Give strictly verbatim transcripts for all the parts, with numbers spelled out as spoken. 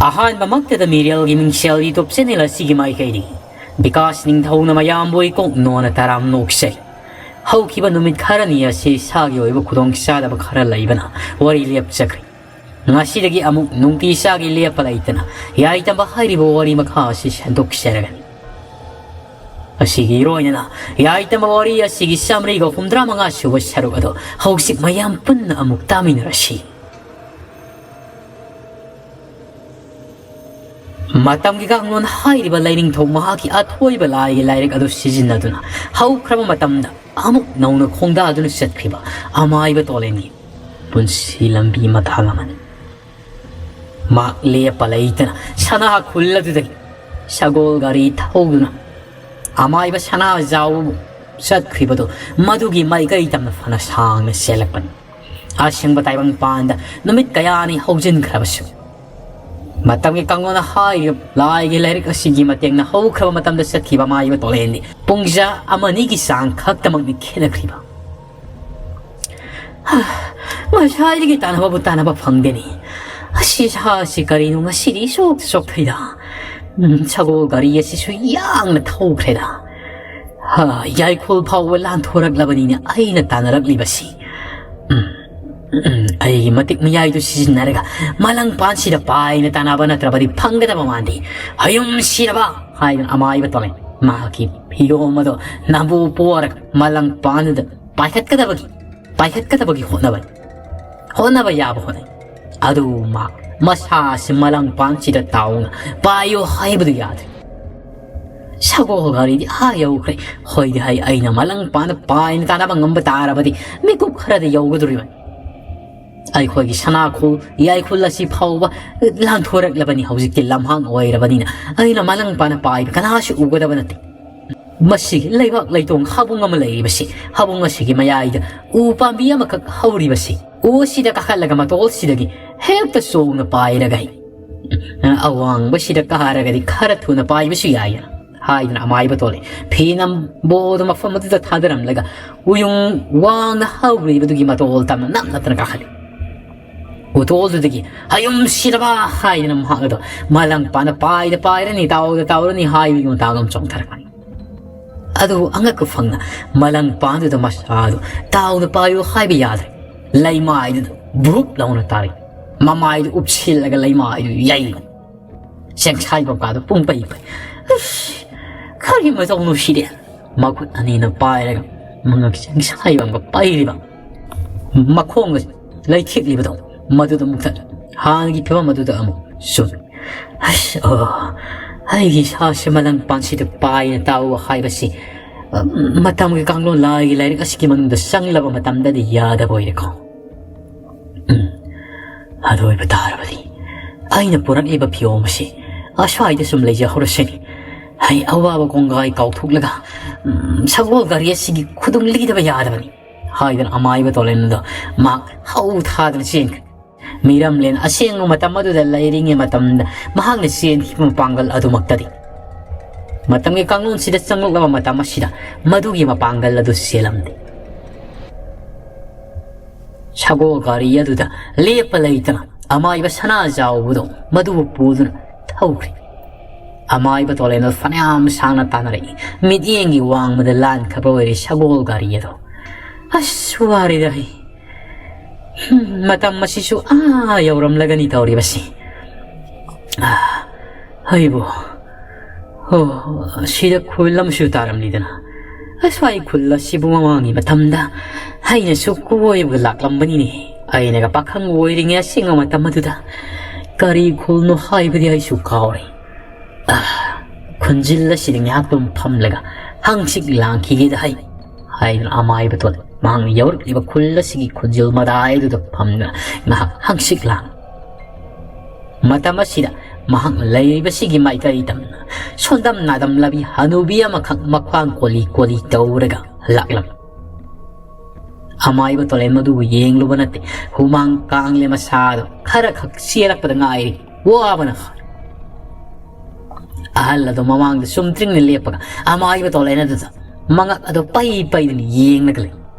ꯑꯍꯥꯟꯕꯃꯛꯇꯗ ꯃꯤꯔꯦꯜꯒꯤ ꯃꯤꯡꯁꯦꯜ YouTube channel ꯑꯁꯤꯒꯤ ꯃꯥꯏꯀꯩꯗꯒꯤ ꯕꯤꯀꯥꯁ ꯅꯤꯡꯊꯧꯅ ꯃꯌꯥꯝꯕꯨ ꯏꯀꯣꯛ ꯅꯣꯟꯅ ꯇꯔꯥꯝ ꯅꯣꯛꯆꯩ꯫ ꯍꯧꯈꯤꯕ ꯅꯨꯃꯤꯠ ꯈꯔꯅꯤ ꯑꯁꯤ ꯏꯁꯥꯒꯤ ꯑꯣꯏꯕ ꯈꯨꯗꯣꯡꯆꯥꯗꯕ ꯈꯔ ꯂꯩꯕꯅ ꯋꯥꯔꯤ ꯂꯦꯞꯆꯈ꯭ꯔꯦ꯫ ꯉꯁꯤꯗꯒꯤ ꯑꯃꯨꯛ ꯅꯨꯡꯇꯤ ꯆꯥꯒꯤ ꯂꯦꯞꯄ ꯂꯩꯇꯅ ꯌꯥꯏꯇꯝꯕ ꯍꯥꯏꯔꯤꯕ ꯋꯥꯔꯤ ꯃꯈꯥ ꯑꯁꯤ ꯁꯟꯗꯣꯛꯆꯔꯒꯅꯤ꯫ ꯑꯁꯤꯒꯤ ꯏꯔꯣꯏꯅꯅ ꯌꯥꯏꯇꯝꯕ ꯋꯥꯔꯤ ꯑꯁꯤꯒꯤ ꯆꯥꯃꯔꯤꯒ ꯍꯨꯝꯗ꯭ꯔꯥ ꯃꯉꯥ ꯁꯨꯕ ꯁꯔꯨꯛ ꯑꯗꯣ ꯍꯧꯖꯤꯛ ꯃꯌꯥꯝ ꯄꯨꯟꯅ ꯑꯃꯨꯛ ꯇꯥꯃꯤꯟꯅꯔꯁꯤ꯫ ꯃꯇꯝꯒꯤ ꯀꯥꯡꯂꯣꯟ ꯍꯥꯏꯔꯤꯕ ꯂꯥꯏꯅꯤꯡꯊꯧ ꯃꯍꯥꯛꯀꯤ ꯑꯊꯣꯏꯕ ꯂꯥꯏꯒꯤ ꯂꯥꯏꯔꯤꯛ ꯑꯗꯨ ꯁꯤꯖꯤꯟꯅꯗꯨꯅ ꯍꯧꯈ꯭ꯔꯕ ꯃꯇꯝꯗ ꯑꯃꯨꯛ ꯅꯧꯅ ꯈꯣꯡꯗꯥꯗꯨꯅ ꯆꯠꯈ꯭ꯔꯤꯕ ꯑꯃꯥꯏꯕ ꯇꯣꯂꯦꯟꯒꯤ ꯄꯨꯟꯁꯤ ꯂꯝꯕꯤ ꯃꯇꯥꯡ ꯑꯃꯅꯤ꯫ ꯃꯍꯥꯛ ꯂꯦꯞꯄ ꯂꯩꯇꯅ ꯁꯅꯥ ꯈꯨꯜ ꯑꯗꯨꯗꯒꯤ ꯁꯒꯣꯜ ꯒꯥꯔꯤ ꯊꯧꯗꯨꯅ ꯑꯃꯥꯏꯕ ꯁꯅꯥꯖꯥꯎꯕꯨ ꯆꯠꯈ꯭ꯔꯤꯕꯗꯨ ꯃꯗꯨꯒꯤ ꯃꯥꯏꯀꯩ ꯇꯝꯅ ꯐꯅ ꯁꯥꯡꯅ ꯆꯦꯜꯂꯛꯄꯅꯤ꯫ ꯑꯁꯦꯡꯕ ꯇꯥꯏꯕꯪꯄꯥꯟꯗ ꯅꯨꯃꯤꯠ ꯀꯌꯥꯅꯤ ꯍꯧꯖꯤꯟꯈ꯭ꯔꯕꯁꯨ, ꯃꯇꯝꯒꯤ ꯀꯥꯡꯂꯣꯟꯅ ꯍꯥꯏꯔꯤꯕ ꯂꯥꯏꯒꯤ ꯂꯥꯏꯔꯤꯛ ꯑꯁꯤꯒꯤ ꯃꯇꯦꯡꯅ ꯍꯧꯈ꯭ꯔꯕ ꯃꯇꯝꯗ ꯆꯠꯈꯤꯕ ꯑꯃꯥꯏꯕ ꯇꯣꯂꯦꯟꯗꯤ ꯄꯨꯡꯖꯥ ꯑꯃꯅꯤꯒꯤ ꯆꯥꯡ ꯈꯛꯇꯃꯛꯅꯤ ꯈꯦꯠꯅꯈ꯭ꯔꯤꯕ꯫ ꯉꯁꯥꯏꯗꯒꯤ ꯇꯥꯟꯅꯕꯕꯨ ꯇꯥꯟꯅꯕ ꯐꯪꯗꯦꯅꯦ꯫ ꯑꯁꯤ ꯁꯥꯁꯤ ꯀꯔꯤꯅꯣ ꯉꯁꯤꯗꯤ ꯏꯆꯣꯛꯇ ꯆꯣꯛꯊꯩꯗ꯫ ꯎꯝ, ꯁꯒꯣꯜ ꯒꯥꯔꯤ ꯑꯁꯤꯁꯨ ꯌꯥꯡꯅ ꯊꯧꯈ꯭ꯔꯦꯗ꯫ ꯍꯥ, ꯌꯥꯏꯈꯣꯜ ꯐꯥꯎꯕ ꯂꯥꯟꯊꯣꯔꯛꯂꯕꯅꯤꯅꯦ ꯑꯩꯅ ꯇꯥꯟꯅꯔꯛꯂꯤꯕꯁꯤ꯫ ꯎꯝ, ꯎꯝ, ꯑꯩꯒꯤ ꯃꯇꯤꯛ ꯃꯌꯥꯏꯗꯨ ꯁꯤꯖꯤꯟꯅꯔꯒ ꯃꯂꯪꯄꯥꯟꯁꯤꯗ ꯄꯥꯏꯅ ꯇꯥꯟꯅꯕ ꯅꯠꯇ꯭ꯔꯕꯗꯤ ꯐꯪꯒꯗꯕ ꯃꯥꯟꯗꯦ꯫ ꯍꯌꯨꯝ ꯁꯤꯔꯕ ꯍꯥꯏꯗꯨꯅ ꯑꯃꯥꯏꯕ ꯇꯣꯂꯦꯟ ꯃꯍꯥꯛꯀꯤ ꯐꯤꯌꯣꯝ ꯑꯗꯣ ꯅꯝꯕꯨ ꯄꯣꯔꯒ ꯃꯂꯪꯄꯥꯟꯗꯨꯗ ꯄꯥꯏꯈꯠꯀꯗꯕꯒꯤ ꯄꯥꯏꯈꯠꯀꯗꯕꯒꯤ ꯍꯣꯠꯅꯕꯅꯤ꯫ ꯍꯣꯠꯅꯕ ꯌꯥꯕ ꯍꯣꯠꯅꯩ꯫ ꯑꯗꯨꯕꯨ ꯃꯥ ꯃꯁꯥꯁꯤ ꯃꯂꯪꯄꯥꯟꯁꯤꯗ ꯇꯥꯎꯅ ꯄꯥꯏꯌꯨ ꯍꯥꯏꯕꯗꯨ ꯌꯥꯗ꯭ꯔꯦ꯫ ꯁꯒꯣꯜ ꯒꯥꯔꯤꯗꯤ ꯑꯥ ꯌꯧꯈ꯭ꯔꯦ꯫ ꯍꯣꯏꯗꯤ ꯍꯥꯏ, ꯑꯩꯅ ꯃꯂꯪꯄꯥꯟꯗ ꯄꯥꯏꯅ ꯇꯥꯟꯅꯕ ꯉꯝꯕ ꯇꯥꯔꯕꯗꯤ ꯃꯤꯀꯨꯞ ꯈꯔꯗ ꯌꯧꯒꯗꯧꯔꯤꯕꯅꯤ꯫ ꯑꯩꯈꯣꯏꯒꯤ ꯁꯅꯥꯈꯣꯜ ꯌꯥꯏꯈꯣꯜ ꯑꯁꯤ ꯐꯥꯎꯕ ꯂꯥꯟꯊꯣꯔꯛꯂꯕꯅꯤ꯫ ꯍꯧꯖꯤꯛꯇꯤ ꯂꯝꯍꯥꯡ ꯑꯣꯏꯔꯕꯅꯤꯅ ꯑꯩꯅ ꯃꯂꯪꯄꯥꯟꯗ ꯄꯥꯏꯕ ꯀꯅꯥꯁꯨ ꯎꯒꯗꯕ ꯅꯠꯇꯦ꯫ ꯃꯁꯤꯒꯤ ꯂꯩꯕꯥꯛ ꯂꯩꯇꯣꯡ ꯍꯥꯕꯨꯡ ꯑꯃ ꯂꯩꯔꯤꯕꯁꯤ, ꯍꯥꯕꯨꯡ ꯑꯁꯤꯒꯤ ꯃꯌꯥꯏꯗ ꯎ ꯄꯥꯝꯕꯤ ꯑꯃꯈꯛ ꯍꯧꯔꯤꯕꯁꯤ, ꯎ ꯑꯁꯤꯗ ꯀꯥꯈꯠꯂꯒ ꯃꯇꯣꯜꯁꯤꯗꯒꯤ ꯍꯦꯛꯇ ꯆꯣꯡꯅ ꯄꯥꯏꯔꯒ ꯑꯋꯥꯡꯕꯁꯤꯗ ꯀꯥꯔꯒꯗꯤ ꯈꯔ ꯊꯨꯅ ꯄꯥꯏꯕꯁꯨ ꯌꯥꯏꯌꯦꯅ ꯍꯥꯏꯗꯨꯅ ꯑꯃꯥꯏꯕ ꯇꯣꯜꯂꯤ꯫ ꯐꯤ ꯅꯝꯕꯣꯗ ꯃꯐꯝ ꯑꯗꯨꯗ ꯊꯥꯗꯔꯝꯂꯒ ꯎꯌꯨꯡ ꯋꯥꯡꯅ ꯍꯧꯔꯤꯕꯗꯨꯒꯤ ꯃꯇꯣꯜ ꯇꯝꯅ ꯅꯞ ꯅꯞꯇꯅ ꯀꯥꯈꯠꯂꯤ꯫ ꯎꯇꯣꯜꯗꯨꯗꯒꯤ "ꯍꯌꯨꯝ ꯁꯤꯔꯕ" ꯍꯥꯏꯗꯅ ꯃꯍꯥꯛ ꯑꯗꯣ ꯃꯂꯪꯄꯥꯟꯗ ꯄꯥꯏꯗ ꯄꯥꯏꯔꯅꯤ, ꯇꯥꯎꯗ ꯇꯥꯎꯔꯅꯤ ꯍꯥꯏꯕꯒꯤ ꯃꯇꯥꯒꯨꯝ ꯆꯣꯡꯊꯔꯛꯄꯅꯤ꯫ ꯑꯗꯨꯕꯨ ꯑꯉꯛꯄ ꯐꯪꯅ ꯃꯂꯪꯄꯥꯟꯗꯨꯗ ꯃꯁꯥꯗꯨ ꯇꯥꯎꯗ ꯄꯥꯏꯌꯨ ꯍꯥꯏꯕ ꯌꯥꯗ꯭ꯔꯦ꯫ ꯂꯩꯃꯥꯏꯗꯨꯗ ꯚꯨꯞ ꯂꯥꯎꯅ ꯇꯥꯔꯛꯏ꯫ ꯃꯃꯥꯏꯗꯨ ꯎꯞꯁꯤꯜꯂꯒ ꯂꯩꯃꯥꯏꯗꯨ ꯌꯩꯕꯅꯤ꯫ ꯆꯦꯡꯁꯥꯏꯕ ꯀꯥꯗꯨ ꯄꯨꯡ ꯄꯩ ꯄꯩ꯫ "ꯑꯁ, ꯀꯔꯤ ꯃꯇꯧꯅꯣ ꯁꯤꯗꯤ?" ꯃꯈꯨꯠ ꯑꯅꯤꯅ ꯄꯥꯏꯔꯒ ꯃꯉꯛ ꯆꯦꯡꯁꯥꯏꯕ ꯑꯃꯒ ꯄꯩꯔꯤꯕ, ꯃꯈꯣꯡꯒ ꯂꯩꯊꯦꯛꯂꯤꯕꯗꯣ, ꯃꯗꯨꯗ ꯑꯃꯨꯛ ꯊꯠ-, ꯍꯥꯟꯅꯒꯤ ꯐꯤꯕꯝ ꯑꯗꯨꯗ ꯑꯃꯨꯛ ꯆꯨꯝꯃꯤ꯫ "ꯑꯁ, ꯑꯣ, ꯑꯩꯒꯤ ꯏꯁꯥꯁꯦ ꯃꯂꯪ ꯄꯥꯟꯁꯤꯗ ꯄꯥꯏꯅ ꯇꯥꯎꯕ ꯍꯥꯏꯕꯁꯤ, ꯑ, ꯃꯇꯝꯒꯤ ꯀꯥꯡꯂꯣꯟ ꯂꯥꯏꯒꯤ ꯂꯥꯏꯔꯤꯛ ꯑꯁꯤꯒꯤ ꯃꯅꯨꯡꯗ ꯆꯪꯂꯕ ꯃꯇꯝꯗꯗꯤ ꯌꯥꯗꯕ ꯑꯣꯏꯔꯦꯀꯣ꯫ ꯎꯝ, ꯑꯗꯨ ꯑꯣꯏꯕ ꯇꯥꯔꯕꯗꯤ ꯑꯩꯅ ꯄꯨꯔꯛꯂꯤꯕ ꯐꯤꯌꯣꯝ ꯑꯁꯤ ꯑꯁ꯭ꯋꯥꯏꯗ ꯁꯨꯝ ꯂꯩꯖꯍꯧꯔꯁꯤꯅꯤ꯫ ꯑꯩ ꯑꯋꯥꯕ ꯀꯣꯡꯒꯥꯏ ꯀꯥꯎꯊꯣꯛꯂꯒ, ꯎꯝ, ꯁꯒꯣꯜ ꯒꯥꯔꯤ ꯑꯁꯤꯒꯤ ꯈꯨꯗꯨꯡ ꯂꯤꯗꯕ ꯌꯥꯗꯕꯅꯤ" ꯍꯥꯏꯗꯨꯅ ꯑꯃꯥꯏꯕ ꯇꯣꯂꯦꯟꯗꯣ ꯃꯍꯥꯛ ꯍꯧ ꯊꯥꯗꯨꯅ ꯆꯦꯟꯈ꯭ꯔꯦ꯫ ꯃꯤꯔꯝꯂꯦꯟ ꯑꯁꯦꯡꯕ ꯃꯇꯝ ꯑꯗꯨꯗ ꯂꯩꯔꯤꯉꯩ ꯃꯇꯝꯗ ꯃꯍꯥꯛꯅ ꯆꯦꯟꯈꯤꯕ ꯃꯄꯥꯡꯒꯜ ꯑꯗꯨꯃꯛꯇꯗꯤ ꯃꯇꯝꯒꯤ ꯀꯥꯡꯂꯣꯟꯁꯤꯗ ꯆꯪꯂꯛꯂꯕ ꯃꯇꯝ ꯑꯁꯤꯗ ꯃꯗꯨꯒꯤ ꯃꯄꯥꯡꯒꯜ ꯑꯗꯨ ꯆꯦꯜꯂꯝꯗꯦ꯫ ꯁꯒꯣꯜ ꯒꯥꯔꯤ ꯑꯗꯨꯗ ꯂꯦꯞꯄ ꯂꯩꯇꯅ ꯑꯃꯥꯏꯕ ꯁꯅꯥꯖꯥꯎꯕꯗꯣ ꯃꯗꯨꯕꯨ ꯄꯨꯗꯨꯅ ꯊꯧꯈ꯭ꯔꯦ꯫ ꯑꯃꯥꯏꯕ ꯇꯣꯂꯦꯟꯗꯣ ꯐꯅꯌꯥꯝ ꯁꯥꯡꯅ ꯇꯥꯟꯅꯔꯛꯏ꯫ ꯃꯤꯠꯌꯦꯡꯒꯤ ꯋꯥꯡꯃꯗ ꯂꯥꯟꯈ꯭ꯔꯕ ꯑꯣꯏꯔꯦ ꯁꯒꯣꯜ ꯒꯥꯔꯤ ꯑꯗꯣ꯫ "ꯑꯁ, ꯋꯥꯔꯦꯗ ꯑꯩ꯫ ꯍꯝ, ꯃꯇꯝ ꯑꯁꯤꯁꯨ ꯑꯥ ꯌꯧꯔꯝꯂꯒꯅꯤ ꯇꯧꯔꯤꯕꯁꯤ꯫ ꯑꯥ, ꯑꯩꯕꯨ, ꯑꯣ, ꯁꯤꯗ ꯈꯨꯜ ꯑꯃꯁꯨ ꯇꯥꯔꯝꯂꯤꯗꯅ꯫ ꯑꯁ꯭ꯋꯥꯏ ꯈꯨꯜ ꯑꯁꯤꯕꯨ ꯃꯃꯥꯡꯒꯤ ꯃꯇꯝꯗ ꯑꯩꯅꯁꯨ ꯀꯣꯏꯕꯒ ꯂꯥꯛꯂꯝꯕꯅꯤꯅꯦ꯫ ꯑꯩꯅꯒ ꯄꯥꯈꯪ ꯑꯣꯏꯔꯤꯉꯩ ꯑꯁꯦꯡꯕ ꯃꯇꯝ ꯑꯗꯨꯗ꯫ ꯀꯔꯤ ꯈꯨꯜꯅꯣ ꯍꯥꯏꯕꯗꯤ ꯑꯩꯁꯨ ꯀꯥꯎꯔꯦ꯫" "ꯑꯥ, ꯈꯨꯟꯖꯤꯜ ꯑꯁꯤꯗ ꯉꯥꯏꯍꯥꯛꯇꯨꯝ ꯐꯝꯂꯒ ꯍꯪꯆꯤꯠ ꯂꯥꯡꯈꯤꯒꯦꯗ ꯍꯩ" ꯍꯥꯏꯗꯨꯅ ꯑꯃꯥꯏꯕ ꯇꯣꯂꯦꯟ ꯃꯍꯥꯛꯅ ꯌꯧꯔꯛꯂꯤꯕ ꯈꯨꯜ ꯑꯁꯤꯒꯤ ꯈꯨꯟꯖꯤꯜ ꯃꯇꯥꯏꯗꯨꯗ ꯐꯝꯗꯨꯅ ꯉꯥꯏꯍꯥꯛ ꯍꯪꯆꯤꯠ ꯂꯥꯡ꯫ ꯃꯇꯝ ꯑꯁꯤꯗ ꯃꯍꯥꯛꯅ ꯂꯩꯔꯤꯕꯁꯤꯒꯤ ꯃꯥꯏꯀꯩ ꯇꯝꯅ ꯁꯣꯟꯗꯝ ꯅꯥꯗꯝꯂꯕꯤ ꯍꯅꯨꯕꯤ ꯑꯃꯈꯛ ꯃꯈ꯭ꯋꯥꯡ ꯀꯣꯂꯤ ꯀꯣꯂꯤ ꯇꯧꯔꯒ ꯂꯥꯛꯂꯝꯃꯤ꯫ ꯑꯃꯥꯏꯕ ꯇꯣꯂꯦꯟ ꯃꯗꯨꯕꯨ ꯌꯦꯡꯂꯨꯕ ꯅꯠꯇꯦ, ꯍꯨꯃꯥꯡ ꯀꯥꯡꯂꯦ ꯃꯁꯥꯗꯣ ꯈꯔ ꯈꯛ ꯆꯦꯜꯂꯛꯄꯗ ꯉꯥꯏꯔꯤ꯫ ꯋꯥꯕꯅ ꯍꯥꯔꯦ꯫ ꯑꯍꯜ ꯑꯗꯨ ꯃꯃꯥꯡꯗ ꯆꯨꯝꯗ꯭ꯔꯤꯡꯅ ꯂꯦꯞꯄꯒ ꯑꯃꯥꯏꯕ ꯇꯣꯂꯦꯟ ꯑꯗꯨꯗ ꯃꯉꯛ ꯑꯗꯨ ꯄꯩ ꯄꯩꯗꯨꯅ ꯌꯦꯡꯂꯒ ꯂꯩ꯫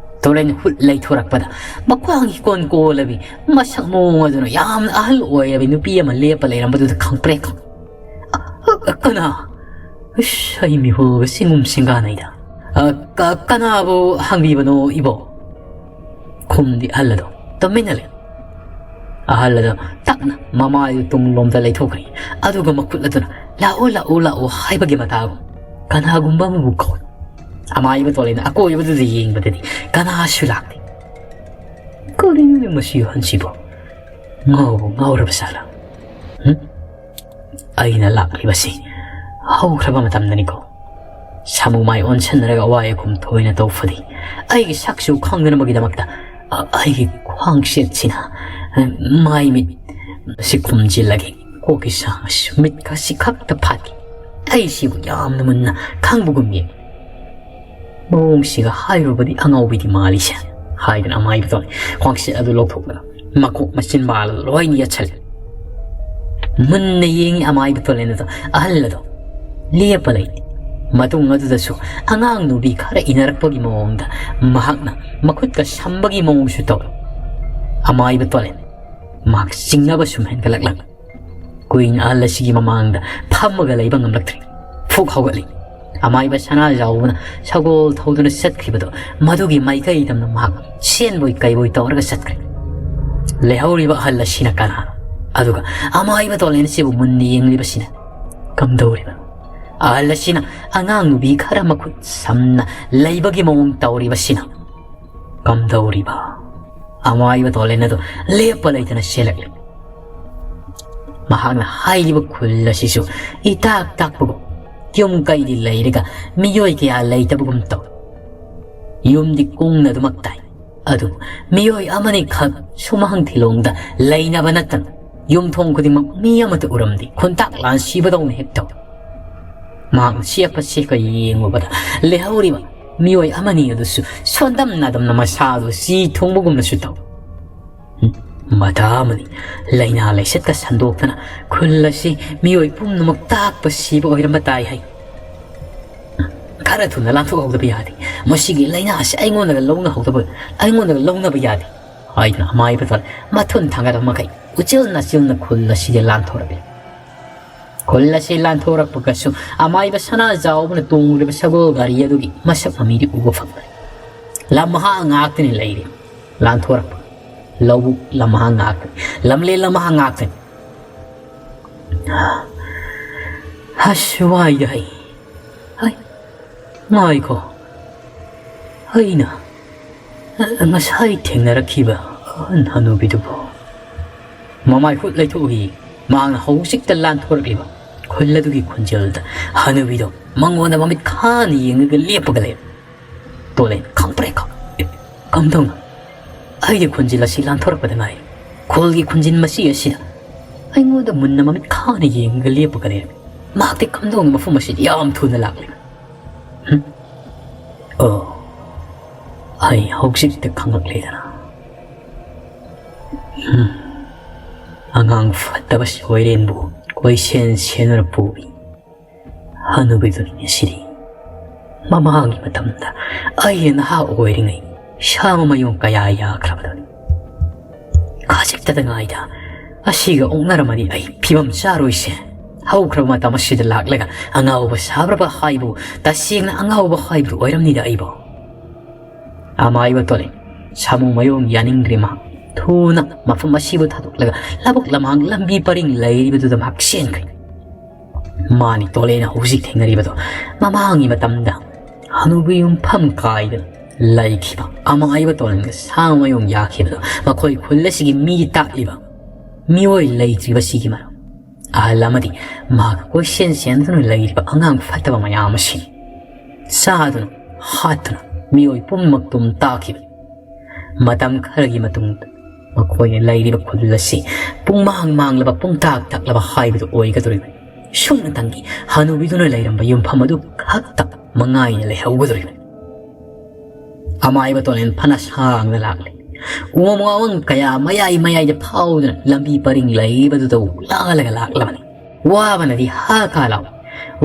ꯇꯣꯂꯦꯟ ꯍꯨꯠ ꯂꯩꯊꯣꯔꯛꯄꯗ ꯃꯈ꯭ꯋꯥꯡ ꯍꯤꯀꯣꯟ ꯀꯣꯜꯂꯕꯤ, ꯃꯁꯛ ꯃꯑꯣꯡ ꯑꯗꯨꯅ ꯌꯥꯝꯅ ꯑꯍꯜ ꯑꯣꯏꯔꯕꯤ ꯅꯨꯄꯤ ꯑꯃ ꯂꯦꯞꯄ ꯂꯩꯔꯝꯕꯗꯨꯗ ꯈꯪꯄ꯭ꯔꯦꯛ ꯈꯪ-, "ꯑ, ꯑ, ꯀꯅꯥ? ꯏꯁ, ꯑꯩ ꯃꯤꯍꯨꯜꯒ ꯆꯤꯡꯒꯨꯝ ꯁꯤꯡꯒꯥꯅꯩꯗ꯫ ꯑ, ꯀ-, ꯀꯅꯥꯕꯨ ꯍꯪꯕꯤꯕꯅꯣ, ꯏꯕꯣ?" ꯈꯨꯝꯗꯤ ꯑꯍꯜ ꯑꯗꯣ ꯇꯨꯃꯤꯟꯅ ꯂꯩ꯫ ꯑꯍꯜ ꯑꯗꯣ ꯇꯞꯅ ꯃꯃꯥꯏꯗꯨ ꯇꯨꯡꯂꯣꯝꯗ ꯂꯩꯊꯣꯛꯈ꯭ꯔꯦ꯫ ꯑꯗꯨꯒ ꯃꯈꯨꯠ ꯑꯗꯨꯅ, "ꯂꯥꯛꯑꯣ, ꯂꯥꯛꯑꯣ, ꯂꯥꯛꯑꯣ" ꯍꯥꯏꯕꯒꯤ ꯃꯇꯥꯒꯨꯝ ꯀꯅꯥꯒꯨꯝꯕ ꯑꯃꯕꯨ ꯀꯧꯏ꯫ ꯑꯃꯥꯏꯕ ꯇꯣꯂꯦꯟ ꯑꯀꯣꯏꯕꯗꯨꯗ ꯌꯦꯡꯕꯗꯗꯤ ꯀꯅꯥꯁꯨ ꯂꯥꯛꯇꯦ꯫ "ꯀꯔꯤꯅꯣꯅꯦ ꯃꯁꯤ ꯑꯍꯟꯁꯤꯕꯣ? ꯉꯥꯎꯕꯨ ꯉꯥꯎꯔꯕ ꯖꯥꯠꯂꯥ? ꯍꯨꯝ? ꯑꯩꯅ ꯂꯥꯛꯂꯤꯕꯁꯤ ꯍꯧꯈ꯭ꯔꯕ ꯃꯇꯝꯗꯅꯤꯀꯣ꯫ ꯁꯥꯃꯨ ꯃꯥꯏ ꯑꯣꯟꯁꯤꯟꯅꯔꯒ ꯑꯋꯥ ꯑꯈꯨꯝ ꯊꯣꯏꯅ ꯇꯧ ꯐꯗꯤ꯫ ꯑꯩꯒꯤ ꯁꯛꯁꯨ ꯈꯪꯗꯅꯕꯒꯤꯗꯃꯛꯇ ꯑ-, ꯑꯩꯒꯤ ꯈ꯭ꯋꯥꯡꯁꯦꯠꯁꯤꯅ, ꯑ, ꯃꯥꯏ ꯃꯤꯠ ꯑꯁꯤ ꯈꯨꯝꯖꯤꯜꯂꯒꯦ꯫ ꯀꯣꯛꯀꯤ ꯁꯥꯡ ꯑꯁꯤ ꯃꯤꯠꯀ ꯑꯁꯤ ꯈꯛꯇ ꯐꯥꯠꯈꯤ꯫ ꯑꯩꯁꯤꯕꯨ ꯌꯥꯝꯅ ꯃꯨꯟꯅ ꯈꯪꯕꯒꯨꯝ ꯌꯦꯡꯏ꯫ ꯃꯑꯣꯡꯁꯤꯒ ꯍꯥꯏꯔꯨꯕꯗꯤ ꯑꯉꯥꯎꯕꯤꯗꯤ ꯃꯥꯜꯂꯤꯁꯦ" ꯍꯥꯏꯗꯨꯅ ꯑꯃꯥꯏꯕ ꯇꯣꯂꯦꯟ ꯈ꯭ꯋꯥꯡꯁꯦꯠ ꯑꯗꯨ ꯂꯧꯊꯣꯛꯂꯒ ꯃꯀꯣꯛ ꯃꯆꯤꯟꯕꯥꯜ ꯂꯣꯏꯅ ꯌꯦꯠꯁꯜꯂꯦ꯫ ꯃꯨꯟꯅ ꯌꯦꯡꯉꯤ ꯑꯃꯥꯏꯕ ꯇꯣꯂꯦꯟ ꯑꯗꯣ, ꯑꯍꯜ ꯑꯗꯣ ꯂꯦꯞꯄ ꯂꯩꯇꯦ꯫ ꯃꯇꯨꯡ ꯑꯗꯨꯗꯁꯨ ꯑꯉꯥꯡ ꯅꯨꯕꯤ ꯈꯔ ꯏꯟꯅꯔꯛꯄꯒꯤ ꯃꯑꯣꯡꯗ ꯃꯍꯥꯛꯅ ꯃꯈꯨꯠꯀ ꯁꯝꯕꯒꯤ ꯃꯑꯣꯡꯁꯨ ꯇꯧꯏ꯫ ꯑꯃꯥꯏꯕ ꯇꯣꯂꯦꯟ ꯃꯍꯥꯛ ꯆꯤꯡꯅꯕ ꯁꯨꯝ ꯍꯦꯟꯒꯠꯂꯛꯂꯝꯃꯤ꯫ ꯀꯨꯏꯅ ꯑꯍꯜ ꯑꯁꯤꯒꯤ ꯃꯃꯥꯡꯗ ꯐꯝꯃꯒ ꯂꯩꯕ ꯉꯝꯂꯛꯇ꯭ꯔꯦ꯫ ꯐꯨꯛ ꯍꯧꯒꯠꯂꯤ꯫ ꯑꯃꯥꯏꯕ ꯁꯅꯥꯖꯥꯎꯕꯅ ꯁꯒꯣꯜ ꯊꯧꯗꯨꯅ ꯆꯠꯈꯤꯕꯗꯣ ꯃꯗꯨꯒꯤ ꯃꯥꯏꯀꯩꯗꯝꯅ ꯃꯍꯥꯛ ꯁꯦꯟꯕꯣꯏ ꯀꯩꯕꯣꯏ ꯇꯧꯔꯒ ꯆꯠꯈ꯭ꯔꯦ꯫ ꯂꯩꯍꯧꯔꯤꯕ ꯑꯍꯜ ꯑꯁꯤꯅ ꯀꯅꯥꯅꯣ? ꯑꯗꯨꯒ ꯑꯃꯥꯏꯕ ꯇꯣꯂꯦꯟ ꯑꯁꯤꯕꯨ ꯃꯨꯟꯅ ꯌꯦꯡꯂꯤꯕꯁꯤꯅ ꯀꯝꯗꯧꯔꯤꯕꯅꯣ? ꯑꯍꯜ ꯑꯁꯤꯅ ꯑꯉꯥꯡ ꯅꯨꯄꯤ ꯈꯔ ꯃꯈꯨꯠ ꯁꯝꯅ ꯂꯩꯕꯒꯤ ꯃꯑꯣꯡ ꯇꯧꯔꯤꯕꯁꯤꯅ ꯀꯝꯗꯧꯔꯤꯕ? ꯑꯃꯥꯏꯕ ꯇꯣꯂꯦꯟ ꯑꯗꯨ ꯂꯦꯞꯄ ꯂꯩꯇꯅ ꯆꯦꯜꯂꯛꯂꯤ꯫ ꯃꯍꯥꯛꯅ ꯍꯥꯏꯔꯤꯕ ꯈꯨꯜ ꯑꯁꯤꯁꯨ ꯏꯇꯥꯛ ꯇꯥꯛꯄꯒꯨꯝ, ꯌꯨꯝ ꯀꯩꯗꯤ ꯂꯩꯔꯒ ꯃꯤꯑꯣꯏ ꯀꯌꯥ ꯂꯩꯇꯕꯒꯨꯝ ꯇꯧꯏ꯫ ꯌꯨꯝꯗꯤ ꯀꯨꯡꯅ ꯑꯗꯨꯃꯛ ꯇꯥꯏ, ꯑꯗꯨꯕꯨ ꯃꯤꯑꯣꯏ ꯑꯃꯅꯤ ꯈꯛ ꯁꯨꯃꯥꯡ ꯊꯤꯂꯣꯡꯗ ꯂꯩꯅꯕ ꯅꯠꯇꯅ ꯌꯨꯝꯊꯣꯡ ꯈꯨꯗꯤꯡꯃꯛ ꯃꯤ ꯑꯃꯠꯇ ꯎꯔꯝꯗꯦ꯫ ꯈꯨꯟꯇꯥꯛ ꯂꯥꯟ ꯁꯤꯕꯗꯧꯅ ꯍꯦꯛ ꯇꯧꯏ꯫ ꯃꯍꯥꯛꯅ ꯆꯦꯞꯄ ꯆꯦꯞꯄ ꯌꯦꯡꯂꯨꯕꯗ ꯂꯩꯍꯧꯔꯤꯕ ꯃꯤꯑꯣꯏ ꯑꯃꯅꯤ ꯑꯗꯨꯁꯨ ꯁꯣꯟꯗꯝ ꯅꯥꯗꯝꯅ ꯃꯁꯥꯗꯨ ꯆꯤ ꯊꯨꯡꯕꯒꯨꯝꯅꯁꯨ ꯇꯧꯏ꯫ ꯃꯇꯥ ꯑꯃꯅꯤ ꯂꯥꯏꯅꯥ ꯂꯥꯏꯆꯠꯀ ꯁꯟꯗꯣꯛꯇꯅ ꯈꯨꯜ ꯑꯁꯤ ꯃꯤꯑꯣꯏ ꯄꯨꯝꯅꯃꯛ ꯇꯥꯛꯄ ꯁꯤꯕ ꯑꯣꯏꯔꯝꯕ ꯇꯥꯏ ꯍꯥꯏ꯫ ꯈꯔ ꯊꯨꯅ ꯂꯥꯟꯊꯣꯛꯍꯧꯗꯕ ꯌꯥꯗꯦ꯫ ꯃꯁꯤꯒꯤ ꯂꯥꯏꯅꯥ ꯑꯁꯤ ꯑꯩꯉꯣꯟꯗꯒ ꯂꯧꯅꯍꯧꯗꯕ, ꯑꯩꯉꯣꯟꯗꯒ ꯂꯧꯅꯕ ꯌꯥꯗꯦ" ꯍꯥꯏꯗꯨꯅ ꯑꯃꯥꯏꯕ ꯇꯣꯂꯦꯟ ꯃꯊꯨꯟ ꯊꯥꯡꯒꯠꯄ ꯃꯈꯩ ꯎꯆꯤꯜ ꯅꯥꯆꯤꯜꯅ ꯈꯨꯜ ꯑꯁꯤꯗ ꯂꯥꯟꯊꯣꯔꯛꯂꯦ꯫ ꯈꯨꯜ ꯑꯁꯤ ꯂꯥꯟꯊꯣꯔꯛꯄꯒꯁꯨ ꯑꯃꯥꯏꯕ ꯁꯅꯥꯖꯥꯎꯕꯅ ꯇꯣꯡꯂꯤꯕ ꯁꯒꯣꯜ ꯒꯥꯔꯤ ꯑꯗꯨꯒꯤ ꯃꯁꯛ ꯃꯃꯤꯗꯤ ꯎꯕ ꯐꯪꯗ꯭ꯔꯦ꯫ ꯂꯝꯍꯥꯡ ꯉꯥꯛꯇꯅꯤ ꯂꯩꯔꯤ꯫ ꯂꯥꯟꯊꯣꯔꯛꯄ ꯂꯧꯕꯨꯛ ꯂꯝꯍꯥꯡ ꯉꯥꯛꯇꯅꯤ, ꯂꯝꯂꯦꯟ ꯂꯝꯍꯥꯡ ꯉꯥꯛꯇꯅꯤ꯫ ꯑꯁ, ꯋꯥꯏꯗ ꯑꯩ꯫ ꯍꯩ, ꯉꯥꯏꯈꯣ꯫ ꯑꯩꯅ ꯉꯁꯥꯏ ꯊꯦꯡꯅꯔꯛꯈꯤꯕ ꯑꯍꯟ ꯍꯅꯨꯕꯤꯗꯨꯕꯨ? ꯃꯃꯥꯏ ꯍꯨꯠ ꯂꯩꯊꯣꯛꯏ꯫ ꯃꯍꯥꯛꯅ ꯍꯧꯖꯤꯛꯇ ꯂꯥꯟꯊꯣꯔꯛꯂꯤꯕ ꯈꯨꯜ ꯑꯗꯨꯒꯤ ꯈꯣꯟꯖꯦꯜꯗ ꯍꯅꯨꯕꯤꯗꯣ ꯃꯉꯣꯟꯗ ꯃꯃꯤꯠ ꯈꯥꯅ ꯌꯦꯡꯉꯒ ꯂꯦꯞꯄꯒ ꯂꯩ꯫ ꯇꯣꯂꯦꯟ ꯈꯪꯄ꯭ꯔꯦꯛ ꯈꯪ-, ꯑꯦ, ꯀꯝꯗꯧꯅ? ꯑꯩꯒꯤ ꯈꯣꯟꯖꯦꯜ ꯑꯁꯤ ꯂꯥꯟꯊꯣꯔꯛꯄꯗ ꯉꯥꯏꯔꯤ꯫ ꯈꯨꯜꯒꯤ ꯈꯣꯟꯖꯦꯜ ꯃꯁꯤ ꯑꯁꯤꯗ ꯑꯩꯉꯣꯟꯗ ꯃꯨꯟꯅ ꯃꯃꯤꯠ ꯈꯥꯅ ꯌꯦꯡꯉꯒ ꯂꯦꯞꯄꯒ ꯂꯩꯔꯝꯃꯤ꯫ ꯃꯍꯥꯛꯇꯤ ꯀꯝꯗꯧꯅ ꯃꯐꯝ ꯑꯁꯤꯗ ꯌꯥꯝ ꯊꯨꯅ ꯂꯥꯛꯂꯤꯕ? ꯍꯨꯝ? ꯑꯣ, ꯑꯩ ꯍꯧꯖꯤꯛꯇ ꯈꯪꯂꯛꯂꯦꯗꯅ꯫ ꯍꯨꯝ꯫ ꯑꯉꯥꯡ ꯐꯠꯇꯕ ꯁꯣꯏꯔꯦꯟꯕꯨ ꯀꯣꯏꯁꯦꯟ ꯁꯦꯟꯅꯔ ꯄꯨꯔꯤ꯫ ꯍꯅꯨꯕꯤꯗꯨꯅꯤ ꯁꯤꯗꯤ꯫ ꯃꯃꯥꯡꯒꯤ ꯃꯇꯝꯗ ꯑꯩꯅ ꯅꯍꯥ ꯑꯣꯏꯔꯤꯉꯩ ꯁꯥ ꯃꯌꯣꯡ ꯀꯌꯥ ꯌꯥꯈ꯭ꯔꯕꯗꯨꯅꯤ꯫ ꯈꯖꯤꯛꯇꯗ ꯉꯥꯏꯗ ꯑꯁꯤꯒ ꯑꯣꯛꯅꯔꯝꯃꯗꯤ ꯑꯩ ꯐꯤꯕꯝ ꯆꯥꯔꯣꯏꯁꯦ꯫ ꯍꯧꯈ꯭ꯔꯕ ꯃꯇꯝ ꯑꯁꯤꯗ ꯂꯥꯛꯂꯒ ꯑꯉꯥꯎꯕ ꯁꯥꯕ꯭ꯔꯕ ꯍꯥꯏꯕꯨ ꯇꯁꯦꯡꯅ ꯑꯉꯥꯎꯕ ꯍꯥꯏꯕꯗꯨ ꯑꯣꯏꯔꯝꯅꯤꯗ ꯑꯩꯕꯨ꯫ ꯑꯃꯥꯏꯕ ꯇꯣꯂꯦꯟ ꯁꯥꯃꯨ ꯃꯌꯣꯡ ꯌꯥꯅꯤꯡꯗ꯭ꯔꯤ ꯃꯍꯥꯛ꯫ ꯊꯨꯅ ꯃꯐꯝ ꯑꯁꯤꯕꯨ ꯊꯥꯗꯣꯛꯂꯒ ꯂꯧꯕꯨꯛ ꯂꯝꯍꯥꯡ ꯂꯝꯕꯤ ꯄꯔꯤꯡ ꯂꯩꯔꯤꯕꯗꯨꯗ ꯃꯍꯥꯛ ꯆꯦꯟꯈ꯭ꯔꯦ꯫ ꯃꯥꯅꯤ ꯇꯣꯂꯦꯟꯅ ꯍꯧꯖꯤꯛ ꯊꯦꯡꯅꯔꯤꯕꯗꯣ ꯃꯃꯥꯡꯒꯤ ꯃꯇꯝꯗ ꯍꯅꯨꯕꯤ ꯌꯨꯝꯐꯝ ꯀꯥꯏꯗꯅ ꯂꯩꯈꯤꯕ ꯑꯃꯥꯏꯕ ꯇꯣꯂꯦꯟꯒ ꯁꯥ ꯃꯌꯣꯡ ꯌꯥꯈꯤꯕꯗꯣ ꯃꯈꯣꯏ ꯈꯨꯜ ꯑꯁꯤꯒꯤ ꯃꯤ ꯇꯥꯛꯂꯤꯕ ꯃꯤꯑꯣꯏ ꯂꯩꯇ꯭ꯔꯤꯕꯁꯤꯒꯤ ꯃꯔꯝ꯫ ꯑꯍꯜ ꯑꯃꯗꯤ ꯃꯍꯥꯛ ꯀꯣꯏꯁꯦꯟ ꯁꯦꯟꯗꯨꯅ ꯂꯩꯔꯤꯕ ꯑꯉꯥꯡ ꯐꯠꯇꯕ ꯃꯌꯥꯝ ꯑꯁꯤ ꯆꯥꯗꯨꯅ ꯍꯥꯠꯇꯨꯅ ꯃꯤꯑꯣꯏ ꯄꯨꯝꯅꯃꯛ ꯇꯨꯝ ꯇꯥꯈꯤꯕꯅꯤ꯫ ꯃꯇꯝ ꯈꯔꯒꯤ ꯃꯇꯨꯡꯗ ꯃꯈꯣꯏꯅ ꯂꯩꯔꯤꯕ ꯈꯨꯜ ꯑꯁꯤ ꯄꯨꯡꯃꯥꯡ ꯃꯥꯡꯂꯕ ꯄꯨꯡꯇꯥꯛ ꯇꯥꯛꯂꯕ ꯍꯥꯏꯕꯗꯨ ꯑꯣꯏꯒꯗꯧꯔꯤꯕꯅꯤ꯫ ꯁꯨꯞꯅꯇꯪꯒꯤ ꯍꯅꯨꯕꯤꯗꯨꯅ ꯂꯩꯔꯝꯕ ꯌꯨꯝꯐꯝ ꯑꯗꯨ ꯈꯛꯇ ꯃꯉꯥꯏꯅ ꯂꯩꯍꯧꯒꯗꯧꯔꯤꯕꯅꯤ꯫ ꯑꯃꯥꯏꯕ ꯇꯣꯂꯦꯟ ꯐꯅ ꯁꯥꯡꯅ ꯂꯥꯛꯂꯤ꯫ ꯎꯃꯪ ꯋꯥꯃꯪ ꯀꯌꯥ ꯃꯌꯥꯏ ꯃꯌꯥꯏꯗ ꯐꯥꯎꯗꯨꯅ ꯂꯝꯕꯤ ꯄꯔꯤꯡ ꯂꯩꯕꯗꯨꯗ ꯂꯥꯜꯂꯒ ꯂꯥꯛꯂꯕꯅꯤ꯫ ꯋꯥꯕꯅꯗꯤ ꯍꯥ ꯀꯥ ꯂꯥꯎꯏ꯫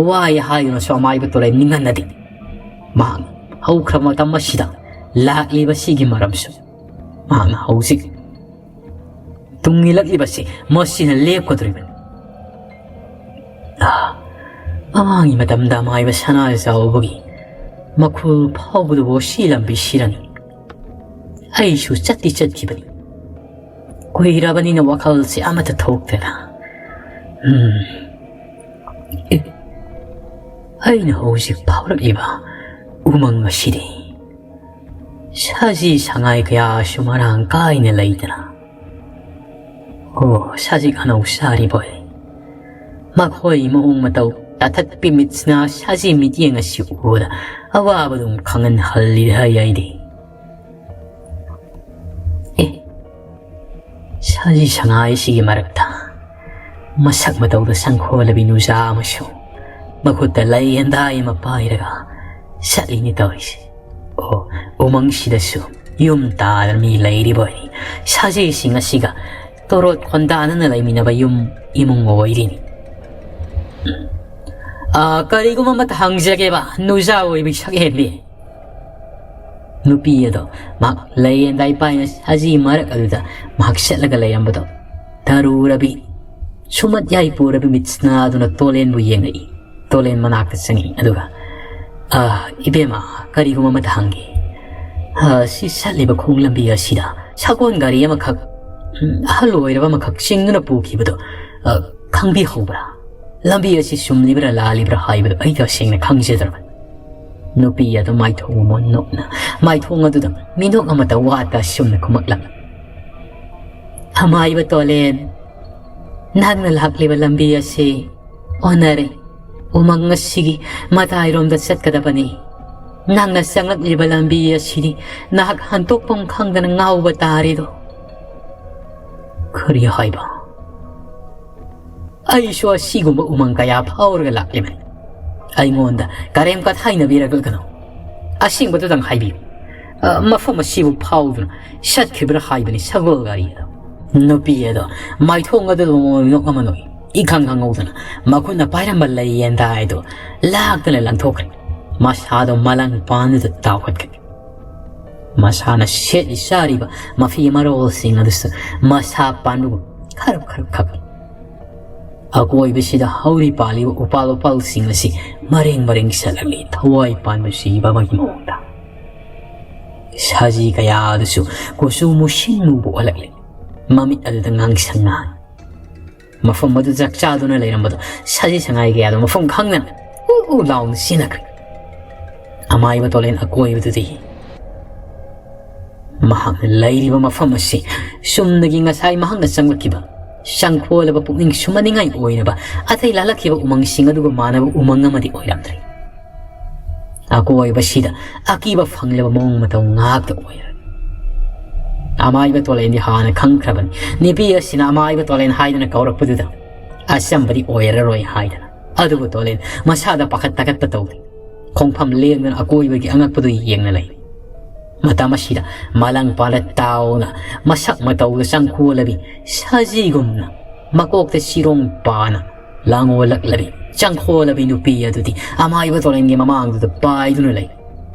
ꯋꯥꯏ ꯍꯥꯏꯗꯨꯅꯁꯨ ꯑꯃꯥꯏꯕ ꯇꯣꯂꯦꯟ ꯅꯤꯡꯍꯟꯅꯗꯦ꯫ ꯃꯍꯥꯛ ꯍꯧꯈ꯭ꯔꯕ ꯃꯇꯝ ꯑꯁꯤꯗ ꯂꯥꯛꯂꯤꯕꯁꯤꯒꯤ ꯃꯔꯝꯁꯨ ꯃꯍꯥꯛꯅ ꯍꯧꯖꯤꯛ ꯇꯨꯡ ꯏꯜꯂꯛꯂꯤꯕꯁꯤ ꯃꯁꯤꯅ ꯂꯦꯞꯀꯗꯧꯔꯤꯕꯅꯤ꯫ ꯑꯥ, ꯃꯃꯥꯡꯒꯤ ꯃꯇꯝꯗ ꯃꯥꯏꯕ ꯁꯅꯥ ꯆꯥꯎꯕꯒꯤ ꯃꯈꯨꯜ ꯐꯥꯎꯕꯗꯨꯕꯨ ꯁꯤ ꯂꯝꯕꯤ ꯁꯤꯔꯅꯤ꯫ ꯑꯩꯁꯨ ꯆꯠꯇꯤ ꯆꯠꯈꯤꯕꯅꯤ꯫ ꯀꯨꯏꯔꯕꯅꯤꯅ ꯋꯥꯈꯜꯁꯦ ꯑꯃꯠꯇ ꯊꯣꯛꯇ꯭ꯔꯦꯗ꯫ ꯎꯝ꯫ ꯑꯦ, ꯑꯩꯅ ꯍꯧꯖꯤꯛ ꯐꯥꯎꯔꯛꯂꯤꯕ ꯎꯃꯪ ꯑꯁꯤꯗꯤ ꯁꯥꯖꯤ ꯁꯉꯥꯏ ꯀꯌꯥꯁꯨ ꯃꯔꯥꯡ ꯀꯥꯏꯅ ꯂꯩꯗꯅ꯫ ꯑꯣ, ꯁꯖꯤꯛ ꯑꯅꯧ ꯆꯥꯔꯤꯕꯣꯏ꯫ ꯃꯈꯣꯏ ꯃꯑꯣꯡ ꯃꯇꯧ ꯇꯥꯊꯠꯄꯤ ꯃꯤꯠꯁꯤꯅ ꯁꯥꯖꯤ ꯃꯤꯠꯌꯦꯡ ꯑꯁꯤ ꯎꯕꯗ ꯑꯋꯥꯕꯗꯨꯝ ꯈꯪꯍꯟꯍꯜꯂꯤꯗ ꯑꯩꯗꯤ꯫ ꯑꯦ, ꯁꯥꯖꯤ ꯁꯉꯥꯏꯁꯤꯒꯤ ꯃꯔꯛꯇ ꯃꯁꯛ ꯃꯇꯧꯗ ꯁꯪꯈꯣꯜꯂꯕꯤ ꯅꯨꯖꯥ ꯑꯃꯁꯨ ꯃꯈꯨꯠꯇ ꯂꯩ ꯍꯦꯟꯗꯥꯏ ꯑꯃ ꯄꯥꯏꯔꯒ ꯆꯠꯂꯤꯅꯤ ꯇꯧꯔꯤꯁꯦ꯫ ꯑꯣ, ꯎꯃꯪꯁꯤꯗꯁꯨ ꯌꯨꯝ ꯇꯥꯗꯅ ꯃꯤ ꯂꯩꯔꯤꯕ ꯑꯣꯏꯔꯤ꯫ ꯁꯥꯖꯤꯁꯤꯡ ꯑꯁꯤꯒ ꯇꯣꯔꯣꯠ ꯈꯣꯟꯗꯥꯅꯅ ꯂꯩꯃꯤꯟꯅꯕ ꯌꯨꯝ ꯏꯃꯨꯡ ꯑꯣꯏꯔꯤꯅꯤ꯫ ꯑꯥ, ꯀꯔꯤꯒꯨꯝꯕ ꯑꯃꯇ ꯍꯪꯖꯒꯦꯕ, ꯅꯨꯖꯥ ꯑꯣꯏꯕꯤ ꯁꯛꯍꯦꯟꯕꯤ꯫ ꯅꯨꯄꯤ ꯑꯗꯣ ꯃꯍꯥꯛ ꯂꯩꯌꯦꯟꯗꯥꯏ ꯄꯥꯏꯅ ꯁꯖꯤ ꯃꯔꯛ ꯑꯗꯨꯗ ꯃꯍꯥꯛ ꯆꯠꯂꯒ ꯂꯩꯔꯝꯕꯗꯣ ꯇꯔꯨꯔꯕꯤ, ꯁꯨꯃꯠ ꯌꯥꯏ ꯄꯨꯔꯕꯤ ꯃꯤꯠꯁꯅꯥꯗꯨꯅ ꯇꯣꯂꯦꯟꯕꯨ ꯌꯦꯡꯂꯛꯏ꯫ ꯇꯣꯂꯦꯟ ꯃꯅꯥꯛꯇ ꯆꯪꯉꯛꯏ꯫ ꯑꯗꯨꯒ, "ꯑ, ꯏꯕꯦꯝꯃ, ꯀꯔꯤꯒꯨꯝꯕ ꯑꯃꯇ ꯍꯪꯒꯦ꯫ ꯑ, ꯁꯤ ꯆꯠꯂꯤꯕ ꯈꯣꯡ ꯂꯝꯕꯤ ꯑꯁꯤꯗ ꯁꯒꯣꯜ ꯒꯥꯔꯤ ꯑꯃꯈꯛ, ꯎꯝ, ꯑꯍꯜ ꯑꯣꯏꯔꯕ ꯑꯃꯈꯛ ꯆꯤꯡꯗꯨꯅ ꯄꯨꯈꯤꯕꯗꯣ, ꯑ, ꯈꯪꯕꯤꯍꯧꯕ꯭ꯔꯥ? ꯂꯝꯕꯤ ꯑꯁꯤ ꯆꯨꯝꯂꯤꯕ꯭ꯔꯥ ꯂꯥꯜꯂꯤꯕ꯭ꯔꯥ ꯍꯥꯏꯕꯗꯨ ꯑꯩ ꯇꯁꯦꯡꯅ ꯈꯪꯖꯗ꯭ꯔꯕꯅꯤ꯫" ꯅꯨꯄꯤ ꯑꯗꯨ ꯃꯥꯏꯊꯣꯡ ꯑꯃ ꯅꯣꯛꯅ, ꯃꯥꯏꯊꯣꯡ ꯑꯗꯨꯗ ꯃꯤꯅꯣꯛ ꯑꯃꯠꯇ ꯋꯥꯠꯇ ꯑꯁꯨꯝꯅ ꯈꯨꯝꯃꯛꯂꯝꯃꯤ꯫ "ꯑꯃꯥꯏꯕ ꯇꯣꯂꯦꯟ, ꯅꯍꯥꯛꯅ ꯂꯥꯛꯂꯤꯕ ꯂꯝꯕꯤ ꯑꯁꯤ ꯑꯣꯟꯅꯔꯦ꯫ ꯎꯃꯪ ꯑꯁꯤꯒꯤ ꯃꯇꯥꯏꯔꯣꯝꯗ ꯆꯠꯀꯗꯕꯅꯤ꯫ ꯅꯪꯅ ꯆꯪꯂꯛꯂꯤꯕ ꯂꯝꯕꯤ ꯑꯁꯤꯗꯤ ꯅꯍꯥꯛ ꯍꯟꯇꯣꯛꯐꯝ ꯈꯪꯗꯅ ꯉꯥꯎꯕ ꯇꯥꯔꯦꯗꯣ꯫" "ꯀꯔꯤ ꯍꯥꯏꯕ? ꯑꯩꯁꯨ ꯑꯁꯤꯒꯨꯝꯕ ꯎꯃꯪ ꯀꯌꯥ ꯐꯥꯎꯔꯒ ꯂꯥꯛꯂꯤꯕꯅꯤ꯫ ꯑꯩꯉꯣꯟꯗ ꯀꯔꯦꯝ ꯀꯊꯥꯏꯅꯕꯤꯔꯒꯅꯨ꯫ ꯑꯁꯦꯡꯕꯗꯨꯗꯪ ꯍꯥꯏꯕꯤꯌꯨ꯫ ꯑ, ꯃꯐꯝ ꯑꯁꯤꯕꯨ ꯐꯥꯎꯗꯨꯅ ꯆꯠꯈꯤꯕ꯭ꯔꯥ ꯍꯥꯏꯕꯅꯤ ꯁꯒꯣꯜ ꯒꯥꯔꯤ ꯑꯗꯣ꯫" ꯅꯨꯄꯤ ꯑꯗꯣ ꯃꯥꯏꯊꯣꯡ ꯑꯗꯨꯗ ꯃꯃꯣꯟ ꯃꯤꯅꯣꯛ ꯑꯃ ꯅꯣꯛꯏ꯫ ꯏꯈꯪ ꯈꯪꯍꯧꯗꯅ ꯃꯈꯨꯠꯅ ꯄꯥꯏꯔꯝꯕ ꯂꯩ ꯌꯦꯟꯗꯥꯏꯗꯣ ꯂꯥꯛꯇꯅ ꯂꯪꯊꯣꯛꯈ꯭ꯔꯦ꯫ ꯃꯁꯥꯗꯣ ꯃꯂꯪ ꯄꯥꯟꯗꯨꯗ ꯇꯥꯎꯈꯠꯈ꯭ꯔꯦ꯫ ꯃꯁꯥꯅ ꯁꯦꯠꯂꯤ ꯆꯥꯔꯤꯕ ꯃꯐꯤ ꯃꯔꯣꯜꯁꯤꯡ ꯑꯗꯨꯁꯨ ꯃꯁꯥ ꯄꯥꯟꯕꯒꯨꯝ ꯈꯔꯞ ꯈꯔꯞ ꯈꯞꯄꯤ꯫ ꯑꯀꯣꯏꯕꯁꯤꯗ ꯍꯧꯔꯤ ꯄꯥꯜꯂꯤꯕ ꯎꯄꯥꯜ ꯋꯥꯄꯥꯜꯁꯤꯡ ꯑꯁꯤ ꯃꯔꯦꯡ ꯃꯔꯦꯡ ꯆꯠꯂꯛꯂꯤ, ꯊꯋꯥꯏ ꯄꯥꯟꯕ ꯁꯤꯕ ꯑꯃꯒꯤ ꯃꯑꯣꯡꯗ꯫ ꯁꯖꯤ ꯀꯌꯥ ꯑꯗꯨꯁꯨ ꯀꯨꯆꯨ ꯃꯨꯁꯤꯟ ꯃꯨꯕ ꯑꯣꯜꯂꯛꯂꯤ꯫ ꯃꯃꯤꯠ ꯑꯗꯨꯗ ꯉꯥꯡꯁꯪ ꯉꯥꯡꯏ꯫ ꯃꯐꯝ ꯑꯗꯨ ꯆꯥꯛ ꯆꯥꯗꯨꯅ ꯂꯩꯔꯝꯕꯗꯣ ꯁꯖꯤ ꯁꯉꯥꯏ ꯀꯌꯥꯗꯣ ꯃꯐꯝ ꯈꯪꯗꯅ ꯎ ꯎ ꯂꯥꯎꯅ ꯆꯦꯟꯅꯈ꯭ꯔꯦ꯫ ꯑꯃꯥꯏꯕ ꯇꯣꯂꯦꯟ ꯑꯀꯣꯏꯕꯗꯨꯗꯤ ꯃꯍꯥꯛꯅ ꯂꯩꯔꯤꯕ ꯃꯐꯝ ꯑꯁꯤ ꯆꯨꯝꯅꯒꯤ ꯉꯁꯥꯏ ꯃꯍꯥꯛꯅ ꯆꯪꯂꯛꯈꯤꯕ ꯆꯪꯈꯣꯜꯂꯕ ꯄꯨꯛꯅꯤꯡ ꯁꯨꯝꯍꯠꯅꯤꯡꯉꯥꯏ ꯑꯣꯏꯔꯕ ꯑꯇꯩ ꯂꯥꯜꯂꯛꯈꯤꯕ ꯎꯃꯪꯁꯤꯡ ꯑꯗꯨꯒ ꯃꯥꯟꯅꯕ ꯎꯃꯪ ꯑꯃꯗꯤ ꯑꯣꯏꯔꯝꯗ꯭ꯔꯦ꯫ ꯑꯀꯣꯏꯕꯁꯤꯗ ꯑꯀꯤꯕ ꯐꯪꯂꯕ ꯃꯑꯣꯡ ꯃꯇꯧ ꯉꯥꯛꯇ ꯑꯣꯏꯔꯦ꯫ ꯑꯃꯥꯏꯕ ꯇꯣꯂꯦꯟꯗꯤ ꯍꯥꯟꯅ ꯈꯪꯈ꯭ꯔꯕꯅꯤ, ꯅꯨꯄꯤ ꯑꯁꯤꯅ ꯑꯃꯥꯏꯕ ꯇꯣꯂꯦꯟ ꯍꯥꯏꯗꯨꯅ ꯀꯧꯔꯛꯄꯗꯨꯗ ꯑꯆꯝꯕꯗꯤ ꯑꯣꯏꯔꯔꯣꯏ ꯍꯥꯏꯗꯅ꯫ ꯑꯗꯨꯕꯨ ꯇꯣꯂꯦꯟ ꯃꯁꯥꯗ ꯄꯥꯈꯠ ꯇꯥꯈꯠꯄ ꯇꯧꯗꯦ꯫ ꯈꯣꯡꯐꯝ ꯂꯦꯡꯗꯅ ꯑꯀꯣꯏꯕꯒꯤ ꯑꯉꯛꯄꯗꯨ ꯌꯦꯡꯅ ꯂꯩ꯫ ꯃꯇꯝ ꯑꯁꯤꯗ ꯃꯂꯪ ꯄꯥꯜꯂ ꯇꯥꯎꯅ ꯃꯁꯛ ꯃꯇꯧꯗ ꯆꯪꯈꯣꯜꯂꯕꯤ ꯁꯖꯤꯒꯨꯝꯅ ꯃꯀꯣꯛꯇ ꯆꯤꯔꯣꯡ ꯄꯥꯅ ꯂꯥꯡꯑꯣꯜꯂꯛꯂꯕꯤ ꯆꯪꯈꯣꯜꯂꯕꯤ ꯅꯨꯄꯤ ꯑꯗꯨꯗꯤ ꯑꯃꯥꯏꯕ ꯇꯣꯂꯦꯟꯒꯤ ꯃꯃꯥꯡꯗꯨꯗ ꯄꯥꯏꯗꯨꯅ ꯂꯩ꯫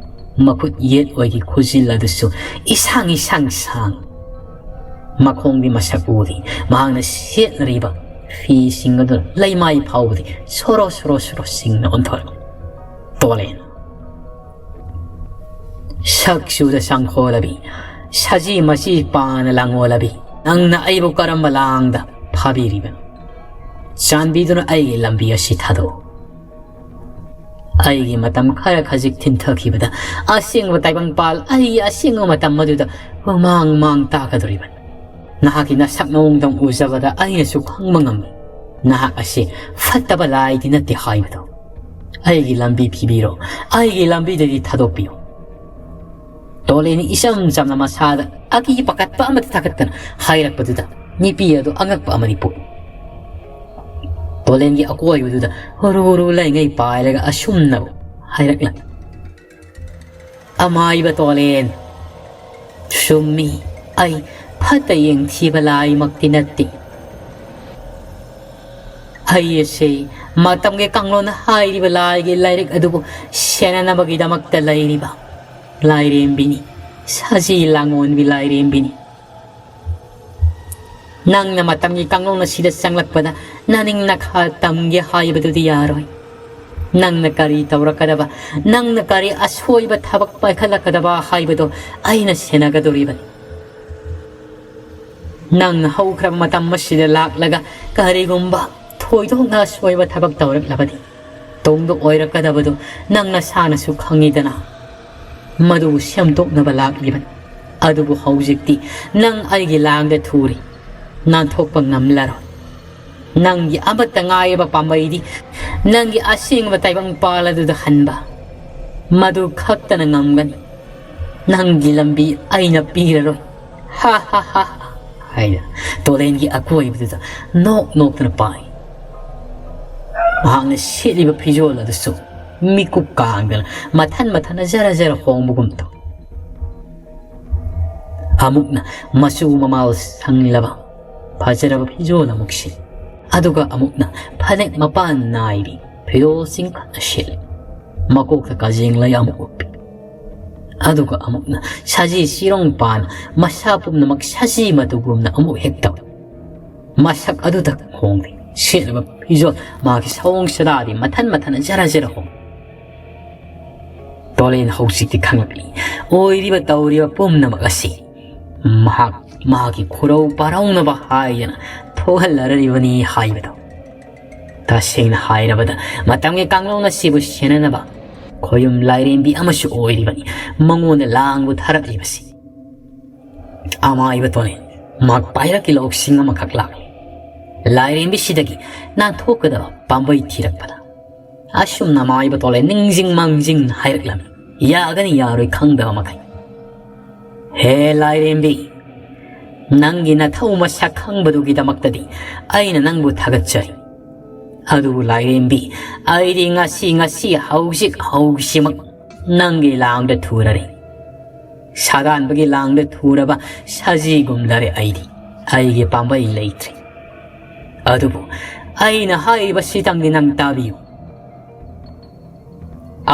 ꯃꯈꯨꯠ ꯌꯦꯠ ꯑꯣꯏꯒꯤ ꯈꯨꯖꯤꯜ ꯑꯗꯨꯁꯨ ꯏꯁꯥꯡ ꯏꯁꯥꯡ ꯁꯥꯡ, ꯃꯈꯣꯡꯗꯤ ꯃꯁꯛ ꯎꯗꯦ꯫ ꯃꯍꯥꯛꯅ ꯁꯦꯠꯅꯔꯤꯕ ꯐꯤꯁꯤꯡ ꯑꯗꯨ ꯂꯩꯃꯥꯏ ꯐꯥꯎꯕꯗꯤ ꯁꯣꯔꯣ ꯁꯣꯔꯣ ꯁꯣꯔꯣ ꯁꯤꯡꯅ ꯑꯣꯟꯊꯣꯔꯛꯏ꯫ ꯇꯣꯂꯦꯟ꯫ ꯁꯛ ꯆꯨꯗ ꯆꯪꯈꯣꯜꯂꯕꯤ, ꯁꯖꯤ ꯃꯆꯤ ꯄꯥꯅ ꯂꯥꯡꯑꯣꯜꯂꯕꯤ, ꯅꯪꯅ ꯑꯩꯕꯨ ꯀꯔꯝꯕ ꯂꯥꯡꯗ ꯐꯥꯕꯤꯔꯤꯕꯅꯣ? ꯆꯥꯟꯕꯤꯗꯨꯅ ꯑꯩꯒꯤ ꯂꯝꯕꯤ ꯑꯁꯤ ꯊꯥꯗꯣꯛꯎ꯫ ꯑꯩꯒꯤ ꯃꯇꯝ ꯈꯔ ꯈꯖꯤꯛ ꯊꯤꯟꯊꯈꯤꯕꯗ ꯑꯁꯦꯡꯕ ꯇꯥꯏꯕꯪꯄꯥꯜ ꯑꯩꯒꯤ ꯑꯁꯦꯡꯕ ꯃꯇꯝ ꯑꯗꯨꯗ ꯃꯥꯡ ꯃꯥꯡ ꯇꯥꯛꯀꯗꯧꯔꯤꯕꯅꯤ꯫ ꯅꯍꯥꯛꯀꯤ ꯅꯁꯛ ꯅꯑꯣꯡꯗꯪ ꯎꯖꯕꯗ ꯑꯩꯅꯁꯨ ꯈꯪꯕ ꯉꯝꯃꯤ꯫ ꯅꯍꯥꯛ ꯑꯁꯤ ꯐꯠꯇꯕ ꯂꯥꯏꯗꯤ ꯅꯠꯇꯦ ꯍꯥꯏꯕꯗꯣ꯫ ꯑꯩꯒꯤ ꯂꯝꯕꯤ ꯄꯤꯕꯤꯔꯣ, ꯑꯩꯒꯤ ꯂꯝꯕꯤꯗꯒꯤ ꯊꯥꯗꯣꯛꯄꯤꯌꯨ꯫ ꯇꯣꯂꯦꯟ ꯏꯆꯝ ꯆꯝꯅ ꯃꯁꯥꯗ ꯑꯀꯤ ꯄꯥꯈꯠꯄ ꯑꯃꯠꯇ ꯊꯥꯒꯠꯇꯅ ꯍꯥꯏꯔꯛꯄꯗꯨꯗ ꯅꯨꯄꯤ ꯑꯗꯨ ꯑꯉꯛꯄ ꯑꯃꯗꯤ ꯄꯣꯛꯏ꯫ ꯇꯣꯂꯦꯟꯒꯤ ꯑꯀꯣꯏꯕꯗꯨꯗ ꯍꯨꯔꯨ ꯍꯨꯔꯨ ꯂꯩꯉꯩ ꯄꯥꯏꯔꯒ ꯑꯁꯨꯝꯅꯕꯨ ꯍꯥꯏꯔꯛꯂꯝꯃꯤ꯫ ꯑꯃꯥꯏꯕ ꯇꯣꯂꯦꯟ, ꯆꯨꯝꯃꯤ, ꯑꯩ ꯐꯠꯇ ꯌꯦꯡꯊꯤꯕ ꯂꯥꯏꯃꯛꯇꯤ ꯅꯠꯇꯦ꯫ ꯑꯩ ꯑꯁꯤ ꯃꯇꯝꯒꯤ ꯀꯥꯡꯂꯣꯟ ꯍꯥꯏꯔꯤꯕ ꯂꯥꯏꯒꯤ ꯂꯥꯏꯔꯤꯛ ꯑꯗꯨꯕꯨ ꯁꯦꯟꯅꯅꯕꯒꯤꯗꯃꯛꯇ ꯂꯩꯔꯤꯕ ꯂꯥꯏꯔꯦꯝꯕꯤꯅꯤ, ꯁꯖꯤ ꯂꯥꯡꯑꯣꯟꯕꯤ ꯂꯥꯏꯔꯦꯝꯕꯤꯅꯤ꯫ ꯅꯪꯅ ꯃꯇꯝꯒꯤ ꯀꯥꯡꯂꯣꯟ ꯑꯁꯤꯗ ꯆꯪꯂꯛꯄꯗ ꯅꯅꯤꯡ ꯅꯈꯥ ꯇꯝꯒꯦ ꯍꯥꯏꯕꯗꯨꯗꯤ ꯌꯥꯔꯣꯏ꯫ ꯅꯪꯅ ꯀꯔꯤ ꯇꯧꯔꯛꯀꯗꯕ, ꯅꯪꯅ ꯀꯔꯤ ꯑꯁꯣꯏꯕ ꯊꯕꯛ ꯄꯥꯏꯈꯠꯂꯛꯀꯗꯕ ꯍꯥꯏꯕꯗꯣ ꯑꯩꯅ ꯁꯦꯟꯅꯒꯗꯧꯔꯤꯕꯅꯤ꯫ ꯅꯪꯅ ꯍꯧꯈ꯭ꯔꯕ ꯃꯇꯝ ꯑꯁꯤꯗ ꯂꯥꯛꯂꯒ ꯀꯔꯤꯒꯨꯝꯕ ꯊꯣꯏꯗꯣꯛꯅ ꯑꯁꯣꯏꯕ ꯊꯕꯛ ꯇꯧꯔꯛꯂꯕꯗꯤ, ꯇꯨꯡꯗ ꯑꯣꯏꯔꯛꯀꯗꯕꯗꯨ ꯅꯪ ꯅꯁꯥꯅꯁꯨ ꯈꯪꯉꯤꯗꯅ꯫ ꯃꯗꯨꯕꯨ ꯁꯦꯝꯗꯣꯛꯅꯕ ꯂꯥꯛꯂꯤꯕꯅꯤ꯫ ꯑꯗꯨꯕꯨ ꯍꯧꯖꯤꯛꯇꯤ ꯅꯪ ꯑꯩꯒꯤ ꯂꯥꯡꯗ ꯊꯨꯔꯦ꯫ ꯅꯥꯟꯊꯣꯛꯄ ꯉꯝꯂꯔꯣꯏ꯫ ꯅꯪꯒꯤ ꯑꯃꯠꯇ ꯉꯥꯏꯔꯕ ꯄꯥꯝꯕꯩꯗꯤ ꯅꯪꯒꯤ ꯑꯁꯦꯡꯕ ꯇꯥꯏꯕꯪ ꯄꯥꯜ ꯑꯗꯨꯗ ꯍꯟꯕ꯫ ꯃꯗꯨ ꯈꯛꯇꯅ ꯉꯝꯒꯅꯤ꯫ ꯅꯪꯒꯤ ꯂꯝꯕꯤ ꯑꯩꯅ ꯄꯤꯔꯔꯣꯏ꯫ ꯍꯥ ꯍꯥ ꯍꯥ ꯍꯥ ꯍꯥꯏꯅ ꯇꯣꯂꯦꯟꯒꯤ ꯑꯀꯣꯏꯕꯗꯨꯗ ꯅꯣꯛ ꯅꯣꯛꯇꯨꯅ ꯄꯥꯏ꯫ ꯃꯍꯥꯛꯅ ꯁꯦꯠꯂꯤꯕ ꯐꯤꯖꯣꯜ ꯑꯗꯨꯁꯨ ꯃꯤꯀꯨꯞ ꯀꯥꯡꯗꯅ ꯃꯊꯟ ꯃꯊꯟꯅ ꯖꯔ ꯖꯔ ꯍꯣꯡꯕꯒꯨꯝ ꯇꯧ꯫ ꯑꯃꯨꯛꯅ ꯃꯆꯨ ꯃꯃꯥꯜ ꯁꯪꯂꯕ ꯐꯖꯔꯕ ꯐꯤꯖꯣꯜ ꯑꯃꯨꯛ ꯁꯤ, ꯑꯗꯨꯒ ꯑꯃꯨꯛꯅ ꯐꯅꯦꯛ ꯃꯄꯥꯟ ꯅꯥꯏꯕꯤ ꯐꯤꯔꯣꯜꯁꯤꯡ ꯈꯛꯇ ꯁꯦꯠꯂꯤ꯫ ꯃꯀꯣꯛꯇ ꯀꯖꯦꯡ ꯂꯩ ꯑꯃꯨꯛ ꯎꯞꯄꯤ꯫ ꯑꯗꯨꯒ ꯑꯃꯨꯛꯅ ꯁꯖꯤ ꯆꯤꯔꯣꯡ ꯄꯥꯟ ꯃꯁꯥ ꯄꯨꯝꯅꯃꯛ ꯁꯖꯤ ꯃꯇꯨꯒꯨꯝꯅ ꯑꯃꯨꯛ ꯍꯦꯛ ꯇꯧꯏ꯫ ꯃꯁꯛ ꯑꯗꯨꯗ ꯍꯣꯡꯗꯦ꯫ ꯁꯦꯠꯂꯤꯕ ꯐꯤꯖꯣꯜ ꯃꯥꯒꯤ ꯁꯑꯣꯡ ꯁꯥꯗꯥꯗꯤ ꯃꯊꯟ ꯃꯊꯟ ꯖꯔ ꯖꯔ ꯍꯣꯡꯏ꯫ ꯇꯣꯂꯦꯟ ꯍꯧꯖꯤꯛꯇꯤ ꯈꯪꯂꯛꯂꯤ꯫ ꯑꯣꯏꯔꯤꯕ ꯇꯧꯔꯤꯕ ꯄꯨꯝꯅꯃꯛ ꯑꯁꯤ ꯃꯍꯥꯛ ꯃꯍꯥꯛꯀꯤ ꯈꯨꯔꯧ ꯄꯥꯔꯧꯅꯕ ꯍꯥꯏꯗꯅ ꯊꯣꯛꯍꯜꯂꯔꯤꯕꯅꯤ ꯍꯥꯏꯕꯗꯣ꯫ ꯇꯁꯦꯡꯅ ꯍꯥꯏꯔꯕꯗ ꯃꯇꯝꯒꯤ ꯀꯥꯡꯂꯣꯟ ꯑꯁꯤꯕꯨ ꯁꯦꯟꯅꯅꯕ ꯈꯣꯌꯨꯝ ꯂꯥꯏꯔꯦꯝꯕꯤ ꯑꯃꯁꯨ ꯑꯣꯏꯔꯤꯕꯅꯤ꯫ ꯃꯉꯣꯟꯗ ꯂꯥꯡꯕꯨ ꯊꯥꯔꯛꯂꯤꯕꯁꯤ꯫ ꯑꯃꯥꯏꯕ ꯇꯣꯂꯦꯟ, ꯃꯍꯥꯛ ꯄꯥꯏꯔꯛꯀꯤ ꯂꯧꯁꯤꯡ ꯑꯃꯈꯛ ꯂꯥꯛꯂꯤ꯫ ꯂꯥꯏꯔꯦꯝꯕꯤꯁꯤꯗꯒꯤ ꯅꯥꯟꯊꯣꯛꯀꯗꯕ ꯄꯥꯝꯕꯩ ꯊꯤꯔꯛꯄꯗ ꯑꯁꯨꯝꯅ ꯑꯃꯥꯏꯕ ꯇꯣꯂꯦꯟ ꯅꯤꯡꯖꯤꯡ ꯃꯥꯡꯖꯤꯡ ꯍꯥꯏꯔꯛꯂꯝꯃꯤ꯫ ꯌꯥꯒꯅꯤ ꯌꯥꯔꯣꯏ ꯈꯪꯗꯕ ꯃꯈꯩ꯫ ꯍꯦ ꯂꯥꯏꯔꯦꯝꯕꯤ, ꯅꯪꯒꯤ ꯅꯊꯧ ꯃꯁꯛ ꯈꯪꯕꯗꯨꯒꯤꯗꯃꯛꯇꯗꯤ ꯑꯩꯅ ꯅꯪꯕꯨ ꯊꯥꯒꯠꯆꯔꯤ꯫ ꯑꯗꯨꯕꯨ ꯂꯥꯏꯔꯦꯝꯕꯤ, ꯑꯩꯗꯤ ꯉꯁꯤ, ꯉꯁꯤ, ꯍꯧꯖꯤꯛ, ꯍꯧꯖꯤꯛꯃꯛ ꯅꯪꯒꯤ ꯂꯥꯡꯗ ꯊꯨꯔꯔꯦ꯫ ꯁꯥꯗꯥꯟꯕꯒꯤ ꯂꯥꯡꯗ ꯊꯨꯔꯕ ꯁꯖꯤꯒꯨꯝꯂꯔꯦ ꯑꯩꯗꯤ꯫ ꯑꯩꯒꯤ ꯄꯥꯝꯕꯩ ꯂꯩꯇ꯭ꯔꯦ꯫ ꯑꯗꯨꯕꯨ ꯑꯩꯅ ꯍꯥꯏꯔꯤꯕꯁꯤꯇꯪꯗꯤ ꯅꯪ ꯇꯥꯕꯤꯌꯨ꯫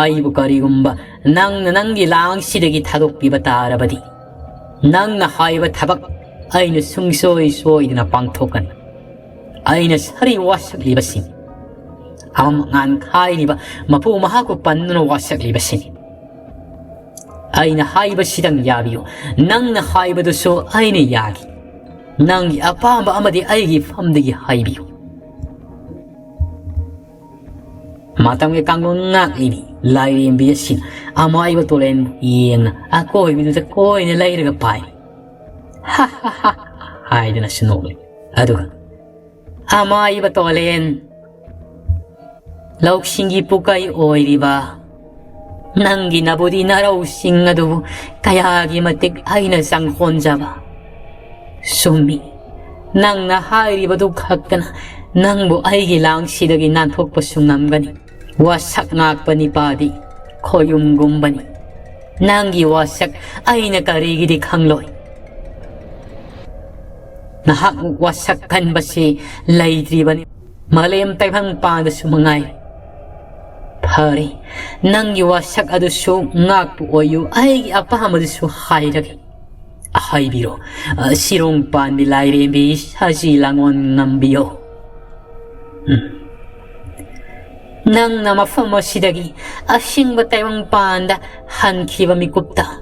ꯑꯩꯕꯨ ꯀꯔꯤꯒꯨꯝꯕ ꯅꯪꯅ ꯅꯪꯒꯤ ꯂꯥꯡꯁꯤꯗꯒꯤ ꯊꯥꯗꯣꯛꯄꯤꯕ ꯇꯥꯔꯕꯗꯤ, ꯅꯪꯅ ꯍꯥꯏꯕ ꯊꯕꯛ ꯑꯩꯅ ꯁꯨꯡꯁꯣꯏ ꯁꯣꯏꯗꯅ ꯄꯥꯡꯊꯣꯛꯀꯅꯤ꯫ ꯑꯩꯅ ꯁꯥꯔꯤ ꯋꯥꯁꯛꯂꯤꯕꯁꯤꯡ, ꯑꯃꯝ ꯑꯉꯥꯟ ꯈꯥꯏꯔꯤꯕ ꯃꯄꯨ ꯃꯍꯥꯛꯄꯨ ꯄꯟꯗꯨꯅ ꯋꯥꯁꯛꯂꯤꯕꯁꯤꯡ, ꯑꯩꯅ ꯍꯥꯏꯕꯁꯤꯗꯪ ꯌꯥꯕꯤꯌꯨ꯫ ꯅꯪꯅ ꯍꯥꯏꯕꯗꯨꯁꯨ ꯑꯩꯅ ꯌꯥꯒꯦ꯫ ꯅꯪꯒꯤ ꯑꯄꯥꯝꯕ ꯑꯃꯗꯤ ꯑꯩꯒꯤ ꯐꯝꯗꯒꯤ ꯍꯥꯏꯕꯤꯌꯨ꯫ ꯃꯇꯝꯒꯤ ꯀꯥꯡꯂꯣꯟ ꯉꯥꯛꯂꯤꯕꯤ ꯂꯥꯏꯔꯦꯝꯕꯤ ꯑꯁꯤꯅ ꯑꯃꯥꯏꯕ ꯇꯣꯂꯦꯟꯕꯨ ꯌꯦꯡꯅ ꯑꯀꯣꯏꯕꯗꯨꯗ ꯀꯣꯏꯅ ꯂꯩꯔꯒ ꯄꯥꯏ꯫ "ꯍꯥ ꯍꯥ ꯍꯥ" ꯍꯥꯏꯗꯨꯅꯁꯨ ꯅꯣꯛꯂꯤ꯫ ꯑꯗꯨꯒ, "ꯑꯃꯥꯏꯕ ꯇꯣꯂꯦꯟ, ꯂꯧꯁꯤꯡꯒꯤ ꯄꯨꯀꯩ ꯑꯣꯏꯔꯤꯕ ꯅꯪꯒꯤ ꯅꯕꯨꯗꯤ ꯅꯔꯧꯁꯤꯡ ꯑꯗꯨꯕꯨ ꯀꯌꯥꯒꯤ ꯃꯇꯤꯛ ꯑꯩꯅ ꯆꯪꯈꯣꯟꯖꯕ꯫ ꯆꯨꯝꯃꯤ, ꯅꯪꯅ ꯍꯥꯏꯔꯤꯕꯗꯨ ꯈꯛꯇꯅ ꯅꯪꯕꯨ ꯑꯩꯒꯤ ꯂꯥꯡꯁꯤꯗꯒꯤ ꯅꯥꯟꯊꯣꯛꯄꯁꯨ ꯉꯝꯒꯅꯤ꯫ ꯋꯥꯁꯛ ꯉꯥꯛꯄ ꯅꯤꯄꯥꯗꯤ ꯈꯣꯌꯨꯝꯒꯨꯝꯕꯅꯤ꯫ ꯅꯪꯒꯤ ꯋꯥꯁꯛ ꯑꯩꯅ ꯀꯔꯤꯒꯤꯗꯤ ꯈꯪꯂꯣꯏ? ꯅꯍꯥꯛ ꯋꯥꯁꯛ ꯀꯟꯕꯁꯤ ꯂꯩꯇ꯭ꯔꯤꯕꯅꯤ, ꯃꯥꯂꯦꯝ ꯇꯥꯏꯕꯪ ꯄꯥꯟꯗꯁꯨ ꯃꯉꯥꯏ꯫ ꯐꯔꯦ, ꯅꯪꯒꯤ ꯋꯥꯁꯛ ꯑꯗꯨꯁꯨ ꯉꯥꯛꯄ ꯑꯣꯏꯌꯨ, ꯑꯩꯒꯤ ꯑꯄꯥꯝꯕꯗꯨꯁꯨ ꯍꯥꯏꯔꯒꯦ꯫ ꯍꯥꯏꯕꯤꯔꯣ, ꯁꯤꯔꯣꯡ ꯄꯥꯟꯕꯤ ꯂꯥꯏꯔꯦꯝꯕꯤ ꯁꯖꯤ ꯂꯥꯡꯑꯣꯟ ꯉꯝꯕꯤꯌꯣ꯫ ꯎꯝ꯫ ꯅꯪꯅ ꯃꯐꯝ ꯑꯁꯤꯗꯒꯤ ꯑꯁꯦꯡꯕ ꯇꯥꯏꯕꯪꯄꯥꯟꯗ ꯍꯟꯈꯤꯕ ꯃꯤꯀꯨꯞꯇ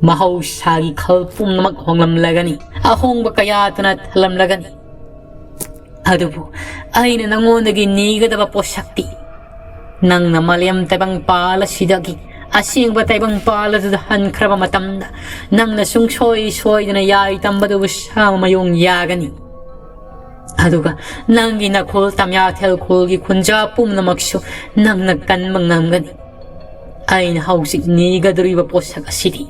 ꯃꯍꯧꯁꯥꯒꯤ ꯈꯜ ꯄꯨꯝꯅꯃꯛ ꯍꯣꯡꯂꯝꯂꯒꯅꯤ, ꯑꯍꯣꯡꯕ ꯀꯌꯥꯇꯅ ꯊꯜꯂꯝꯂꯒꯅꯤ꯫ ꯑꯗꯨꯕꯨ ꯑꯩꯅ ꯅꯉꯣꯟꯗꯒꯤ ꯅꯤꯒꯗꯕ ꯄꯣꯠꯁꯛꯇꯤ, ꯅꯪꯅ ꯃꯥꯂꯦꯝ ꯇꯥꯏꯕꯪ ꯄꯥꯜ ꯑꯁꯤꯗꯒꯤ ꯑꯁꯦꯡꯕ ꯇꯥꯏꯕꯪ ꯄꯥꯜ ꯑꯗꯨꯗ ꯍꯟꯈ꯭ꯔꯕ ꯃꯇꯝꯗ, ꯅꯪꯅ ꯁꯨꯡꯁꯣꯏ ꯁꯣꯏꯗꯅ ꯌꯥꯏ ꯇꯝꯕꯗꯨꯕꯨ ꯁꯥꯃ ꯃꯌꯣꯡ ꯌꯥꯒꯅꯤ꯫ ꯑꯗꯨꯒ ꯅꯪꯒꯤ ꯅꯈꯣꯜ ꯇꯝꯌꯥꯊꯦꯜ ꯈꯣꯜꯒꯤ ꯈꯨꯟꯖꯥ ꯄꯨꯝꯅꯃꯛꯁꯨ ꯅꯪꯅ ꯀꯟꯕ ꯉꯝꯒꯅꯤ꯫ ꯑꯩꯅ ꯍꯧꯖꯤꯛ ꯅꯤꯒꯗꯧꯔꯤꯕ ꯄꯣꯠꯁꯛ ꯑꯁꯤꯗꯤ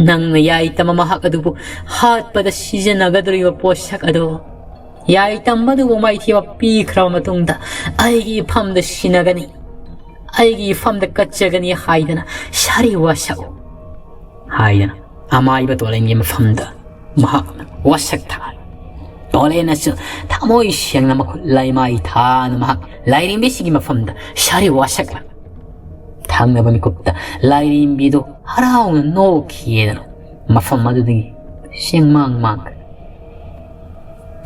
ꯅꯪꯅ ꯌꯥꯏꯇꯝꯕ ꯃꯍꯥꯛ ꯑꯗꯨꯕꯨ ꯍꯥꯠꯄꯗ ꯁꯤꯖꯤꯟꯅꯒꯗꯧꯔꯤꯕ ꯄꯣꯠꯁꯛ ꯑꯗꯣ, ꯌꯥꯏꯇꯝꯕ ꯑꯗꯨꯕꯨ ꯃꯥꯏꯊꯤꯕ ꯄꯤꯈ꯭ꯔꯕ ꯃꯇꯨꯡꯗ ꯑꯩꯒꯤ ꯏꯐꯝꯗ ꯁꯤꯟꯅꯒꯅꯤ꯫ ꯑꯩꯒꯤ ꯏꯐꯝꯗ ꯀꯠꯆꯒꯅꯤ ꯍꯥꯏꯗꯅ ꯁꯥꯔꯤ ꯋꯥꯁꯛꯎ ꯍꯥꯏꯗꯅ ꯑꯃꯥꯏꯕ ꯇꯣꯂꯦꯟꯒꯤ ꯃꯐꯝꯗ ꯃꯍꯥꯛꯅ ꯋꯥꯁꯛ ꯊꯥꯔꯤ꯫ ꯇꯣꯂꯦꯟꯅꯁꯨ ꯊꯃꯣꯏ ꯁꯦꯡꯅ ꯃꯈꯨꯠ ꯂꯩꯃꯥꯏ ꯊꯥꯅ ꯃꯍꯥꯛ ꯂꯥꯏꯔꯦꯝꯕꯤꯁꯤꯒꯤ ꯃꯐꯝꯗ ꯁꯥꯔꯤ ꯋꯥꯁꯛꯂ ꯊꯪꯅꯕ ꯃꯤꯀꯨꯞꯇ ꯂꯥꯏꯔꯦꯝꯕꯤꯗꯨ ꯍꯔꯥꯎꯅ ꯅꯣꯛꯈꯤꯑꯗꯅ ꯃꯐꯝ ꯑꯗꯨꯗꯒꯤ ꯁꯦꯡꯃꯥꯡ ꯃꯥꯡꯈ꯭ꯔꯦ꯫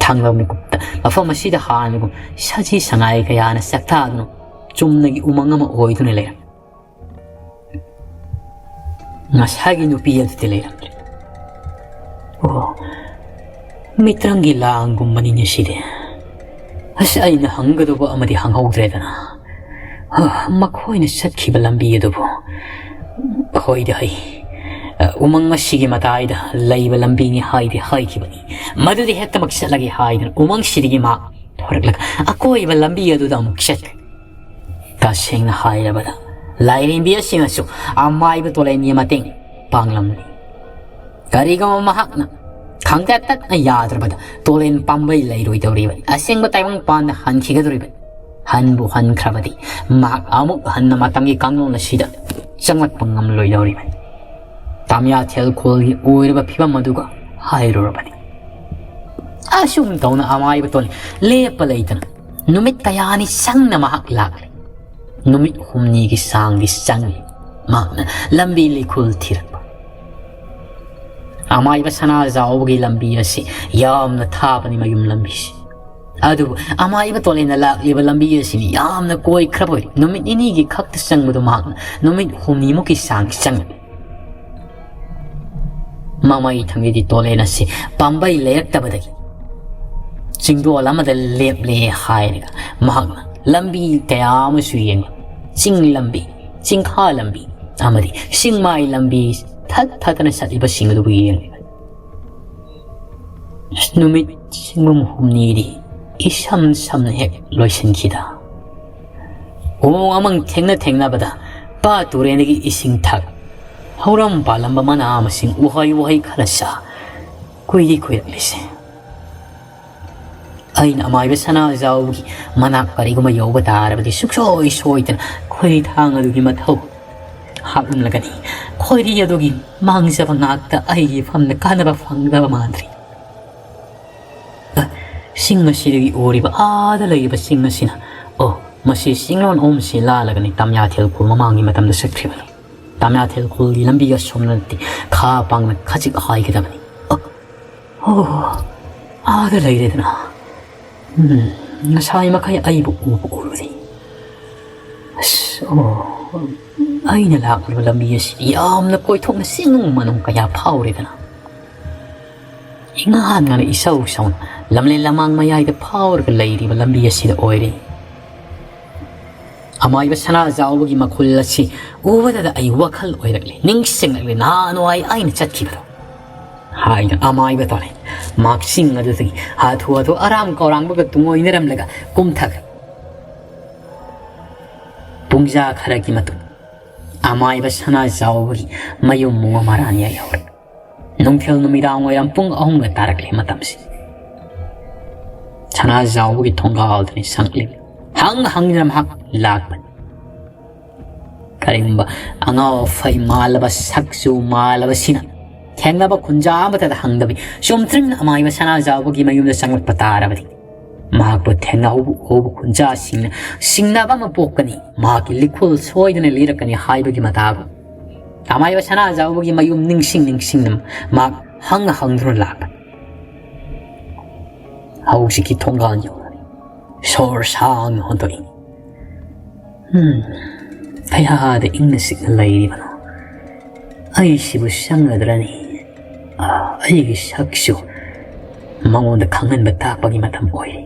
ꯊꯪꯅꯕ ꯃꯤꯀꯨꯞꯇ ꯃꯐꯝ ꯑꯁꯤꯗ ꯍꯥꯟꯅꯒꯨꯝ ꯁꯖꯤ ꯁꯉꯥꯏ ꯀꯌꯥꯅ ꯆꯥꯛꯇꯥꯗꯨꯅ ꯆꯨꯝꯅꯒꯤ ꯎꯃꯪ ꯑꯃ ꯑꯣꯏꯗꯨꯅ ꯂꯩꯔꯝꯃꯤ꯫ ꯉꯁꯥꯏꯒꯤ ꯅꯨꯄꯤ ꯑꯗꯨꯗꯤ ꯂꯩꯔꯝꯗ꯭ꯔꯦ꯫ ꯑꯣ, ꯃꯤꯇ꯭ꯔꯪꯒꯤ ꯂꯥꯡꯒꯨꯝꯕꯅꯤꯅꯦ ꯁꯤꯗꯤ꯫ ꯑꯁ, ꯑꯩꯅ ꯍꯪꯒꯗꯧꯕ ꯑꯃꯗꯤ ꯍꯪꯍꯧꯗ꯭ꯔꯦꯗꯅ꯫ ꯍ, ꯃꯈꯣꯏꯅ ꯆꯠꯈꯤꯕ ꯂꯝꯕꯤ ꯑꯗꯨꯕꯨ? ꯍꯣꯏꯗꯤ ꯍꯩ꯫ ꯑ, ꯎꯃꯪ ꯑꯁꯤꯒꯤ ꯃꯇꯥꯏꯗ ꯂꯩꯕ ꯂꯝꯕꯤꯅꯤ ꯍꯥꯏꯗꯤ ꯍꯥꯏꯈꯤꯕꯅꯤ꯫ ꯃꯗꯨꯗꯤ ꯍꯦꯛꯇꯃꯛ ꯆꯠꯂꯒꯦ ꯍꯥꯏꯗꯨꯅ ꯎꯃꯪꯁꯤꯗꯒꯤ ꯃꯍꯥꯛ ꯊꯣꯔꯛꯂꯒ ꯑꯀꯣꯏꯕ ꯂꯝꯕꯤ ꯑꯗꯨꯗ ꯑꯃꯨꯛ ꯆꯠꯈ꯭ꯔꯦ꯫ ꯇꯁꯦꯡꯅ ꯍꯥꯏꯔꯕꯗ, ꯂꯥꯏꯔꯦꯝꯕꯤ ꯑꯁꯤꯅꯁꯨ ꯑꯃꯥꯏꯕ ꯇꯣꯂꯦꯟꯒꯤ ꯃꯇꯦꯡ ꯄꯥꯡꯂꯝꯂꯤ꯫ ꯀꯔꯤꯒꯨꯝꯕ ꯃꯍꯥꯛꯅ ꯈꯪꯇꯠ ꯇꯠꯅ ꯌꯥꯗ꯭ꯔꯕꯗ, ꯇꯣꯂꯦꯟ ꯄꯥꯝꯕꯩ ꯂꯩꯔꯣꯏꯗꯧꯔꯤꯕꯅꯤ꯫ ꯑꯁꯦꯡꯕ ꯇꯥꯏꯕꯪꯄꯥꯟꯗ ꯍꯟꯈꯤꯒꯗꯧꯔꯤꯕꯅꯤ꯫ ꯍꯟꯕꯨ ꯍꯟꯈ꯭ꯔꯕꯗꯤ, ꯃꯍꯥꯛ ꯑꯃꯨꯛ ꯍꯟꯅ ꯃꯇꯝꯒꯤ ꯀꯥꯡꯂꯣꯟ ꯑꯁꯤꯗ ꯆꯪꯂꯛꯄ ꯉꯝꯂꯣꯏꯗꯧꯔꯤꯕꯅꯤ꯫ ꯇꯥꯃꯤꯌꯥ ꯊꯦꯜꯈꯣꯜꯒꯤ ꯑꯣꯏꯔꯕ ꯐꯤꯕꯝ ꯑꯗꯨꯒ ꯍꯥꯏꯔꯨꯔꯕꯅꯤ꯫ ꯑꯁꯨꯝ ꯇꯧꯅ ꯑꯃꯥꯏꯕ ꯇꯣꯂꯦꯟ ꯂꯦꯞꯄ ꯂꯩꯇꯅ ꯅꯨꯃꯤꯠ ꯀꯌꯥꯅꯤ ꯆꯪꯅ ꯃꯍꯥꯛ ꯂꯥꯛꯂꯦ꯫ ꯅꯨꯃꯤꯠ ꯍꯨꯝꯅꯤꯒꯤ ꯆꯥꯡꯗꯤ ꯆꯪꯏ ꯃꯍꯥꯛꯅ ꯂꯝꯕꯤ ꯂꯩꯈꯨꯜ ꯊꯤꯔꯛꯄ꯫ ꯑꯃꯥꯏꯕ ꯁꯅꯥꯖꯥꯎꯕꯒꯤ ꯂꯝꯕꯤ ꯑꯁꯤ ꯌꯥꯝꯅ ꯊꯥꯕꯅꯤ, ꯃꯌꯨꯝ ꯂꯝꯕꯤꯁꯤ꯫ ꯑꯗꯨꯕꯨ ꯑꯃꯥꯏꯕ ꯇꯣꯂꯦꯟꯅ ꯂꯥꯛꯂꯤꯕ ꯂꯝꯕꯤ ꯑꯁꯤꯅꯤ ꯌꯥꯝꯅ ꯀꯣꯏꯈ꯭ꯔꯕ ꯑꯣꯏ꯫ ꯅꯨꯃꯤꯠ ꯅꯤꯅꯤꯒꯤ ꯈꯛꯇ ꯆꯪꯕꯗꯨ ꯃꯍꯥꯛꯅ ꯅꯨꯃꯤꯠ ꯍꯨꯝꯅꯤꯃꯨꯛꯀꯤ ꯆꯥꯡ ꯆꯪꯏ꯫ ꯃꯃꯩ ꯊꯪꯒꯤꯗꯤ ꯇꯣꯂꯦꯟ ꯑꯁꯤ ꯄꯥꯝꯕꯩ ꯂꯩꯔꯛꯇꯕꯗꯒꯤ ꯆꯤꯡꯗꯣꯜ ꯑꯃꯗ ꯂꯦꯞꯂꯦ ꯍꯥꯏꯔꯒ ꯃꯍꯥꯛꯅ ꯂꯝꯕꯤ ꯀꯌꯥ ꯑꯃꯁꯨ ꯌꯦꯡꯕ, ꯆꯤꯡ ꯂꯝꯕꯤ, ꯆꯤꯡꯈꯥ ꯂꯝꯕꯤ ꯑꯃꯗꯤ ꯆꯤꯡꯃꯥꯏ ꯂꯝꯕꯤ ꯊꯠ ꯊꯠꯇꯅ ꯆꯠꯂꯤꯕꯁꯤꯡ ꯑꯗꯨꯕꯨ ꯌꯦꯡꯂꯤꯕ꯫ ꯅꯨꯃꯤꯠ ꯆꯤꯡꯕꯝ ꯍꯨꯝꯅꯤꯗꯤ ꯏꯁꯝ ꯁꯝꯅ ꯍꯦꯛ ꯂꯣꯏꯁꯤꯟꯈꯤꯗ꯫ ꯎꯃꯪ ꯋꯥꯃꯪ ꯊꯦꯡꯅ ꯊꯦꯡꯅꯕꯗ ꯄꯥꯠ ꯇꯨꯔꯦꯟꯗꯒꯤ ꯏꯁꯤꯡ ꯊꯛ, ꯍꯧꯔꯝ ꯄꯥꯜꯂꯝꯕ ꯃꯅꯥ ꯃꯁꯤꯡ ꯎꯍꯩ ꯋꯥꯍꯩ ꯈꯔ ꯆꯥ, ꯀꯨꯏꯗꯤ ꯀꯨꯏꯔꯛꯂꯤꯁꯦ꯫ ꯑꯩꯅ ꯑꯃꯥꯏꯕ ꯁꯅꯥꯖꯥꯎꯒꯤ ꯃꯅꯥꯛ ꯀꯔꯤꯒꯨꯝꯕ ꯌꯧꯕ ꯇꯥꯔꯕꯗꯤ ꯁꯨꯡꯁꯣꯏ ꯁꯣꯏꯗꯅ ꯈꯣꯏꯔꯤ ꯊꯥꯡ ꯑꯗꯨꯒꯤ ꯃꯊꯧ ꯍꯥꯞꯂꯝꯂꯒꯅꯤ꯫ ꯈꯣꯏꯔꯤ ꯑꯗꯨꯒꯤ ꯃꯥꯡꯖꯕ ꯉꯥꯛꯇ ꯑꯩꯒꯤ ꯏꯐꯝꯗ ꯀꯥꯟꯅꯕ ꯐꯪꯒꯗꯕ ꯃꯥꯟꯗ꯭ꯔꯤ꯫ ꯆꯤꯡ ꯑꯁꯤꯗꯒꯤ ꯎꯔꯤꯕ ꯑꯥꯗ ꯂꯩꯔꯤꯕ ꯆꯤꯡ ꯑꯁꯤꯅ, ꯑꯣ, ꯃꯁꯤ ꯆꯤꯡꯂꯣꯟ ꯑꯍꯨꯝꯁꯤ ꯂꯥꯜꯂꯒꯅꯤ ꯇꯥꯃꯤꯌꯥꯊꯦꯜ ꯈꯨꯜ ꯃꯃꯥꯡꯒꯤ ꯃꯇꯝꯗ ꯆꯠꯈ꯭ꯔꯤꯕꯗꯣ꯫ ꯇꯥꯃꯤꯌꯥꯊꯦꯜ ꯈꯨꯜꯒꯤ ꯂꯝꯕꯤ ꯑꯁꯣꯝꯅ ꯅꯠꯇꯦ, ꯈꯥ ꯄꯥꯡꯅ ꯈꯖꯤꯛ ꯍꯥꯏꯒꯗꯕꯅꯤ꯫ ꯑ, ꯑꯣ, ꯑꯥꯗ ꯂꯩꯔꯦꯗꯅ꯫ ꯎꯝ, ꯉꯁꯥꯏ ꯃꯈꯩ ꯑꯩꯕꯨ ꯎꯕ ꯎꯔꯨꯗꯦ꯫ ꯑꯁ, ꯑꯣ, ꯑꯩꯅ ꯂꯥꯛꯂꯤꯕ ꯂꯝꯕꯤ ꯑꯁꯤ ꯌꯥꯝꯅ ꯀꯣꯏꯊꯣꯛꯅ ꯆꯤꯡꯅꯨꯡ ꯃꯥꯅꯨꯡ ꯀꯌꯥ ꯐꯥꯎꯔꯦꯗꯅ꯫ ꯏꯉꯥꯟ ꯉꯥꯟꯅ ꯏꯁꯧ ꯁꯧꯅ ꯂꯝꯂꯦꯟ ꯂꯃꯥꯡ ꯃꯌꯥꯏꯗ ꯐꯥꯎꯔꯒ ꯂꯩꯔꯤꯕ ꯂꯝꯕꯤ ꯑꯁꯤꯗ ꯑꯣꯏꯔꯦ꯫ ꯑꯃꯥꯏꯕ ꯁꯅꯥꯖꯥꯎꯕꯒꯤ ꯃꯈꯨꯜ ꯑꯁꯤ ꯎꯕꯗꯗ ꯑꯩ ꯋꯥꯈꯜ ꯑꯣꯏꯔꯛꯂꯦ, ꯅꯤꯡꯁꯤꯡꯂꯛꯂꯦ ꯅꯍꯥꯟꯋꯥꯏ ꯑꯩꯅ ꯆꯠꯈꯤꯕꯗꯣ꯫ ꯍꯥꯏꯅ ꯑꯃꯥꯏꯕ ꯇꯣꯂꯦꯟ ꯃꯍꯥꯛ ꯆꯤꯡ ꯑꯗꯨꯗꯒꯤ ꯍꯥꯊꯨ ꯍꯥꯊꯨ ꯑꯔꯥꯝ ꯀꯧꯔꯥꯡꯕꯒ ꯇꯨꯡꯑꯣꯏꯅꯔꯝꯂꯒ ꯀꯨꯝꯊꯈ꯭ꯔꯦ꯫ ꯄꯨꯡꯖꯥ ꯈꯔꯒꯤ ꯃꯇꯨꯡ ꯑꯃꯥꯏꯕ ꯁꯅꯥꯖꯥꯎꯕꯒꯤ ꯃꯌꯨꯝ ꯃꯨꯉ ꯃꯔꯥꯟ ꯌꯥꯏꯍꯧꯔꯦ꯫ ꯅꯨꯡꯊꯤꯜ ꯅꯨꯃꯤꯗꯥꯡ ꯋꯥꯏꯔꯝ ꯄꯨꯡ ꯑꯍꯨꯝꯒ ꯇꯥꯔꯛꯂꯦ ꯃꯇꯝꯁꯤ꯫ ꯁꯅꯥꯖꯥꯎꯕꯒꯤ ꯊꯣꯡꯒꯥꯜꯗꯅꯤ ꯁꯪꯂꯤꯕ꯫ ꯍꯪ ꯍꯪꯗꯅ ꯃꯍꯥꯛ ꯂꯥꯛꯄꯅꯤ꯫ ꯀꯔꯤꯒꯨꯝꯕ ꯑꯉꯥꯎ ꯑꯐꯩ ꯃꯥꯜꯂꯕ ꯁꯛꯁꯨ ꯃꯥꯜꯂꯕꯁꯤꯅ ꯊꯦꯡꯅꯕ ꯈꯨꯟꯖꯥ ꯑꯃꯠꯇꯗ ꯍꯪꯗꯕꯤ ꯆꯨꯝꯗ꯭ꯔꯤꯡ ꯑꯃꯥꯏꯕ ꯁꯅꯥꯖꯥꯎꯕꯒꯤ ꯃꯌꯨꯝꯗ ꯆꯪꯂꯛꯄ ꯇꯥꯔꯕꯗꯤ ꯃꯍꯥꯛꯄꯨ ꯊꯦꯡꯅꯍꯧꯕ ꯎꯍꯧꯕ ꯈꯨꯟꯖꯥꯁꯤꯡꯅ ꯁꯤꯡꯅꯕ ꯑꯃ ꯄꯣꯛꯀꯅꯤ꯫ ꯃꯍꯥꯛꯀꯤ ꯂꯤꯈꯨꯜ ꯁꯣꯏꯗꯅ ꯂꯤꯔꯛꯀꯅꯤ ꯍꯥꯏꯕꯒꯤ ꯃꯇꯥꯒꯨꯝ꯫ ꯑꯃꯥꯏꯕ ꯁꯅꯥꯖꯥꯎꯕꯒꯤ ꯃꯌꯨꯝ ꯅꯤꯡꯁꯤꯡ ꯅꯤꯡꯁꯤꯡꯅ ꯃꯍꯥꯛ ꯍꯪ ꯍꯪꯗꯨꯅ ꯂꯥꯛꯄꯅꯤ꯫ ꯍꯧꯖꯤꯛꯀꯤ ꯊꯣꯡꯒꯥꯜ ꯌꯧꯔꯦ꯫ ꯁꯣꯔ ꯁꯥꯡꯅ ꯍꯣꯟꯗꯣꯛꯏ꯫ ꯎꯝ, ꯀꯌꯥꯗ ꯏꯪꯅ ꯆꯤꯛꯅ ꯂꯩꯔꯤꯕꯅꯣ? ꯑꯩꯁꯤꯕꯨ ꯆꯪꯒꯗ꯭ꯔꯅꯤ? ꯑꯥ, ꯑꯩꯒꯤ ꯁꯛꯁꯨ ꯃꯉꯣꯟꯗ ꯈꯪꯍꯟꯕ ꯇꯥꯛꯄꯒꯤ ꯃꯇꯝ ꯑꯣꯏꯔꯦ꯫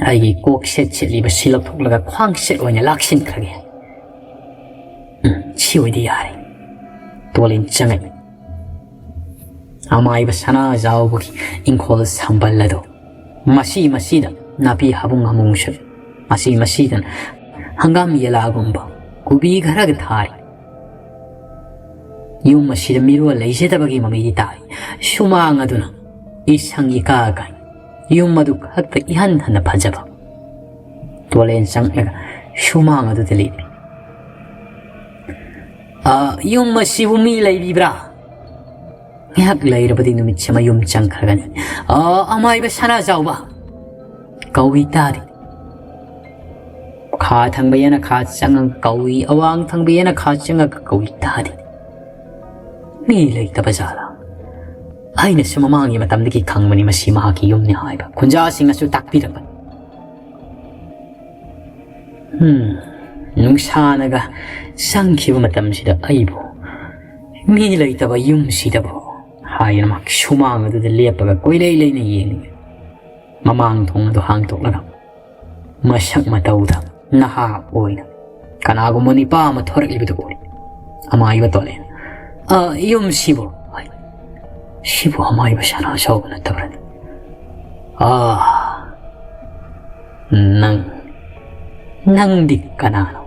ꯑꯩꯒꯤ ꯀꯣꯛ ꯁꯦꯠ ꯁꯦꯠꯂꯤꯕꯁꯤ ꯂꯧꯊꯣꯛꯂꯒ ꯈ꯭ꯋꯥꯡ ꯁꯦꯠ ꯑꯣꯏꯅ ꯂꯥꯛꯁꯤꯟꯈ꯭ꯔꯒꯦ꯫ ꯎꯝ, ꯁꯤ ꯑꯣꯏꯗꯤ ꯌꯥꯔꯦ꯫ ꯇꯣꯂꯤꯟ ꯆꯪꯉꯛꯏ꯫ ꯑꯃꯥꯏꯕ ꯁꯅꯥꯖꯥꯎꯕꯒꯤ ꯏꯪꯈꯣꯜ ꯁꯝꯕꯜ ꯑꯗꯨ ꯃꯁꯤ ꯃꯁꯤꯗ ꯅꯥꯄꯤ ꯍꯥꯕꯨꯡ ꯍꯥꯃꯨꯡꯁꯨ, ꯃꯁꯤ ꯃꯁꯤꯗꯅ ꯍꯪꯒꯥꯝ ꯌꯦꯂꯥꯒꯨꯝꯕ ꯀꯣꯕꯤ ꯈꯔꯒ ꯊꯥꯔꯤ꯫ ꯌꯨꯝ ꯑꯁꯤꯗ ꯃꯤꯔꯣꯜ ꯂꯩꯖꯗꯕꯒꯤ ꯃꯃꯤꯗꯤ ꯇꯥꯏ꯫ ꯁꯨꯃꯥꯡ ꯑꯗꯨꯅ ꯏꯁꯪ ꯏꯀꯥ ꯀꯥꯏ꯫ ꯌꯨꯝ ꯑꯗꯨ ꯈꯛꯇ ꯏꯍꯟ ꯍꯟꯅ ꯐꯖꯕ꯫ ꯇꯣꯂꯦꯟ ꯆꯪꯂꯒ ꯁꯨꯃꯥꯡ ꯑꯗꯨꯗ ꯂꯦꯞꯄꯤ꯫ "ꯑ, ꯌꯨꯝ ꯑꯁꯤꯕꯨ ꯃꯤ ꯂꯩꯕꯤꯕ꯭ꯔꯥ?" ꯉꯥꯏꯍꯥꯛ ꯂꯩꯔꯕꯗꯤ ꯅꯨꯃꯤꯠꯁꯦ ꯃꯌꯨꯝ ꯆꯪꯈ꯭ꯔꯒꯅꯤ꯫ ꯑ, ꯑꯃꯥꯏꯕ ꯁꯅꯥꯖꯥꯎꯕ! ꯀꯧꯏ ꯇꯥꯗꯦ꯫ ꯈꯥ ꯊꯪꯕ ꯌꯦꯅ ꯈꯥ ꯆꯪꯉꯒ ꯀꯧꯏ, ꯑꯋꯥꯡ ꯊꯪꯕ ꯌꯦꯅ ꯈꯥ ꯆꯪꯉꯒ ꯀꯧꯏ ꯇꯥꯗꯦ꯫ ꯃꯤ ꯂꯩꯇꯕ ꯖꯥꯠꯂꯥ? ꯑꯩꯅꯁꯨ ꯃꯃꯥꯡꯒꯤ ꯃꯇꯝꯗꯒꯤ ꯈꯪꯕꯅꯤ ꯃꯁꯤ ꯃꯍꯥꯛꯀꯤ ꯌꯨꯝꯅꯤ ꯍꯥꯏꯕ꯫ ꯈꯨꯟꯖꯥꯁꯤꯡꯅꯁꯨ ꯇꯥꯛꯄꯤꯔꯛꯄꯅꯤ꯫ ꯍꯝ, ꯅꯨꯡꯁꯥꯅꯒ ꯆꯪꯈꯤꯕ ꯃꯇꯝꯁꯤꯗ ꯑꯩꯕꯨ ꯃꯤ ꯂꯩꯇꯕ ꯌꯨꯝꯁꯤꯗꯕꯨ ꯍꯥꯏꯗꯨꯅ ꯃꯍꯥꯛ ꯁꯨꯃꯥꯡ ꯑꯗꯨꯗ ꯂꯦꯞꯄꯒ ꯀꯣꯏꯂꯩ ꯂꯩꯅ ꯌꯦꯡꯂꯤ꯫ ꯃꯃꯥꯡ ꯊꯣꯡ ꯑꯗꯨ ꯍꯥꯡꯗꯣꯛꯂꯒ ꯃꯁꯛ ꯃꯇꯧꯗ ꯅꯍꯥ ꯑꯣꯏꯅ ꯀꯅꯥꯒꯨꯝꯕ ꯅꯤꯄꯥ ꯑꯃ ꯊꯣꯔꯛꯂꯤꯕꯗꯨ ꯎꯔꯦ꯫ ꯑꯃꯥꯏꯕ ꯇꯣꯂꯦꯟ, "ꯑ, ꯌꯨꯝꯁꯤꯕꯨ?" ꯍꯥꯏ꯫ "ꯁꯤꯕꯨ ꯑꯃꯥꯏꯕ ꯁꯅꯥꯖꯥꯎꯕ ꯅꯠꯇꯕ꯭ꯔꯅꯦ?" "ꯑ, ꯅꯪ, ꯅꯪꯗꯤ ꯀꯅꯥꯅꯣ?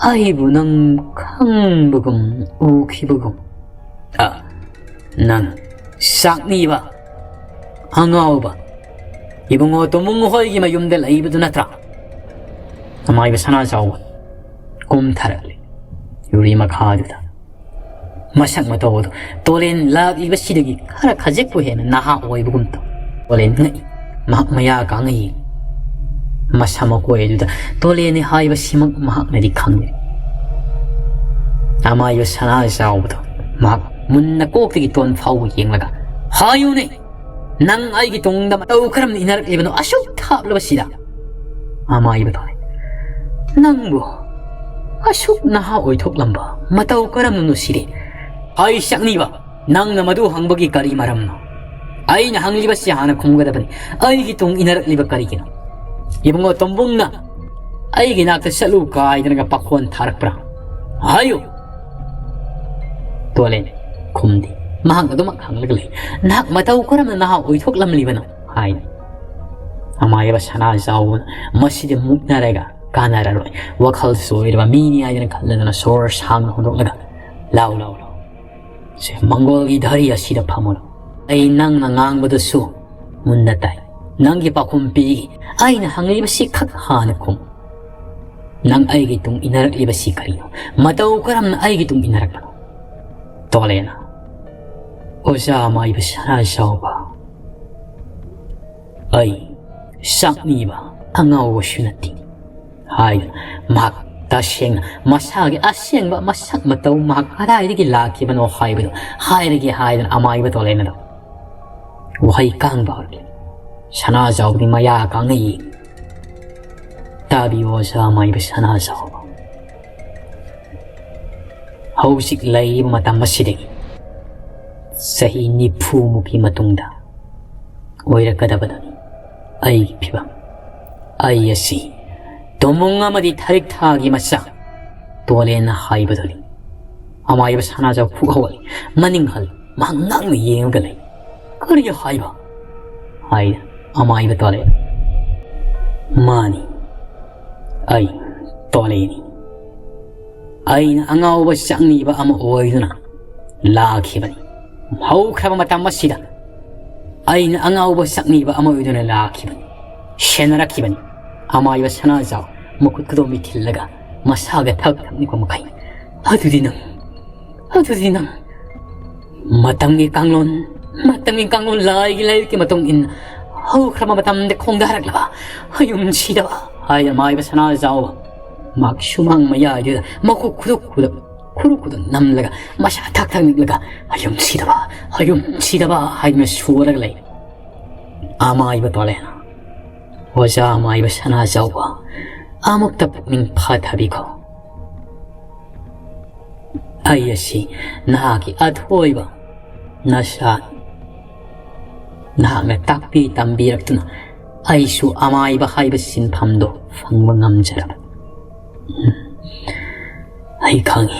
ꯑꯩꯕꯨ ꯅꯪ ꯈꯪꯕꯒꯨꯝ ꯎꯈꯤꯕꯒꯨꯝ꯫ ꯑ, ꯅꯪ ꯆꯥꯛꯅꯤꯕ, ꯑꯉꯥꯎꯕ, ꯏꯕꯨꯡꯉꯣ ꯇꯣꯝꯕꯨꯡ ꯍꯣꯏꯒꯤ ꯃꯌꯨꯝꯗ ꯂꯩꯕꯗꯨ ꯅꯠꯇ꯭ꯔꯥ?" ꯑꯃꯥꯏꯕ ꯁꯅꯥꯖꯥꯎꯕ ꯀꯨꯝꯊꯔꯛꯂꯤ ꯌꯨꯔꯤ ꯃꯈꯥꯗꯨꯗ꯫ ꯃꯁꯛ ꯃꯇꯧ ꯑꯗꯨ ꯇꯣꯂꯦꯟ ꯂꯥꯛꯂꯤꯕꯁꯤꯗꯒꯤ ꯈꯔ ꯈꯖꯤꯛꯄꯨ ꯍꯦꯟꯅ ꯅꯍꯥ ꯑꯣꯏꯕꯒꯨꯝ ꯇꯧ꯫ ꯇꯣꯂꯦꯟ ꯉꯛꯏ꯫ ꯃꯍꯥꯛ ꯃꯌꯥ ꯀꯥꯡꯅ ꯌꯦꯡꯏ꯫ ꯃꯁꯝ ꯃꯀꯣꯏ ꯑꯗꯨꯗ ꯇꯣꯂꯦꯟꯅꯤ ꯍꯥꯏꯕꯁꯤꯃꯛ ꯃꯍꯥꯛꯅꯗꯤ ꯈꯪꯗꯦ꯫ ꯑꯃꯥꯏꯕ ꯁꯅꯥꯖꯥꯎꯕꯗꯣ ꯃꯍꯥꯛ ꯃꯨꯟꯅ ꯀꯣꯛꯇꯒꯤ ꯇꯣꯟ ꯐꯥꯎꯕ ꯌꯦꯡꯂꯒ, "ꯍꯥꯏꯌꯨꯅꯦ, ꯅꯪ ꯑꯩꯒꯤ ꯇꯨꯡꯗ ꯃꯇꯧ ꯀꯔꯝꯅ ꯏꯟꯅꯔꯛꯂꯤꯕꯅꯣ ꯑꯁꯨꯛ ꯊꯥꯞꯂꯕꯁꯤꯗ?" ꯑꯃꯥꯏꯕ ꯇꯣꯂꯦꯟ, "ꯅꯪꯕꯨ ꯑꯁꯨꯛ ꯅꯍꯥ ꯑꯣꯏꯊꯣꯛꯂꯝꯕ ꯃꯇꯧ ꯀꯔꯝꯅꯅꯣ ꯁꯤꯗꯤ? ꯍꯥꯏ ꯁꯛꯅꯤꯕ, ꯅꯪꯅ ꯃꯗꯨ ꯍꯪꯕꯒꯤ ꯀꯔꯤ ꯃꯔꯝꯅꯣ? ꯑꯩꯅ ꯍꯪꯂꯤꯕꯁꯤ ꯍꯥꯟꯅ ꯈꯨꯝꯒꯗꯕꯅꯤ꯫ ꯑꯩꯒꯤ ꯇꯨꯡ ꯏꯟꯅꯔꯛꯂꯤꯕ ꯀꯔꯤꯒꯤꯅꯣ? ꯏꯕꯨꯡꯉꯣ ꯇꯣꯝꯕꯨꯡꯅ ꯑꯩꯒꯤ ꯅꯥꯛꯇ ꯆꯠꯂꯨ ꯀꯥꯏꯗꯅꯒ ꯄꯥꯈꯣꯟ ꯊꯥꯔꯛꯄ꯭ꯔꯥ? ꯍꯥꯏꯌꯨ!" ꯇꯣꯂꯦꯟ ꯈꯨꯝꯗꯦ꯫ ꯃꯍꯥꯛ ꯑꯗꯨꯃꯛ ꯍꯪꯂꯒ ꯂꯩ꯫ "ꯅꯍꯥꯛ ꯃꯇꯧ ꯀꯔꯝꯅ ꯅꯍꯥ ꯑꯣꯏꯊꯣꯛꯂꯝꯂꯤꯕꯅꯣ?" ꯍꯥꯏ꯫ ꯑꯃꯥꯏꯕ ꯁꯅꯥꯖꯥꯎꯕꯅ ꯃꯁꯤꯗꯤ ꯃꯨꯛꯅꯔꯒ ꯀꯥꯟꯅꯔꯔꯣꯏ꯫ ꯋꯥꯈꯜ ꯆꯣꯏꯔꯕ ꯃꯤꯅꯤ ꯍꯥꯏꯗꯅ ꯈꯜꯂꯗꯨꯅ ꯁꯣꯔ ꯁꯥꯡꯅ ꯍꯣꯟꯗꯣꯛꯂꯒ, "ꯂꯥꯎ, ꯂꯥꯎ, ꯂꯥꯎ꯫ ꯁꯦ, ꯃꯪꯒꯣꯜꯒꯤ ꯙꯔꯤ ꯑꯁꯤꯗ ꯐꯝꯃꯨ ꯂꯥꯎ꯫ ꯑꯩ ꯅꯪꯅ ꯉꯥꯡꯕꯗꯨꯁꯨ ꯃꯨꯟꯅ ꯇꯥꯏ꯫ ꯅꯪꯒꯤ ꯄꯥꯎꯈꯨꯝ ꯄꯤꯒꯦ꯫ ꯑꯩꯅ ꯍꯪꯂꯤꯕꯁꯤ ꯈꯛ ꯍꯥꯟꯅ ꯈꯨꯝ꯫ ꯅꯪ ꯑꯩꯒꯤ ꯇꯨꯡ ꯏꯟꯅꯔꯛꯂꯤꯕꯁꯤ ꯀꯔꯤꯅꯣ? ꯃꯇꯧ ꯀꯔꯝꯅ ꯑꯩꯒꯤ ꯇꯨꯡ ꯏꯟꯅꯔꯛꯄꯅꯣ?" ꯇꯣꯂꯦꯟꯅ, "ꯑꯣꯖꯥ ꯑꯃꯥꯏꯕ ꯁꯅꯥꯖꯥꯎꯕ, ꯑꯩ ꯆꯥꯛꯅꯤꯕ ꯑꯉꯥꯎꯕꯁꯨ ꯅꯠꯇꯦ" ꯍꯥꯏꯗꯨꯅ ꯃꯍꯥꯛ ꯇꯁꯦꯡꯅ ꯃꯁꯥꯒꯤ ꯑꯁꯦꯡꯕ ꯃꯁꯛ ꯃꯇꯧ, ꯃꯍꯥꯛ ꯀꯗꯥꯏꯗꯒꯤ ꯂꯥꯛꯈꯤꯕꯅꯣ ꯍꯥꯏꯕꯗꯨ ꯍꯥꯏꯔꯒꯦ ꯍꯥꯏꯗꯨꯅ ꯑꯃꯥꯏꯕ ꯇꯣꯂꯦꯟ ꯑꯗꯣ ꯋꯥꯍꯩ ꯀꯥꯡꯕ ꯍꯧꯔꯛꯂꯦ꯫ ꯁꯅꯥꯖꯥꯎꯕꯗꯤ ꯃꯌꯥ ꯀꯥꯡꯅ ꯌꯦꯡꯉꯤ꯫ "ꯇꯥꯕꯤꯌꯨ ꯑꯣꯖꯥ ꯑꯃꯥꯏꯕ ꯁꯅꯥꯖꯥꯎꯕ, ꯍꯧꯖꯤꯛ ꯂꯩꯔꯤꯕ ꯃꯇꯝ ꯑꯁꯤꯗꯒꯤ ꯆꯍꯤ ꯅꯤꯐꯨ ꯃꯨꯛꯀꯤ ꯃꯇꯨꯡꯗ ꯑꯣꯏꯔꯛꯀꯗꯕꯗꯨꯅꯤ ꯑꯩꯒꯤ ꯐꯤꯕꯝ꯫ ꯑꯩ ꯑꯁꯤ ꯇꯣꯃꯨꯡ ꯑꯃꯗꯤ ꯊꯔꯤꯛ ꯊꯥꯒꯤ ꯃꯆꯥ ꯇꯣꯂꯦꯟꯅ ꯍꯥꯏꯕꯗꯨꯅꯤ"꯫ ꯑꯃꯥꯏꯕ ꯁꯅꯥꯖꯥꯎ ꯄꯨꯛ ꯍꯧꯒꯠꯂꯤ꯫ ꯃꯅꯤꯡ ꯍꯜꯂꯤ꯫ ꯃꯍꯥꯛ ꯉꯛꯅ ꯌꯦꯡꯉꯒ ꯂꯩ꯫ "ꯀꯔꯤ ꯍꯥꯏꯕ?" ꯍꯥꯏ ꯑꯃꯥꯏꯕ ꯇꯣꯂꯦꯟ꯫ "ꯃꯥꯅꯤ, ꯑꯩ ꯇꯣꯂꯦꯟꯅꯤ꯫ ꯑꯩꯅ ꯑꯉꯥꯎꯕ ꯆꯥꯛꯅꯤꯕ ꯑꯃ ꯑꯣꯏꯗꯨꯅ ꯂꯥꯛꯈꯤꯕꯅꯤ꯫ ꯍꯧꯈ꯭ꯔꯕ ꯃꯇꯝ ꯑꯁꯤꯗ ꯑꯩꯅ ꯑꯉꯥꯎꯕ ꯆꯥꯛꯅꯤꯕ ꯑꯃ ꯑꯣꯏꯗꯨꯅ ꯂꯥꯛꯈꯤꯕꯅꯤ, ꯁꯦꯟꯅꯔꯛꯈꯤꯕꯅꯤ"꯫ ꯑꯃꯥꯏꯕ ꯁꯅꯥꯖꯥꯎ ꯃꯈꯨꯠ ꯈꯨꯗꯣꯝꯕꯤ ꯊꯤꯜꯂꯒ ꯃꯁꯥꯒ ꯊꯛ ꯊꯛ ꯅꯤꯛꯄ ꯃꯈꯩ꯫ "ꯑꯗꯨꯗꯤ ꯅꯪ, ꯑꯗꯨꯗꯤ ꯅꯪ ꯃꯇꯝꯒꯤ ꯀꯥꯡꯂꯣꯟ, ꯃꯇꯝꯒꯤ ꯀꯥꯡꯂꯣꯟ, ꯂꯥꯏꯒꯤ ꯂꯥꯏꯔꯤꯛꯀꯤ ꯃꯇꯨꯡ ꯏꯟꯅ ꯍꯧꯈ꯭ꯔꯕ ꯃꯇꯝꯗ ꯈꯣꯡꯗꯥꯔꯛꯂꯕ ꯑꯌꯨꯝ ꯁꯤꯗꯕ" ꯍꯥꯏꯅ ꯑꯃꯥꯏꯕ ꯁꯅꯥꯖꯥꯎꯕ ꯃꯍꯥꯛ ꯁꯨꯃꯥꯡ ꯃꯌꯥꯏꯗꯨꯗ ꯃꯈꯨꯠ ꯈꯨꯗꯨꯛ ꯈꯨꯗꯨꯛ ꯈꯨꯔꯨ ꯈꯨꯗꯨꯛ ꯅꯝꯂꯒ ꯃꯁꯥ ꯊꯛ ꯊꯛ ꯅꯤꯛꯂꯒ "ꯑꯌꯨꯝ ꯁꯤꯗꯕ, ꯑꯌꯨꯝ ꯁꯤꯗꯕ" ꯍꯥꯏꯗꯨꯅ ꯁꯣꯜꯂꯒ ꯂꯩ꯫ ꯑꯃꯥꯏꯕ ꯇꯣꯂꯦꯟ, "ꯑꯣꯖꯥ ꯑꯃꯥꯏꯕ ꯁꯅꯥꯖꯥꯎꯕ, ꯑꯃꯨꯛꯇ ꯄꯨꯛꯅꯤꯡ ꯐꯥꯊꯕꯤꯈꯣ꯫ ꯑꯩ ꯑꯁꯤ ꯅꯍꯥꯛꯀꯤ ꯑꯊꯣꯏꯕ ꯅꯆꯥꯅꯤ꯫ ꯅꯍꯥꯛꯅ ꯇꯥꯛꯄꯤ ꯇꯝꯕꯤꯔꯛꯇꯨꯅ ꯑꯩꯁꯨ ꯑꯃꯥꯏꯕ ꯍꯥꯏꯕ ꯁꯤꯟꯐꯝꯗꯣ ꯐꯪꯕ ꯉꯝꯖꯔꯕꯅꯤ꯫ ꯎꯝ, ꯑꯩ ꯈꯪꯏ,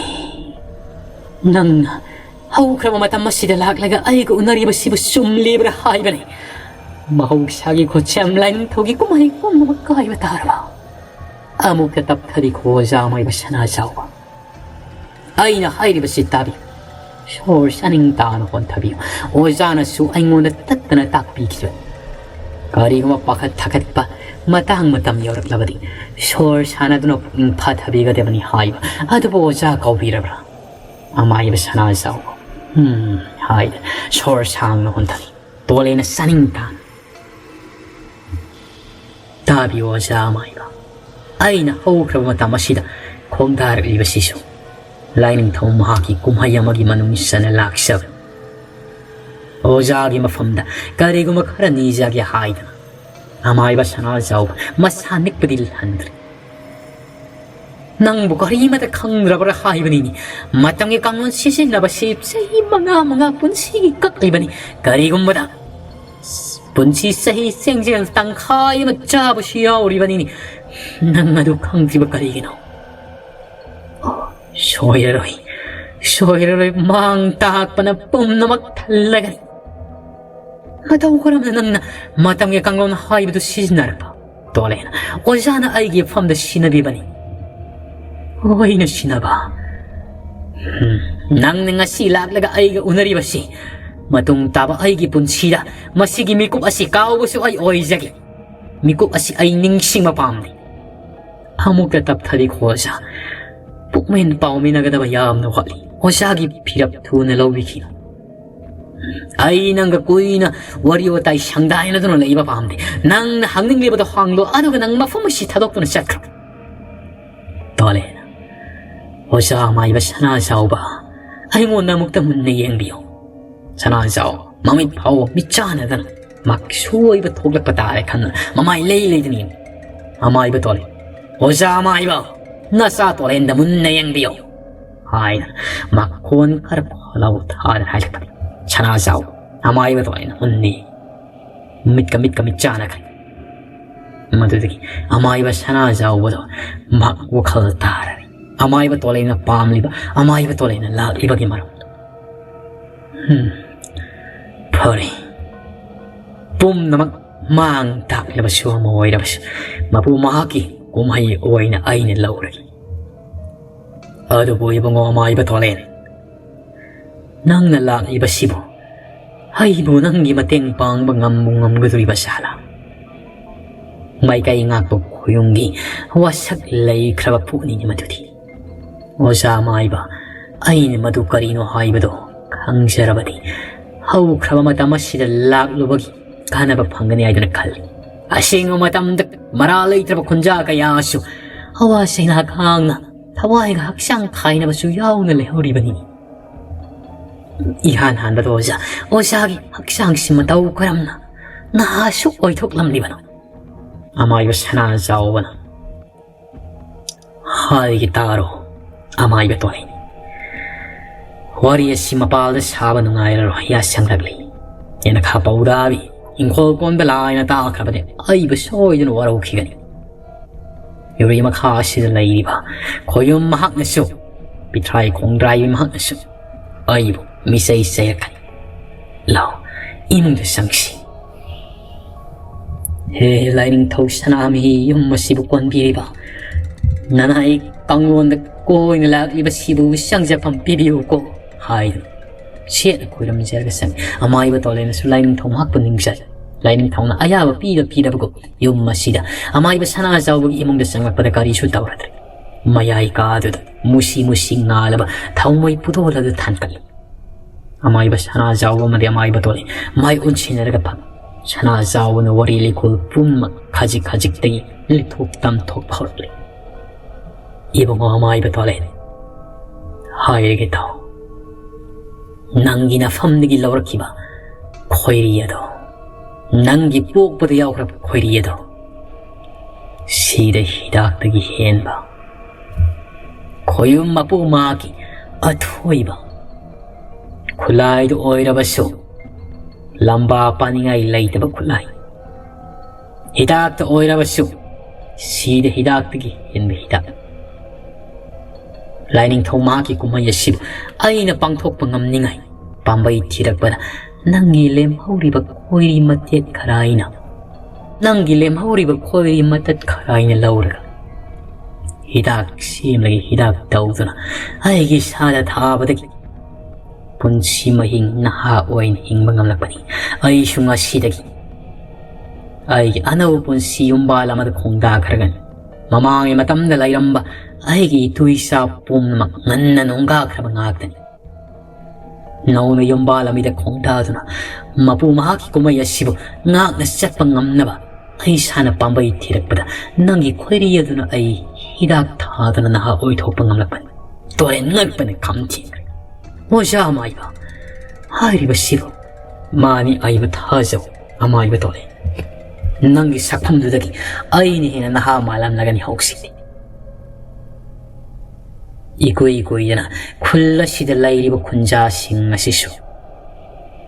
ꯅꯪꯅ ꯍꯧꯈ꯭ꯔꯕ ꯃꯇꯝ ꯑꯁꯤꯗ ꯂꯥꯛꯂꯒ ꯑꯩꯒ ꯎꯅꯔꯤꯕꯁꯤꯕꯨ ꯆꯨꯝꯂꯤꯕ꯭ꯔꯥ ꯍꯥꯏꯕꯅꯤ꯫ ꯃꯍꯧꯁꯥꯒꯤ ꯈꯨꯠꯁꯦꯝ ꯂꯥꯏꯅꯤꯡꯊꯧꯒꯤ ꯀꯨꯝꯍꯩ ꯄꯨꯝꯅꯃꯛ ꯀꯥꯏꯕ ꯇꯥꯔꯕ꯫ ꯑꯃꯨꯛꯇ ꯇꯞꯊꯔꯤꯈꯣ ꯑꯣꯖꯥ ꯑꯃꯥꯏꯕ ꯁꯅꯥꯖꯥꯎꯕ꯫ ꯑꯩꯅ ꯍꯥꯏꯔꯤꯕꯁꯤ ꯇꯥꯕꯤꯌꯨ꯫ ꯁꯣꯔ ꯁꯥꯅꯤꯡ ꯇꯥꯅ ꯍꯣꯟꯊꯕꯤꯌꯨ꯫ ꯑꯣꯖꯥꯅꯁꯨ ꯑꯩꯉꯣꯟꯗ ꯇꯠꯇꯅ ꯇꯥꯛꯄꯤꯈꯤꯕꯅꯤ꯫ ꯀꯔꯤꯒꯨꯝꯕ ꯄꯥꯈꯠ ꯊꯥꯀꯠꯄ ꯃꯇꯥꯡ ꯃꯇꯝ ꯌꯧꯔꯛꯂꯕꯗꯤ ꯁꯣꯔ ꯁꯥꯟꯅꯗꯨꯅ ꯄꯨꯛꯅꯤꯡ ꯐꯥꯊꯕꯤꯒꯗꯕꯅꯤ ꯍꯥꯏꯕ ꯑꯗꯨꯕꯨ ꯑꯣꯖꯥ ꯀꯥꯎꯕꯤꯔꯕ꯭ꯔꯥ? ꯑꯃꯥꯏꯕ ꯁꯅꯥꯖꯥꯎꯕ꯫ ꯎꯝ, ꯍꯥꯏꯗꯅ ꯁꯣꯔ ꯁꯥꯡꯅ ꯍꯣꯟꯊꯈꯤ꯫ ꯇꯣꯂꯦꯅ ꯆꯥꯅꯤꯡ ꯇꯥꯅ, "ꯇꯥꯕꯤꯌꯨ, ꯑꯣꯖꯥ ꯑꯃꯥꯏꯕ꯫ ꯑꯩꯅ ꯍꯧꯈ꯭ꯔꯕ ꯃꯇꯝ ꯑꯁꯤꯗ ꯈꯣꯡꯗꯥꯔꯛꯂꯤꯕꯁꯤꯁꯨ ꯂꯥꯏꯅꯤꯡꯊꯧ ꯃꯍꯥꯛꯀꯤ ꯀꯨꯝꯍꯩ ꯑꯃꯒꯤ ꯃꯅꯨꯡ ꯆꯟꯅ ꯂꯥꯛꯆꯕꯅꯤ꯫ ꯑꯣꯖꯥꯒꯤ ꯃꯐꯝꯗ ꯀꯔꯤꯒꯨꯝꯕ ꯈꯔ ꯅꯤꯖꯒꯦ ꯍꯥꯏꯗꯅ ꯑꯃꯥꯏꯕ ꯁꯅꯥꯖꯥꯎꯕ ꯃꯁꯥ ꯅꯤꯛꯄꯗꯤ ꯍꯟꯗ꯭ꯔꯦ꯫ ꯅꯪꯕꯨ ꯀꯔꯤꯃꯇ ꯈꯪꯗ꯭ꯔꯕ꯭ꯔꯥ ꯍꯥꯏꯕꯅꯤꯅꯦ꯫ ꯃꯇꯝꯒꯤ ꯀꯥꯡꯂꯣꯟ ꯁꯤꯖꯤꯟꯅꯕꯁꯤ ꯆꯍꯤ ꯃꯉꯥ ꯃꯉꯥ ꯄꯨꯟꯁꯤꯒꯤ ꯀꯛꯂꯤꯕꯅꯤ꯫ ꯀꯔꯤꯒꯨꯝꯕꯗ ꯄꯨꯟꯁꯤ ꯆꯍꯤ ꯆꯦꯡꯖꯦꯜ ꯇꯪꯈꯥꯏ ꯑꯃ ꯆꯥꯕꯁꯨ ꯌꯥꯎꯔꯤꯕꯅꯤꯅꯦ꯫ ꯅꯪ ꯑꯗꯨ ꯈꯪꯗ꯭ꯔꯤꯕ ꯀꯔꯤꯒꯤꯅꯣ?" "ꯑꯣ, ꯁꯣꯏꯔꯔꯣꯏ, ꯁꯣꯏꯔꯔꯣꯏ, ꯃꯥꯡ ꯇꯥꯛꯄꯅ ꯄꯨꯝꯅꯃꯛ ꯊꯜꯂꯒꯅꯤ꯫ ꯃꯇꯧ ꯀꯔꯝꯅ ꯅꯪꯅ ꯃꯇꯝꯒꯤ ꯀꯥꯡꯂꯣꯟ ꯍꯥꯏꯕꯗꯨ ꯁꯤꯖꯤꯟꯅꯔꯛꯄ?" ꯇꯣꯂꯦꯅ, "ꯑꯣꯖꯥꯅ ꯑꯩꯒꯤ ꯃꯐꯝꯗ ꯁꯤꯟꯅꯕꯤꯕꯅꯤ꯫" "ꯑꯣ, ꯑꯩꯅ ꯁꯤꯟꯅꯕ?" "ꯎꯝ, ꯅꯪꯅ ꯉꯁꯤ ꯂꯥꯛꯂꯒ ꯑꯩꯒ ꯎꯅꯔꯤꯕꯁꯤ, ꯃꯇꯨꯡ ꯇꯥꯕ ꯑꯩꯒꯤ ꯄꯨꯟꯁꯤꯗ ꯃꯁꯤꯒꯤ ꯃꯤꯀꯨꯞ ꯑꯁꯤ ꯀꯥꯎꯕꯁꯨ ꯑꯩ ꯑꯣꯏꯖꯒꯦ꯫ ꯃꯤꯀꯨꯞ ꯑꯁꯤ ꯑꯩ ꯅꯤꯡꯁꯤꯡꯕ ꯄꯥꯝꯗꯦ꯫" ꯑꯃꯨꯛꯇ ꯇꯞꯊꯔꯤ ꯈꯣꯖꯥ꯫ ꯄꯨꯛꯃꯦꯟ ꯄꯥꯎꯃꯤꯟꯅꯒꯗꯕ ꯌꯥꯝꯅ ꯋꯥꯠꯂꯤ꯫ ꯑꯣꯖꯥꯒꯤ ꯐꯤꯔꯞ ꯊꯨꯅ ꯂꯧꯕꯤꯈꯤꯅꯨ꯫ "ꯑꯩ ꯅꯪꯒ ꯀꯨꯏꯅ ꯋꯥꯔꯤ ꯋꯥꯇꯥꯏ ꯁꯪꯗꯥꯏꯅꯗꯨꯅ ꯂꯩꯕ ꯄꯥꯝꯗꯦ꯫ ꯅꯪꯅ ꯍꯪꯅꯤꯡꯂꯤꯕꯗꯣ ꯍꯪꯂꯣ, ꯑꯗꯨꯒ ꯅꯪ ꯃꯐꯝ ꯑꯁꯤ ꯊꯥꯗꯣꯛꯇꯨꯅ ꯆꯠꯈ꯭ꯔꯣ꯫" ꯇꯣꯂꯦꯅ, "ꯑꯣꯖꯥ ꯑꯃꯥꯏꯕ ꯁꯅꯥꯖꯥꯎꯕ, ꯑꯩꯉꯣꯟꯗ ꯑꯃꯨꯛꯇ ꯃꯨꯟꯅ ꯌꯦꯡꯕꯤꯌꯨ꯫" ꯁꯅꯥꯖꯥꯎ ꯃꯃꯤꯠ ꯐꯥꯎꯕ ꯃꯤꯠ ꯆꯥꯟꯅꯗꯅ ꯃꯥ ꯁꯣꯏꯕ ꯊꯣꯛꯂꯛꯄ ꯇꯥꯔꯦ ꯈꯟꯗꯨꯅ ꯃꯃꯥꯏ ꯂꯩ ꯂꯩꯗꯨꯅ ꯌꯦꯡꯉꯤ꯫ ꯑꯃꯥꯏꯕ ꯇꯣꯂꯦ, "ꯑꯣꯖꯥ ꯑꯃꯥꯏꯕ, ꯅꯆꯥ ꯇꯣꯂꯦꯟꯗ ꯃꯨꯟꯅ ꯌꯦꯡꯕꯤꯌꯨ" ꯍꯥꯏꯅ ꯃꯈꯣꯟ ꯈꯔ ꯐꯥꯎ ꯊꯥꯗꯅ ꯍꯥꯏꯔꯛꯄꯅꯤ꯫ ꯁꯅꯥꯖꯥꯎ ꯑꯃꯥꯏꯕ ꯇꯣꯂꯦꯟꯅ ꯃꯨꯟꯅ ꯌꯦꯡꯉꯤ꯫ ꯃꯤꯠꯀ ꯃꯤꯠꯀ ꯃꯤꯠ ꯆꯥꯟꯅꯈ꯭ꯔꯦ꯫ ꯃꯗꯨꯗꯒꯤ ꯑꯃꯥꯏꯕ ꯁꯅꯥꯖꯥꯎꯕꯗꯣ ꯃꯍꯥꯛ ꯋꯥꯈꯜ ꯇꯥꯔꯔꯤ꯫ ꯑꯃꯥꯏꯕ ꯇꯣꯂꯦꯟꯅ ꯄꯥꯝꯂꯤꯕ, ꯑꯃꯥꯏꯕ ꯇꯣꯂꯦꯟꯅ ꯂꯥꯛꯂꯤꯕꯒꯤ ꯃꯔꯝ꯫ ꯎꯝ, ꯐꯔꯦ꯫ ꯄꯨꯝꯅꯃꯛ ꯃꯥꯡ ꯇꯥꯛꯂꯕꯁꯨ ꯑꯃ ꯑꯣꯏꯔꯕꯁꯨ, ꯃꯄꯨ ꯃꯍꯥꯛꯀꯤ ꯀꯨꯝꯍꯩ ꯑꯣꯏꯅ ꯑꯩꯅ ꯂꯧꯔꯒꯦ꯫ ꯑꯗꯨꯕꯨ ꯏꯕꯨꯡꯉꯣ ꯑꯃꯥꯏꯕ ꯇꯣꯂꯦꯟ, ꯅꯪꯅ ꯂꯥꯛꯂꯤꯕꯁꯤꯕꯨ ꯑꯩꯕꯨ ꯅꯪꯒꯤ ꯃꯇꯦꯡ ꯄꯥꯡꯕ ꯉꯝꯕꯨ ꯉꯝꯒꯗꯧꯔꯤꯕ ꯖꯥꯠꯂꯥ? ꯃꯥꯏꯀꯩ ꯉꯥꯛꯄ ꯈꯣꯌꯨꯝꯒꯤ ꯋꯥꯁꯛ ꯂꯩꯈ꯭ꯔꯕ ꯄꯣꯠꯅꯤꯅꯦ ꯃꯗꯨꯗꯤ꯫ ꯑꯣꯖꯥ ꯃꯥꯏꯕ, ꯑꯩꯅ ꯃꯗꯨ ꯀꯔꯤꯅꯣ ꯍꯥꯏꯕꯗꯣ ꯈꯪꯖꯔꯕꯗꯤ ꯍꯧꯈ꯭ꯔꯕ ꯃꯇꯝ ꯑꯁꯤꯗ ꯂꯥꯛꯂꯨꯕꯒꯤ ꯀꯥꯟꯅꯕ ꯐꯪꯒꯅꯤ ꯍꯥꯏꯗꯨꯅ ꯈꯜꯂꯤ꯫ ꯑꯁꯦꯡꯕ ꯃꯇꯝꯗ ꯃꯔꯥ ꯂꯩꯇ꯭ꯔꯕ ꯈꯨꯟꯖꯥ ꯀꯌꯥꯁꯨ ꯑꯋꯥ ꯆꯩꯅꯥ ꯈꯥꯡꯅ ꯊꯋꯥꯏꯒ ꯍꯛꯆꯥꯡ ꯈꯥꯏꯅꯕꯁꯨ ꯌꯥꯎꯅ ꯂꯩꯍꯧꯔꯤꯕꯅꯤ꯫ ꯏꯍꯥꯟ ꯍꯥꯟꯕꯗ ꯑꯣꯖꯥ, ꯑꯣꯖꯥꯒꯤ ꯍꯛꯆꯥꯡꯁꯤ ꯃꯇꯧ ꯀꯔꯝꯅ ꯅꯍꯥꯁꯨ ꯑꯣꯏꯊꯣꯛꯂꯝꯂꯤꯕꯅꯣ? ꯑꯃꯥꯏꯕ ꯁꯅꯥꯖꯥꯎꯕꯅ ꯍꯥꯏꯒꯦ ꯇꯥꯔꯣ, ꯑꯃꯥꯏꯕ ꯇꯣꯂꯩ꯫ ꯋꯥꯔꯤ ꯑꯁꯤ ꯃꯄꯥꯜꯗ ꯁꯥꯕ ꯅꯨꯡꯉꯥꯏꯔꯔꯣꯏ, ꯌꯥꯁꯪꯂꯛꯂꯤ꯫ ꯌꯦꯅꯈꯥ ꯄꯧꯗꯥꯕꯤ ꯏꯪꯈꯣꯜ ꯀꯣꯟꯗ ꯂꯥꯏꯅ ꯇꯥꯈ꯭ꯔꯕꯗꯤ ꯑꯩꯕꯨ ꯁꯣꯏꯗꯅ ꯋꯥꯔꯧꯈꯤꯒꯅꯤ꯫ ꯌꯨꯔꯤ ꯃꯈꯥ ꯑꯁꯤꯗ ꯂꯩꯔꯤꯕ ꯈꯣꯌꯨꯝ ꯃꯍꯥꯛꯅꯁꯨ, ꯄꯤꯊ꯭ꯔꯥꯏ ꯈꯣꯡꯗ꯭ꯔꯥꯏꯕꯤ ꯃꯍꯥꯛꯅꯁꯨ ꯑꯩꯕꯨ ꯃꯤꯆꯩ ꯆꯩꯔꯛꯀꯅꯤ꯫ ꯂꯥꯎ, ꯏꯃꯨꯡꯗ ꯆꯪꯁꯤ꯫ "ꯍꯦ ꯂꯥꯏꯅꯤꯡꯊꯧ ꯁꯅꯥꯃꯍꯤ, ꯌꯨꯝ ꯑꯁꯤꯕꯨ ꯀꯣꯟꯕꯤꯔꯤꯕ ꯅꯅꯥꯏ ꯀꯥꯡꯂꯣꯟꯗ ꯀꯣꯏꯅ ꯂꯥꯛꯂꯤꯕꯁꯤꯕꯨ ꯆꯪꯖꯐꯝ ꯄꯤꯕꯤꯌꯨꯀꯣ" ꯍꯥꯏꯗꯨꯅ ꯁꯦꯠꯅ ꯈꯣꯏꯔꯝꯖꯔꯒ ꯆꯪꯉꯤ꯫ ꯑꯃꯥꯏꯕ ꯇꯣꯂꯦꯅꯁꯨ ꯂꯥꯏꯅꯤꯡꯊꯧ ꯃꯍꯥꯛꯄꯨ ꯅꯤꯡꯖꯩ꯫ ꯂꯥꯏꯅꯤꯡꯊꯧꯅ ꯑꯌꯥꯕ ꯄꯤꯔ ꯄꯤꯔꯕꯒꯨꯝ ꯌꯨꯝ ꯑꯁꯤꯗ ꯑꯃꯥꯏꯕ ꯁꯅꯥꯖꯥꯎꯕꯒꯤ ꯏꯃꯨꯡꯗ ꯆꯪꯂꯛꯄꯗ ꯀꯔꯤꯁꯨ ꯇꯧꯔꯗ꯭ꯔꯦ꯫ ꯃꯌꯥꯏ ꯀꯥꯗꯨꯗ ꯃꯨꯁꯤ ꯃꯨꯁꯤ ꯉꯥꯜꯂꯕ ꯊꯥꯎꯃꯩ ꯄꯨꯗꯣꯜ ꯑꯗꯨ ꯊꯥꯟꯒꯠꯂꯤ꯫ ꯑꯃꯥꯏꯕ ꯁꯅꯥꯖꯥꯎꯕ ꯑꯃꯗꯤ ꯑꯃꯥꯏꯕ ꯇꯣꯂꯦ ꯃꯥꯏ ꯑꯣꯟꯁꯤꯟꯅꯔꯒ ꯐꯝ꯫ ꯁꯅꯥꯖꯥꯎꯕꯅ ꯋꯥꯔꯤ ꯂꯤꯈꯣꯜ ꯄꯨꯝꯅꯃꯛ ꯈꯖꯤꯛ ꯈꯖꯤꯛꯇꯒꯤ ꯂꯤꯊꯣꯛ ꯇꯝꯊꯣꯛꯄ ꯍꯧꯔꯛꯂꯤ꯫ "ꯏꯕꯨꯡꯉꯣ ꯑꯃꯥꯏꯕ ꯇꯣꯂꯦ, ꯍꯥꯏꯔꯒꯦ ꯇꯥꯎ꯫ ꯅꯪꯒꯤ ꯅꯐꯝꯗꯒꯤ ꯂꯧꯔꯛꯈꯤꯕ ꯈꯣꯏꯔꯤ ꯑꯗꯣ, ꯅꯪꯒꯤ ꯄꯣꯛꯄꯗ ꯌꯥꯎꯈ꯭ꯔꯕ ꯈꯣꯏꯔꯤ ꯑꯗꯣ, ꯁꯤꯗ ꯍꯤꯗꯥꯛꯇꯒꯤ ꯍꯦꯟꯕ ꯈꯣꯌꯨꯝ ꯃꯄꯨ ꯃꯍꯥꯛꯀꯤ ꯑꯊꯣꯏꯕ ꯈꯨꯠꯂꯥꯏꯗꯨ ꯑꯣꯏꯔꯕꯁꯨ, ꯂꯝꯕꯥ ꯄꯥꯅꯤꯡꯉꯥꯏ ꯂꯩꯇꯕ ꯈꯨꯠꯂꯥꯏ, ꯍꯤꯗꯥꯛꯇ ꯑꯣꯏꯔꯕꯁꯨ, ꯁꯤꯗ ꯍꯤꯗꯥꯛꯇꯒꯤ ꯍꯦꯟꯕ ꯍꯤꯗꯥꯛ꯫ ꯂꯥꯏꯅꯤꯡꯊꯧ ꯃꯍꯥꯛꯀꯤ ꯀꯨꯝꯍꯩ ꯑꯁꯤꯕꯨ ꯑꯩꯅ ꯄꯥꯡꯊꯣꯛꯄ ꯉꯝꯅꯤꯡꯉꯥꯏ ꯄꯥꯝꯕꯩ ꯊꯤꯔꯛꯄꯗ, ꯅꯪꯒꯤ ꯂꯦꯝꯍꯧꯔꯤꯕ ꯈꯣꯏꯔꯤ ꯃꯇꯦꯛ ꯈꯔ ꯑꯩꯅ, ꯅꯪꯒꯤ ꯂꯦꯝꯍꯧꯔꯤꯕ ꯈꯣꯏꯔꯤ ꯃꯇꯦꯛ ꯈꯔ ꯑꯩꯅ ꯂꯧꯔꯒ ꯍꯤꯗꯥꯛ ꯁꯦꯝꯂꯒ ꯍꯤꯗꯥꯛ ꯇꯧꯗꯨꯅ ꯑꯩꯒꯤ ꯏꯁꯥꯗ ꯊꯥꯕꯗꯒꯤ ꯄꯨꯟꯁꯤ ꯃꯍꯤꯡ ꯅꯍꯥ ꯑꯣꯏꯅ ꯍꯤꯡꯕ ꯉꯝꯂꯛꯄꯅꯤ꯫ ꯑꯩꯁꯨ ꯉꯁꯤꯗꯒꯤ ꯑꯩꯒꯤ ꯑꯅꯧꯕ ꯄꯨꯟꯁꯤ ꯌꯨꯝꯕꯥꯜ ꯑꯃꯗ ꯈꯣꯡꯗꯥꯈ꯭ꯔꯒꯅꯤ꯫ ꯃꯃꯥꯡꯒꯤ ꯃꯇꯝꯗ ꯂꯩꯔꯝꯕ ꯑꯩꯒꯤ ꯏꯇꯨ ꯏꯆꯥ ꯄꯨꯝꯅꯃꯛ ꯉꯟꯅ ꯅꯣꯡꯒꯥꯈ꯭ꯔꯕ ꯉꯥꯛꯇꯅꯤ꯫ ꯅꯧꯅ ꯌꯨꯝꯕꯥꯜ ꯑꯃꯗ ꯈꯣꯡꯗꯥꯗꯨꯅ ꯃꯄꯨ ꯃꯍꯥꯛꯀꯤ ꯀꯨꯝꯍꯩ ꯑꯁꯤꯕꯨ ꯉꯥꯛꯅ ꯆꯠꯄ ꯉꯝꯅꯕ ꯑꯩ ꯏꯁꯥꯅ ꯄꯥꯝꯕꯩ ꯊꯤꯔꯛꯄꯗ, ꯅꯪꯒꯤ ꯈꯣꯏꯔꯤ ꯑꯗꯨꯅ ꯑꯩ ꯍꯤꯗꯥꯛ ꯊꯥꯗꯨꯅ ꯅꯍꯥ ꯑꯣꯏꯊꯣꯛꯄ ꯉꯝꯂꯛꯄꯅꯤ꯫ ꯇꯣꯔꯦꯟ ꯉꯛꯄꯅ ꯈꯝ ꯊꯦꯡꯈ꯭ꯔꯦ꯫ "ꯑꯣꯖꯥ ꯑꯃꯥꯏꯕ, ꯍꯥꯏꯔꯤꯕꯁꯤꯕꯨ?" "ꯃꯥꯅꯤ ꯑꯏꯕ, ꯊꯥꯖꯧ ꯑꯃꯥꯏꯕ ꯇꯣꯔꯦꯟ꯫ ꯅꯪꯒꯤ ꯁꯛꯐꯝꯗꯨꯗꯒꯤ ꯑꯩꯅ ꯍꯦꯟꯅ ꯅꯍꯥ ꯃꯥꯜꯂꯝꯂꯒꯅꯤ ꯍꯧꯖꯤꯛꯇꯤ꯫" ꯏꯀꯨꯏ ꯀꯨꯏꯗꯅ ꯈꯨꯜ ꯑꯁꯤꯗ ꯂꯩꯔꯤꯕ ꯈꯨꯟꯖꯥꯁꯤꯡ ꯑꯁꯤꯁꯨ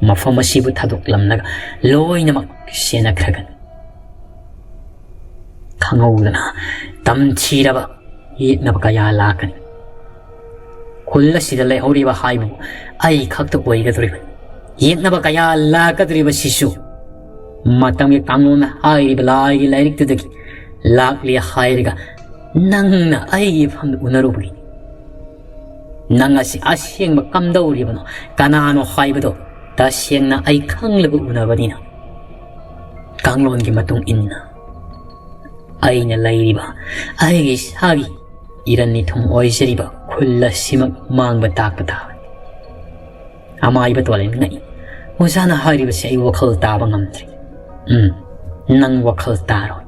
ꯃꯐꯝ ꯑꯁꯤꯕꯨ ꯊꯥꯗꯣꯛꯂꯝꯂꯒ ꯂꯣꯏꯅꯃꯛ ꯆꯦꯟꯅꯈ꯭ꯔꯒꯅꯤ꯫ ꯈꯪꯍꯧꯗꯅ ꯇꯝꯊꯤꯔꯕ ꯌꯦꯛꯅꯕ ꯀꯌꯥ ꯂꯥꯛꯀꯅꯤ꯫ ꯈꯨꯜ ꯑꯁꯤꯗ ꯂꯩꯍꯧꯔꯤꯕ ꯍꯥꯏꯕꯕꯨ ꯑꯩ ꯈꯛꯇ ꯑꯣꯏꯒꯗꯧꯔꯤꯕꯅꯤ꯫ ꯌꯦꯛꯅꯕ ꯀꯌꯥ ꯂꯥꯛꯀꯗꯧꯔꯤꯕꯁꯤꯁꯨ ꯃꯇꯝꯒꯤ ꯀꯥꯡꯂꯣꯟꯅ ꯍꯥꯏꯔꯤꯕ ꯂꯥꯏꯒꯤ ꯂꯥꯏꯔꯤꯛꯇꯨꯗꯒꯤ ꯂꯥꯛꯂꯤ ꯍꯥꯏꯔꯒ ꯅꯪꯅ ꯑꯩꯒꯤ ꯏꯐꯝꯗ ꯎꯅꯔꯨꯕꯒꯤꯅꯤ꯫ ꯅꯪ ꯑꯁꯤ ꯑꯁꯦꯡꯕ ꯀꯝꯗꯧꯔꯤꯕꯅꯣ, ꯀꯅꯥꯅꯣ ꯍꯥꯏꯕꯗꯣ ꯇꯁꯦꯡꯅ ꯑꯩ ꯈꯪꯂꯒ ꯎꯅꯕꯅꯤꯅ, ꯀꯥꯡꯂꯣꯟꯒꯤ ꯃꯇꯨꯡ ꯏꯟꯅ ꯑꯩꯅ ꯂꯩꯔꯤꯕ ꯑꯩꯒꯤ ꯏꯁꯥꯒꯤ ꯏꯔꯟ ꯏꯊꯨꯝ ꯑꯣꯏꯖꯔꯤꯕ ꯈꯨꯜ ꯑꯁꯤꯃꯛ ꯃꯥꯡꯕ ꯇꯥꯛꯄ ꯇꯥꯕꯅꯤ꯫ ꯑꯃꯥꯏꯕ ꯇꯣꯂꯦꯟ ꯉꯛꯏ꯫ "ꯑꯣꯖꯥꯅ ꯍꯥꯏꯔꯤꯕꯁꯤ ꯑꯩ ꯋꯥꯈꯜ ꯇꯥꯕ ꯉꯝꯗ꯭ꯔꯦ꯫" "ꯎꯝ, ꯅꯪ ꯋꯥꯈꯜ ꯇꯥꯔꯣꯏ꯫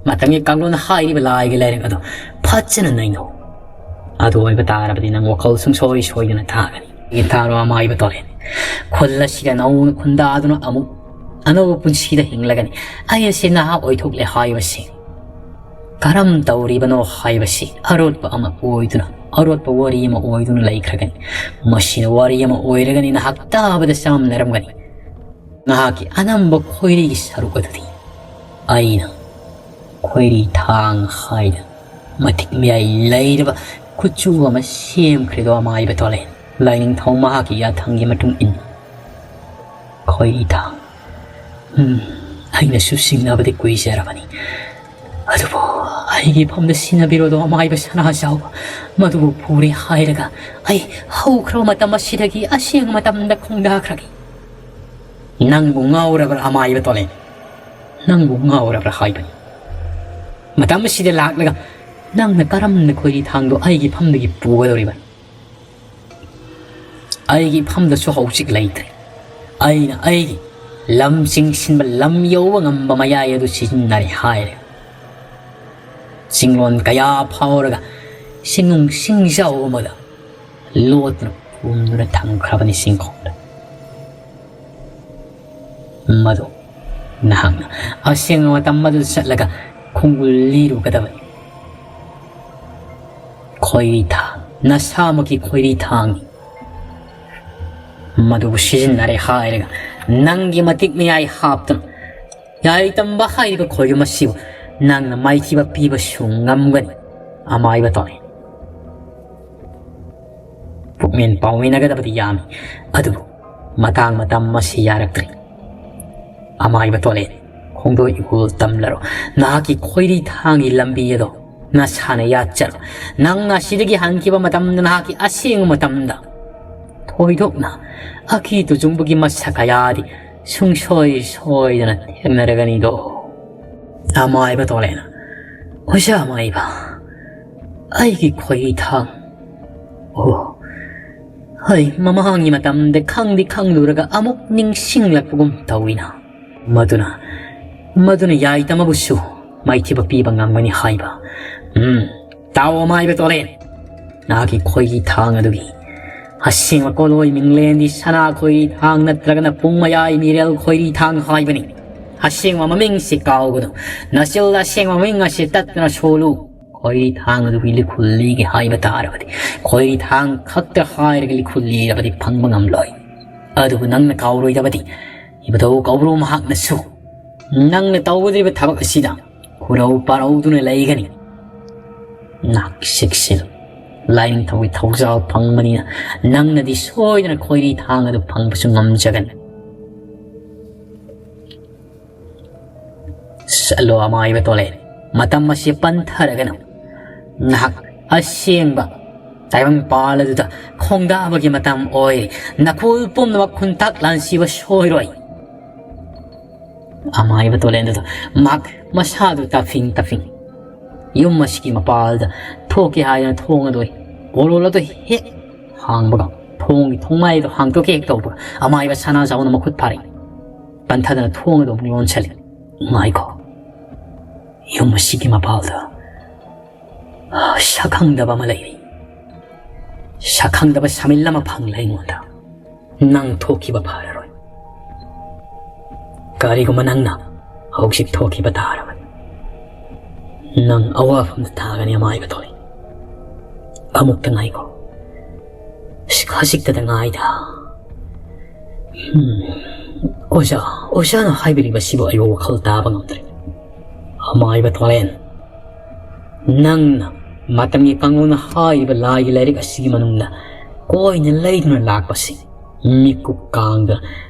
ꯃꯇꯝꯒꯤ ꯀꯥꯡꯂꯣꯟꯅ ꯍꯥꯏꯔꯤꯕ ꯂꯥꯏꯒꯤ ꯂꯥꯏꯔꯤꯛ ꯑꯗꯣ ꯐꯖꯅ ꯅꯩꯅꯧ꯫ ꯑꯗꯨ ꯑꯣꯏꯕ ꯇꯥꯔꯕꯗꯤ ꯅꯪ ꯋꯥꯈꯜ ꯁꯨꯡꯁꯣꯏ ꯁꯣꯏꯗꯅ ꯇꯥꯒꯅꯤ꯫" ꯒꯤꯇꯥꯔꯣ ꯑꯃꯥꯏꯕ ꯇꯣꯂꯦꯟ꯫ "ꯈꯨꯜ ꯑꯁꯤꯗ ꯅꯧꯅ ꯈꯨꯟꯗꯥꯗꯨꯅ ꯑꯃꯨꯛ ꯑꯅꯧꯕ ꯄꯨꯟꯁꯤꯗ ꯍꯤꯡꯂꯒꯅꯤ꯫ ꯑꯩ ꯑꯁꯤ ꯅꯍꯥ ꯑꯣꯏꯊꯣꯛꯂꯦ ꯍꯥꯏꯕꯁꯤ ꯀꯔꯝ ꯇꯧꯔꯤꯕꯅꯣ ꯍꯥꯏꯕꯁꯤ ꯑꯔꯣꯠꯄ ꯑꯃ ꯑꯣꯏꯗꯨꯅ, ꯑꯔꯣꯠꯄ ꯋꯥꯔꯤ ꯑꯃ ꯑꯣꯏꯗꯨꯅ ꯂꯩꯈ꯭ꯔꯒꯅꯤ꯫ ꯃꯁꯤꯅ ꯋꯥꯔꯤ ꯑꯃ ꯑꯣꯏꯔꯒꯅꯤ, ꯅꯍꯥꯛ ꯇꯥꯕꯗ ꯆꯥꯝꯅꯔꯝꯒꯅꯤ꯫ ꯅꯍꯥꯛꯀꯤ ꯑꯅꯝꯕ ꯈꯣꯏꯔꯤꯒꯤ ꯁꯔꯨꯛ ꯑꯗꯨꯗꯤ ꯑꯩꯅ ꯈꯣꯏꯔꯤ ꯊꯥꯡ ꯍꯥꯏꯗꯅ ꯃꯇꯤꯛ ꯃꯌꯥꯏ ꯂꯩꯔꯕ ꯈꯨꯠꯆꯨ ꯑꯃ ꯁꯦꯝꯈ꯭ꯔꯦꯗꯣ ꯑꯃꯥꯏꯕ ꯇꯣꯂꯦꯟ꯫ ꯂꯥꯏꯅꯤꯡꯊꯧ ꯃꯍꯥꯛꯀꯤ ꯌꯥꯊꯪꯒꯤ ꯃꯇꯨꯡ ꯏꯟꯅ ꯈꯣꯏꯔꯤ ꯊꯥꯡ꯫ ꯎꯝ, ꯑꯩꯅꯁꯨ ꯁꯤꯡꯅꯕꯗꯤ ꯀꯨꯏꯖꯔꯕꯅꯤ꯫ ꯑꯗꯨꯕꯨ ꯑꯩꯒꯤ ꯏꯐꯝꯗ ꯁꯤꯟꯅꯕꯤꯔꯣꯗꯣ ꯑꯃꯥꯏꯕ ꯁꯅꯥꯖꯥꯎꯕ꯫ ꯃꯗꯨꯕꯨ ꯄꯨꯔꯦ ꯍꯥꯏꯔꯒ ꯑꯩ ꯍꯧꯈ꯭ꯔꯕ ꯃꯇꯝ ꯑꯁꯤꯗꯒꯤ ꯑꯁꯦꯡꯕ ꯃꯇꯝꯗ ꯈꯣꯡꯗꯥꯈ꯭ꯔꯒꯦ꯫ ꯅꯪꯕꯨ ꯉꯥꯎꯔꯕ꯭ꯔꯥ ꯑꯃꯥꯏꯕ ꯇꯣꯂꯦꯟ? ꯅꯪꯕꯨ ꯉꯥꯎꯔꯕ꯭ꯔꯥ ꯍꯥꯏꯕꯅꯤ꯫ ꯃꯇꯝ ꯑꯁꯤꯗ ꯂꯥꯛꯂꯒ ꯅꯪꯅ ꯀꯔꯝꯅ ꯈꯣꯏꯔꯤ ꯊꯥꯡꯗꯣ ꯑꯩꯒꯤ ꯐꯝꯗꯒꯤ ꯄꯨꯒꯗꯧꯔꯤꯕ? ꯑꯩꯒꯤ ꯏꯐꯝꯗꯁꯨ ꯍꯧꯖꯤꯛ ꯂꯩꯇ꯭ꯔꯦ꯫ ꯑꯩꯅ ꯑꯩꯒꯤ ꯂꯝꯁꯤꯡ ꯁꯤꯟꯕ, ꯂꯝ ꯌꯧꯕ ꯉꯝꯕ ꯃꯌꯥꯏ ꯑꯗꯨ ꯁꯤꯖꯤꯟꯅꯔꯦ ꯍꯥꯏꯔꯦ꯫ ꯆꯤꯡꯂꯣꯟ ꯀꯌꯥ ꯐꯥꯎꯔꯒ ꯁꯤꯡꯅꯨꯡ ꯁꯤꯡꯖꯥꯎ ꯑꯃꯗ ꯂꯣꯠꯇꯨꯅ ꯐꯨꯝꯗꯨꯅ ꯊꯝꯈ꯭ꯔꯕꯅꯤ ꯆꯤꯡꯈꯣꯡꯗ꯫ ꯃꯗꯨ ꯅꯍꯥꯛꯅ ꯑꯁꯦꯡꯕ ꯃꯇꯝ ꯑꯗꯨꯗ ꯆꯠꯂꯒ ꯈꯣꯡꯒꯨꯜ ꯂꯤꯔꯨꯒꯗꯕꯅꯤ꯫ ꯈꯣꯏꯔꯤ ꯊꯥꯡ, ꯅꯁꯥꯃꯛꯀꯤ ꯈꯣꯏꯔꯤ ꯊꯥꯡꯅꯤ꯫ ꯃꯗꯨꯕꯨ ꯁꯤꯖꯤꯟꯅꯔꯦ ꯍꯥꯏꯔꯒ ꯅꯪꯒꯤ ꯃꯇꯤꯛ ꯃꯌꯥꯏ ꯍꯥꯞꯇꯨꯅ ꯌꯥꯏꯇꯝꯕ ꯍꯥꯏꯔꯤꯕ ꯈꯣꯏꯔꯨꯝ ꯑꯁꯤꯕꯨ ꯅꯪꯅ ꯃꯥꯏꯊꯤꯕ ꯄꯤꯕꯁꯨ ꯉꯝꯒꯅꯤ꯫ ꯑꯃꯥꯏꯕ ꯇꯣꯔꯦꯟ꯫ ꯄꯨꯛꯃꯦꯟ ꯄꯥꯎꯃꯤꯟꯅꯒꯗꯕꯗꯤ ꯌꯥꯝꯃꯤ, ꯑꯗꯨꯕꯨ ꯃꯇꯥꯡ ꯃꯇꯝ ꯑꯁꯤ ꯌꯥꯔꯛꯇ꯭ꯔꯦ꯫ ꯑꯃꯥꯏꯕ ꯇꯣꯔꯦꯟ, ꯈꯣꯡꯗꯣꯏ ꯏꯍꯨꯜ ꯇꯝꯂꯔꯣ꯫ ꯅꯍꯥꯛꯀꯤ ꯈꯣꯏꯔꯤ ꯊꯥꯡꯒꯤ ꯂꯝꯕꯤ ꯑꯗꯣ ꯅꯁꯥꯅ ꯌꯥꯠꯆꯔꯣ꯫ ꯅꯪꯅ ꯑꯁꯤꯗꯒꯤ ꯍꯟꯈꯤꯕ ꯃꯇꯝꯗ, ꯅꯍꯥꯛꯀꯤ ꯑꯁꯦꯡꯕ ꯃꯇꯝꯗ ꯊꯣꯏꯗꯣꯛꯅ ꯑꯀꯤ ꯇꯨꯖꯨꯡꯕꯒꯤ ꯃꯁꯛ ꯀꯌꯥꯗꯤ ꯁꯨꯡꯁꯣꯏ ꯁꯣꯏꯗꯅ ꯊꯦꯡꯅꯔꯒꯅꯤꯗꯣ꯫ ꯑꯃꯥꯏꯕ ꯇꯣꯔꯦꯟ, ꯑꯣꯖꯥ ꯑꯃꯥꯏꯕ, ꯑꯩꯒꯤ ꯈꯣꯏꯔꯤ ꯊꯥꯡ꯫ ꯑꯣ, ꯍꯣꯏ, ꯃꯃꯥꯡꯒꯤ ꯃꯇꯝꯗ ꯈꯪꯗꯤ ꯈꯪꯂꯨꯔꯒ ꯑꯃꯨꯛ ꯅꯤꯡꯁꯤꯡꯂꯛꯄꯒꯨꯝ ꯇꯧꯏꯅ꯫ ꯃꯗꯨꯅ, ꯃꯗꯨꯅ ꯌꯥꯏꯇꯝꯕꯕꯨꯁꯨ ꯃꯥꯏꯊꯤꯕ ꯄꯤꯕ ꯉꯝꯒꯅꯤ ꯍꯥꯏꯕ꯫ ꯎꯝ, ꯇꯥꯎ ꯑꯃꯥꯏꯕ ꯇꯣꯔꯦꯟ, ꯅꯍꯥꯛꯀꯤ ꯈꯣꯏꯔꯤ ꯊꯥꯡ ꯑꯗꯨꯒꯤ ꯑꯁꯦꯡꯕ ꯀꯣꯂꯣꯏ ꯃꯤꯡꯂꯦꯟꯗꯤ ꯁꯅꯥ ꯈꯣꯏꯔꯤ ꯊꯥꯡ ꯅꯠꯇ꯭ꯔꯒꯅ ꯄꯨꯡ ꯃꯌꯥꯏ ꯃꯤꯔꯦꯜ ꯈꯣꯏꯔꯤ ꯊꯥꯡ ꯍꯥꯏꯕꯅꯤ꯫ ꯑꯁꯦꯡꯕ ꯃꯃꯤꯡꯁꯤ ꯀꯥꯎꯒꯅꯨ꯫ ꯅꯆꯤꯜꯗ ꯑꯁꯦꯡꯕ ꯃꯃꯤꯡ ꯑꯁꯤ ꯇꯠꯇꯅ ꯁꯣꯜꯂꯨ꯫ ꯈꯣꯏꯔꯤ ꯊꯥꯡ ꯑꯗꯨꯒꯤ ꯂꯤꯈꯨꯜ ꯂꯤꯒꯦ ꯍꯥꯏꯕ ꯇꯥꯔꯕꯗꯤ, ꯈꯣꯏꯔꯤ ꯊꯥꯡ ꯈꯛꯇ ꯍꯥꯏꯔꯒ ꯂꯤꯈꯨꯜ ꯂꯤꯔꯕꯗꯤ ꯐꯪꯕ ꯉꯝꯂꯣꯏ꯫ ꯑꯗꯨꯕꯨ ꯅꯪꯅ ꯀꯥꯎꯔꯣꯏꯗꯕꯗꯤ, ꯏꯕꯨꯙꯧ ꯀꯧꯕ꯭ꯔꯨ ꯃꯍꯥꯛꯅꯁꯨ ꯅꯪꯅ ꯇꯧꯒꯗꯧꯔꯤꯕ ꯊꯕꯛ ꯑꯁꯤꯗ ꯈꯨꯔꯧ ꯄꯥꯔꯧꯗꯨꯅ ꯂꯩꯒꯅꯤ꯫ ꯅꯍꯥꯛ ꯆꯦꯛꯁꯤꯜꯂꯨ꯫ ꯂꯥꯏꯅꯤꯡꯊꯧꯒꯤ ꯊꯧꯖꯥꯜ ꯐꯪꯕꯅꯤꯅ ꯅꯪꯅꯗꯤ ꯁꯣꯏꯗꯅ ꯈꯣꯏꯔꯤ ꯊꯥꯡ ꯑꯗꯨ ꯐꯪꯕꯁꯨ ꯉꯝꯖꯒꯅꯤ꯫ ꯆꯠꯂꯣ ꯑꯃꯥꯏꯕ ꯇꯣꯔꯦꯟ, ꯃꯇꯝ ꯑꯁꯤ ꯄꯟꯊꯔꯒꯅꯨ꯫ ꯅꯍꯥꯛ ꯑꯁꯦꯡꯕ ꯇꯥꯏꯕꯪꯄꯥꯜ ꯑꯗꯨꯗ ꯈꯣꯡꯗꯥꯕꯒꯤ ꯃꯇꯝ ꯑꯣꯏꯔꯦ꯫ ꯅꯈꯨꯜ ꯄꯨꯝꯅꯃꯛ ꯈꯨꯟꯇꯥꯛ ꯂꯥꯟꯁꯤꯕ ꯁꯣꯏꯔꯣꯏ꯫ ꯑꯃꯥꯏꯕ ꯇꯣꯔꯦꯟꯗꯨꯗ ꯃꯍꯥꯛ ꯃꯁꯥꯗꯨ ꯇꯥꯐꯤꯡ ꯇꯥꯐꯤꯡ ꯌꯨꯝ ꯑꯁꯤꯒꯤ ꯃꯄꯥꯜꯗ ꯊꯣꯛꯀꯦ ꯍꯥꯏꯗꯨꯅ ꯊꯣꯡ ꯑꯗꯨ, ꯄꯣꯂꯣꯜ ꯑꯗꯨ ꯍꯦꯛ ꯍꯥꯡꯕꯒ ꯊꯣꯡꯒꯤ ꯊꯣꯡꯃꯥꯏꯗꯣ ꯍꯥꯡꯗꯣꯛꯀꯦ ꯍꯦꯛ ꯇꯧꯕ, ꯑꯃꯥꯏꯕ ꯁꯅꯥꯖꯥꯎꯅ ꯃꯈꯨꯠ ꯐꯥꯔꯛꯏ꯫ ꯄꯟꯊꯗꯅ ꯊꯣꯡ ꯑꯗꯨ ꯑꯃꯨꯛ ꯂꯣꯟꯁꯤꯜꯂꯤ꯫ "ꯉꯥꯏꯈꯣ, ꯌꯨꯝ ꯑꯁꯤꯒꯤ ꯃꯄꯥꯜꯗ ꯁꯛꯈꯪꯗꯕ ꯑꯃ ꯂꯩꯔꯤ꯫ ꯁꯛꯈꯪꯗꯕ ꯁꯥꯃꯤꯜ ꯑꯃ ꯐꯪꯂꯦ ꯑꯩꯉꯣꯟꯗ꯫ ꯅꯪ ꯊꯣꯛꯈꯤꯕ ꯐꯔꯔꯣꯏ꯫ ꯀꯔꯤꯒꯨꯝꯕ ꯅꯪꯅ ꯍꯧꯖꯤꯛ ꯊꯣꯛꯈꯤꯕ ꯇꯥꯔꯕꯗꯤ, ꯅꯪ ꯑꯋꯥꯐꯝꯗ ꯇꯥꯒꯅꯤ, ꯑꯃꯥꯏꯕ ꯊꯣꯛꯏ꯫ ꯑꯃꯨꯛꯇ ꯉꯥꯏꯈꯣ꯫ ꯈꯖꯤꯛꯇꯗ ꯉꯥꯏꯗ꯫ ꯎꯝ, ꯑꯣꯖꯥ, ꯑꯣꯖꯥꯅ ꯍꯥꯏꯕꯤꯔꯤꯕꯁꯤꯕꯨ ꯑꯩꯕꯨ ꯋꯥꯈꯜ ꯇꯥꯕ ꯉꯝꯗ꯭ꯔꯦ꯫ ꯑꯃꯥꯏꯕ ꯊꯣꯂꯦꯟ, ꯅꯪꯅ ꯃꯇꯝꯒꯤ ꯀꯥꯡꯂꯣꯟꯅ ꯍꯥꯏꯔꯤꯕ ꯂꯥꯏꯒꯤ ꯂꯥꯏꯔꯤꯛ ꯑꯁꯤꯒꯤ ꯃꯅꯨꯡꯗ ꯀꯣꯏꯅ ꯂꯩꯗꯨꯅ ꯂꯥꯛꯄꯁꯤ ꯃꯤꯀꯨꯞ ꯀꯥꯡꯗ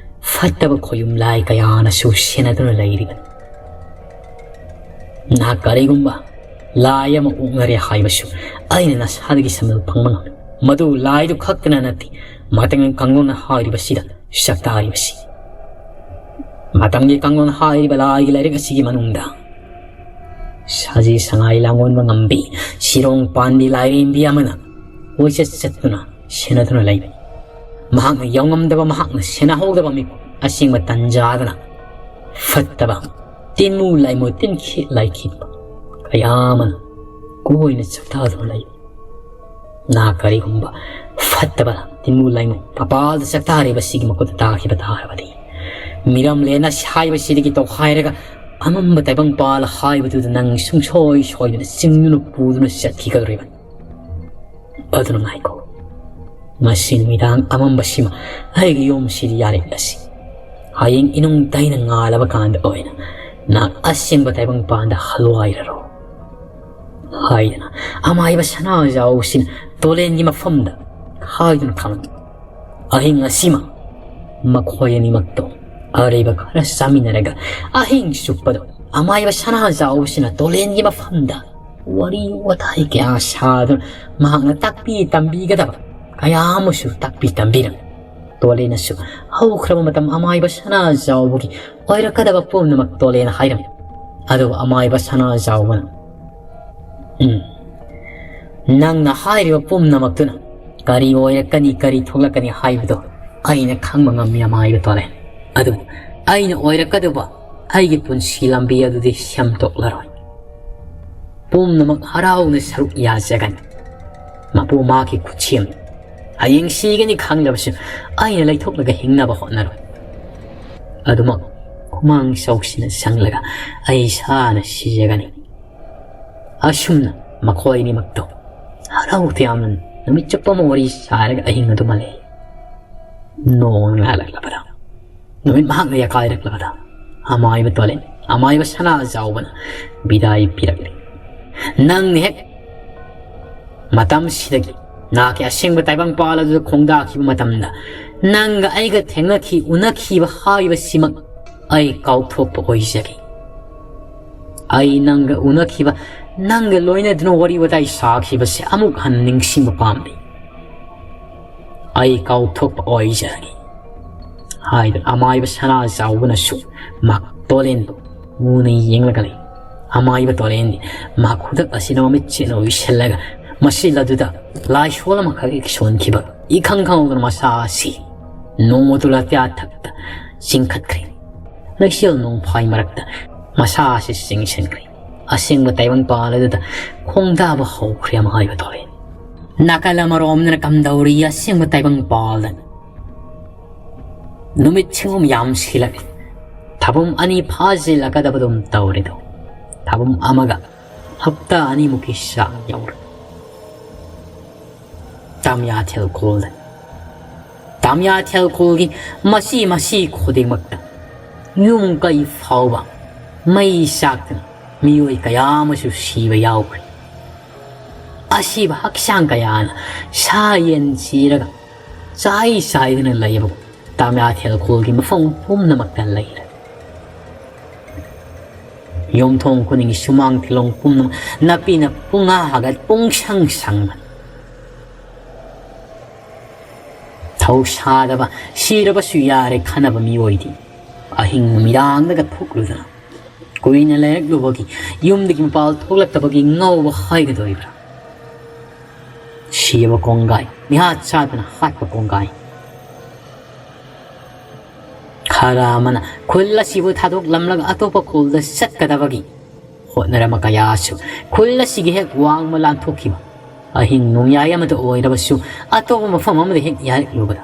ꯐꯠꯇꯕ ꯈꯣꯌꯨꯝ ꯂꯥꯏ ꯀꯌꯥꯅꯁꯨ ꯁꯦꯟꯅꯗꯨꯅ ꯂꯩꯔꯤꯕꯅꯤ꯫ ꯅꯍꯥꯛ ꯀꯔꯤꯒꯨꯝꯕ ꯂꯥꯏ ꯑꯃ ꯑꯣꯛꯅꯔꯦ ꯍꯥꯏꯕꯁꯨ ꯑꯩꯅ ꯅꯁꯥꯗꯒꯤ ꯁꯝꯖꯜ ꯐꯪꯕ ꯉꯝꯃꯤ꯫ ꯃꯗꯨ ꯂꯥꯏꯗꯨ ꯈꯛꯇꯅ ꯅꯠꯇꯦ, ꯃꯇꯝꯒꯤ ꯀꯥꯡꯂꯣꯟꯅ ꯍꯥꯏꯔꯤꯕꯁꯤꯗ ꯁꯛꯇꯥꯔꯤꯕꯁꯤ꯫ ꯃꯇꯝꯒꯤ ꯀꯥꯡꯂꯣꯟ ꯍꯥꯏꯔꯤꯕ ꯂꯥꯏꯒꯤ ꯂꯥꯏꯔꯤꯛ ꯑꯁꯤꯒꯤ ꯃꯅꯨꯡꯗ ꯁꯖꯤ ꯁꯉꯥꯏ ꯂꯥꯡꯑꯣꯟꯕ ꯉꯝꯕꯤ, ꯁꯤꯔꯣꯡ ꯄꯥꯟꯕꯤ ꯂꯥꯏꯔꯦꯝꯕꯤ ꯑꯃꯅ ꯀꯣꯏꯆꯠ ꯆꯠꯇꯨꯅ ꯁꯦꯟꯅꯗꯨꯅ ꯂꯩꯕꯅꯤ꯫ ꯃꯍꯥꯛꯅ ꯌꯥꯎꯉꯝꯗꯕ, ꯃꯍꯥꯛꯅ ꯁꯦꯟꯅꯍꯧꯗꯕ ꯃꯤꯀꯨꯞ ꯑꯁꯦꯡꯕ ꯇꯟꯖꯥꯗꯅ ꯐꯠꯇꯕ ꯇꯤꯟꯃꯨ ꯂꯥꯏꯃꯨ ꯇꯤꯟꯈꯤꯠ ꯂꯥꯏꯈꯤꯠꯄ ꯀꯌꯥ ꯑꯃꯅ ꯀꯣꯏꯅ ꯆꯥꯛꯇꯥꯗꯨꯅ ꯂꯩꯕꯅꯤ꯫ ꯅꯍꯥꯛ ꯀꯔꯤꯒꯨꯝꯕ ꯐꯠꯇꯕ ꯇꯤꯟꯃꯨ ꯂꯥꯏꯃꯨ ꯃꯄꯥꯜꯗ ꯆꯥꯛꯇꯥꯔꯤꯕꯁꯤꯒꯤ ꯃꯈꯨꯠꯇ ꯇꯥꯈꯤꯕ ꯇꯥꯔꯕꯗꯤ, ꯃꯤꯔꯝꯂꯦꯟꯅ ꯍꯥꯏꯕꯁꯤꯗꯒꯤ ꯇꯧꯈꯥꯏꯔꯒ ꯑꯃꯝꯕ ꯇꯥꯏꯕꯪꯄꯥꯜ ꯍꯥꯏꯕꯗꯨꯗ ꯅꯪ ꯁꯨꯡꯁꯣꯏ ꯁꯣꯏꯗꯅ ꯆꯤꯡꯗꯨꯅ ꯄꯨꯗꯨꯅ ꯆꯠꯈꯤꯒꯗꯧꯔꯤꯕꯅꯤ꯫ ꯑꯗꯨꯅ ꯉꯥꯏꯈꯣ, ꯉꯁꯤ ꯅꯨꯃꯤꯗꯥꯡ ꯑꯃꯝꯕꯁꯤꯃ ꯑꯩꯒꯤ ꯌꯨꯝꯁꯤꯗ ꯌꯥꯔꯦꯛꯂꯁꯤ꯫ ꯍꯌꯦꯡ ꯏꯅꯨꯡ ꯇꯩꯅ ꯉꯥꯜꯂꯕ ꯀꯥꯟꯗ ꯑꯣꯏꯅ ꯅꯍꯥꯛ ꯑꯁꯦꯡꯕ ꯇꯥꯏꯕꯪꯄꯥꯟꯗ ꯍꯜꯋꯥꯏꯔꯔꯣ" ꯍꯥꯏꯗꯅ ꯑꯃꯥꯏꯕ ꯁꯅꯥꯖꯥꯎꯁꯤꯅ ꯇꯣꯂꯦꯟꯒꯤ ꯃꯐꯝꯗ ꯍꯥꯏꯗꯨꯅ ꯊꯝꯂꯝꯃꯤ꯫ ꯑꯍꯤꯡ ꯑꯁꯤꯃ ꯃꯈꯣꯏ ꯑꯅꯤꯃꯛꯇꯣ ꯑꯔꯩꯕ ꯈꯔ ꯆꯥꯃꯤꯟꯅꯔꯒ ꯑꯍꯤꯡ ꯆꯨꯞꯄꯗꯣ ꯑꯃꯥꯏꯕ ꯁꯅꯥꯖꯥꯎꯁꯤꯅ ꯇꯣꯂꯦꯟꯒꯤ ꯃꯐꯝꯗ ꯋꯥꯔꯤ ꯋꯥꯇꯥꯏ ꯀꯌꯥ ꯁꯥꯗꯨꯅ ꯃꯍꯥꯛꯅ ꯇꯥꯛꯄꯤ ꯇꯝꯕꯤꯒꯗꯕ ꯀꯌꯥ ꯑꯃꯁꯨ ꯇꯥꯛꯄꯤ ꯇꯝꯕꯤꯔꯝꯃꯤ꯫ ꯇꯣꯂꯦꯟꯅꯁꯨ ꯍꯧꯈ꯭ꯔꯕ ꯃꯇꯝ ꯑꯃꯥꯏꯕ ꯁꯅꯥꯖꯥꯎꯕꯒꯤ ꯑꯣꯏꯔꯛꯀꯗꯕ ꯄꯨꯝꯅꯃꯛ ꯇꯣꯂꯦꯟꯅ ꯍꯥꯏꯔꯝꯃꯤ꯫ ꯑꯗꯨꯒ ꯑꯃꯥꯏꯕ ꯁꯅꯥꯖꯥꯎꯕꯅ, "ꯎꯝ, ꯅꯪꯅ ꯍꯥꯏꯔꯤꯕ ꯄꯨꯝꯅꯃꯛꯇꯨꯅ ꯀꯔꯤ ꯑꯣꯏꯔꯛꯀꯅꯤ, ꯀꯔꯤ ꯊꯣꯛꯂꯛꯀꯅꯤ ꯍꯥꯏꯕꯗꯣ ꯑꯩꯅ ꯈꯪꯕ ꯉꯝꯃꯤ, ꯑꯃꯥꯏꯕ ꯇꯣꯂꯦꯟ꯫ ꯑꯗꯨꯕꯨ ꯑꯩꯅ ꯑꯣꯏꯔꯛꯀꯗꯧꯕ ꯑꯩꯒꯤ ꯄꯨꯟꯁꯤ ꯂꯝꯕꯤ ꯑꯗꯨꯗꯤ ꯁꯦꯝꯗꯣꯛꯂꯔꯣꯏ꯫ ꯄꯨꯝꯅꯃꯛ ꯍꯔꯥꯎꯅ ꯁꯔꯨꯛ ꯌꯥꯖꯒꯅꯤ꯫ ꯃꯄꯨ ꯃꯥꯒꯤ ꯈꯨꯠꯁꯦꯝ꯫ ꯍꯌꯦꯡ ꯁꯤꯒꯅꯤ ꯈꯪꯂꯕꯁꯨ ꯑꯩꯅ ꯂꯩꯊꯣꯛꯂꯒ ꯍꯤꯡꯅꯕ ꯍꯣꯠꯅꯔꯣꯏ꯫ ꯑꯗꯨꯃꯛ ꯍꯨꯃꯥꯡ ꯆꯥꯎꯁꯤꯟꯅ ꯆꯪꯂꯒ ꯑꯩ ꯏꯁꯥꯅ ꯁꯤꯖꯒꯅꯤ꯫ ꯑꯁꯨꯝꯅ ꯃꯈꯣꯏ ꯑꯅꯤꯃꯛꯇꯣ ꯍꯔꯥꯎ ꯇꯌꯥꯝꯅ ꯅꯨꯃꯤꯠ ꯆꯨꯞꯄ ꯑꯃ ꯋꯥꯔꯤ ꯁꯥꯔꯒ ꯑꯍꯤꯡ ꯑꯗꯨꯃ ꯂꯩ꯫ ꯅꯣꯡ ꯉꯥꯜꯂꯛꯂꯕꯗ, ꯅꯨꯃꯤꯠ ꯃꯍꯥꯛꯅ ꯌꯥꯀꯥꯏꯔꯛꯂꯕꯗ, ꯑꯃꯥꯏꯕ ꯇꯣꯂꯦꯟ, ꯑꯃꯥꯏꯕ ꯁꯅꯥ ꯆꯥꯎꯕꯅ ꯕꯤꯗꯥꯏ ꯄꯤꯔꯛꯂꯤ꯫ ꯅꯪꯅ ꯍꯦꯛ ꯃꯇꯝꯁꯤꯗꯒꯤ ꯅꯍꯥꯛꯀꯤ ꯑꯁꯦꯡꯕ ꯇꯥꯏꯕꯪꯄꯥꯜ ꯑꯗꯨꯗ ꯈꯣꯡꯗꯥꯈꯤꯕ ꯃꯇꯝꯗ, ꯅꯪꯒ ꯑꯩꯒ ꯊꯦꯡꯅꯈꯤ, ꯎꯅꯈꯤꯕ ꯍꯥꯏꯕꯁꯤꯃꯛ ꯑꯩ ꯀꯥꯎꯊꯣꯛꯄ ꯑꯣꯏꯖꯒꯦ꯫ ꯑꯩ ꯅꯪꯒ ꯎꯅꯈꯤꯕ, ꯅꯪꯒ ꯂꯣꯏꯅꯗꯨꯅ ꯋꯥꯔꯤ ꯋꯥꯇꯥꯏ ꯁꯥꯈꯤꯕꯁꯦ ꯑꯃꯨꯛ ꯍꯟꯅ ꯅꯤꯡꯁꯤꯡꯕ ꯄꯥꯝꯗꯦ꯫ ꯑꯩ ꯀꯥꯎꯊꯣꯛꯄ ꯑꯣꯏꯖꯔꯒꯦ ꯍꯥꯏꯗꯨꯅ ꯑꯃꯥꯏꯕ ꯁꯅꯥ ꯆꯥꯎꯕꯅꯁꯨ ꯃꯍꯥꯛ ꯇꯣꯂꯦꯟꯕꯨ ꯃꯨꯅ ꯌꯦꯡꯂꯒ ꯂꯩ꯫ ꯑꯃꯥꯏꯕ ꯇꯣꯂꯦꯟꯗꯤ ꯃꯍꯥꯛ ꯈꯨꯗꯛ ꯑꯁꯤꯗ ꯃꯃꯤꯠ ꯆꯦꯠꯅ ꯎꯏꯁꯤꯜꯂꯒ ꯃꯁꯤꯜ ꯑꯗꯨꯗ ꯂꯥꯏꯁꯣꯜ ꯑꯃꯈꯛ ꯁꯣꯟꯈꯤꯕ ꯏꯈꯪ ꯈꯪꯍꯧꯗꯅ ꯃꯁꯥ ꯑꯁꯤ ꯅꯣꯡꯃꯗꯨ ꯂꯥꯇ꯭ꯌꯥ ꯊꯛꯇ ꯆꯤꯡꯈꯠꯈ꯭ꯔꯦ꯫ ꯂꯩꯆꯦꯜ ꯅꯣꯡꯐꯥꯏ ꯃꯔꯛꯇ ꯃꯁꯥ ꯑꯁꯤ ꯆꯤꯡꯁꯤꯟꯈ꯭ꯔꯦ꯫ ꯑꯁꯦꯡꯕ ꯇꯥꯏꯕꯪꯄꯥꯜ ꯑꯗꯨꯗ ꯈꯣꯡꯗꯥꯕ ꯍꯧꯈ꯭ꯔꯦ ꯑꯃꯥꯏꯕ ꯇꯣꯂꯦꯟ꯫ ꯅꯥꯀꯜ ꯑꯃꯔꯣꯝꯗꯅ ꯀꯝꯗꯧꯔꯤ ꯑꯁꯦꯡꯕ ꯇꯥꯏꯕꯪꯄꯥꯜꯗ ꯅꯨꯃꯤꯠ ꯁꯤꯡꯒꯨꯝ ꯌꯥꯝꯁꯤꯜꯂꯛꯂꯤ꯫ ꯊꯥꯕꯨꯝ ꯑꯅꯤ ꯐꯥꯖꯤꯜꯂꯛꯀꯗꯕꯗꯨꯝ ꯇꯧꯔꯦꯗꯣ꯫ ꯊꯥꯕꯨꯝ ꯑꯃꯒ ꯍꯞꯇꯥ ꯑꯅꯤꯃꯨꯛꯀꯤ ꯆꯥꯡ ꯌꯧꯔꯦ꯫ ꯇꯥꯃꯤꯌꯥꯊꯦꯜ ꯈꯨꯜꯗ, ꯇꯥꯃꯤꯌꯥꯊꯦꯜ ꯈꯨꯜꯒꯤ ꯃꯆꯤ ꯃꯆꯤ ꯈꯨꯗꯤꯡꯃꯛꯇ ꯌꯨꯝ ꯀꯩ ꯐꯥꯎꯕ ꯃꯩ ꯆꯥꯛꯇꯨꯅ ꯃꯤꯑꯣꯏ ꯀꯌꯥ ꯑꯃꯁꯨ ꯁꯤꯕ ꯌꯥꯎꯈ꯭ꯔꯦ꯫ ꯑꯁꯤꯕ ꯍꯛꯆꯥꯡ ꯀꯌꯥꯅ ꯁꯥ ꯌꯦꯟ ꯁꯤꯔꯒ ꯆꯥꯏ ꯆꯥꯏꯗꯨꯅ ꯂꯩꯕ ꯇꯥꯃꯤꯌꯥꯊꯦꯜ ꯈꯨꯜꯒꯤ ꯃꯐꯝ ꯄꯨꯝꯅꯃꯛꯇ ꯂꯩꯔꯦ꯫ ꯌꯨꯝꯊꯣꯡ ꯈꯨꯗꯤꯡꯒꯤ ꯁꯨꯃꯥꯡ ꯇꯤꯂꯣꯡ ꯄꯨꯝꯅꯃꯛ ꯅꯥꯄꯤꯅ ꯄꯨꯡꯍꯥ ꯍꯥꯒꯠ ꯄꯨꯡꯁꯪ ꯁꯪꯕꯅꯤ꯫ ꯊꯧꯁꯥꯗꯕ, ꯁꯤꯔꯕꯁꯨ ꯌꯥꯔꯦ ꯈꯟꯅꯕ ꯃꯤꯑꯣꯏꯗꯤ ꯑꯍꯤꯡ ꯅꯨꯃꯤꯗꯥꯡꯗꯒ ꯊꯣꯛꯂꯨꯗꯅ ꯀꯨꯏꯅ ꯂꯩꯔꯛꯂꯨꯕꯒꯤ, ꯌꯨꯝꯗꯒꯤ ꯃꯄꯥꯜ ꯊꯣꯛꯂꯛꯇꯕꯒꯤ ꯉꯥꯎꯕ ꯍꯥꯏꯒꯗꯧꯔꯤꯕ꯭ꯔꯥ? ꯁꯤꯕ ꯀꯣꯡꯒꯥꯏ, ꯃꯤꯍꯥꯠ ꯆꯥꯗꯅ ꯍꯥꯠꯄ ꯀꯣꯡꯒꯥꯏ꯫ ꯈꯔ ꯑꯃꯅ ꯈꯨꯜ ꯑꯁꯤꯕꯨ ꯊꯥꯗꯣꯛꯂꯝꯂꯒ ꯑꯇꯣꯞꯄ ꯈꯨꯜꯗ ꯆꯠꯀꯗꯕꯒꯤ ꯍꯣꯠꯅꯔꯝꯕ ꯀꯌꯥꯁꯨ ꯈꯨꯜ ꯑꯁꯤꯒꯤ ꯍꯦꯛ ꯋꯥꯡꯃ ꯂꯥꯟꯊꯣꯛꯈꯤꯕ꯫ ꯑꯍꯤꯡ ꯅꯣꯡꯌꯥꯏ ꯑꯃꯗ ꯑꯣꯏꯔꯕꯁꯨ ꯑꯇꯣꯞꯄ ꯃꯐꯝ ꯑꯃꯗ ꯍꯦꯛ ꯌꯥꯔꯛꯂꯨꯕꯗ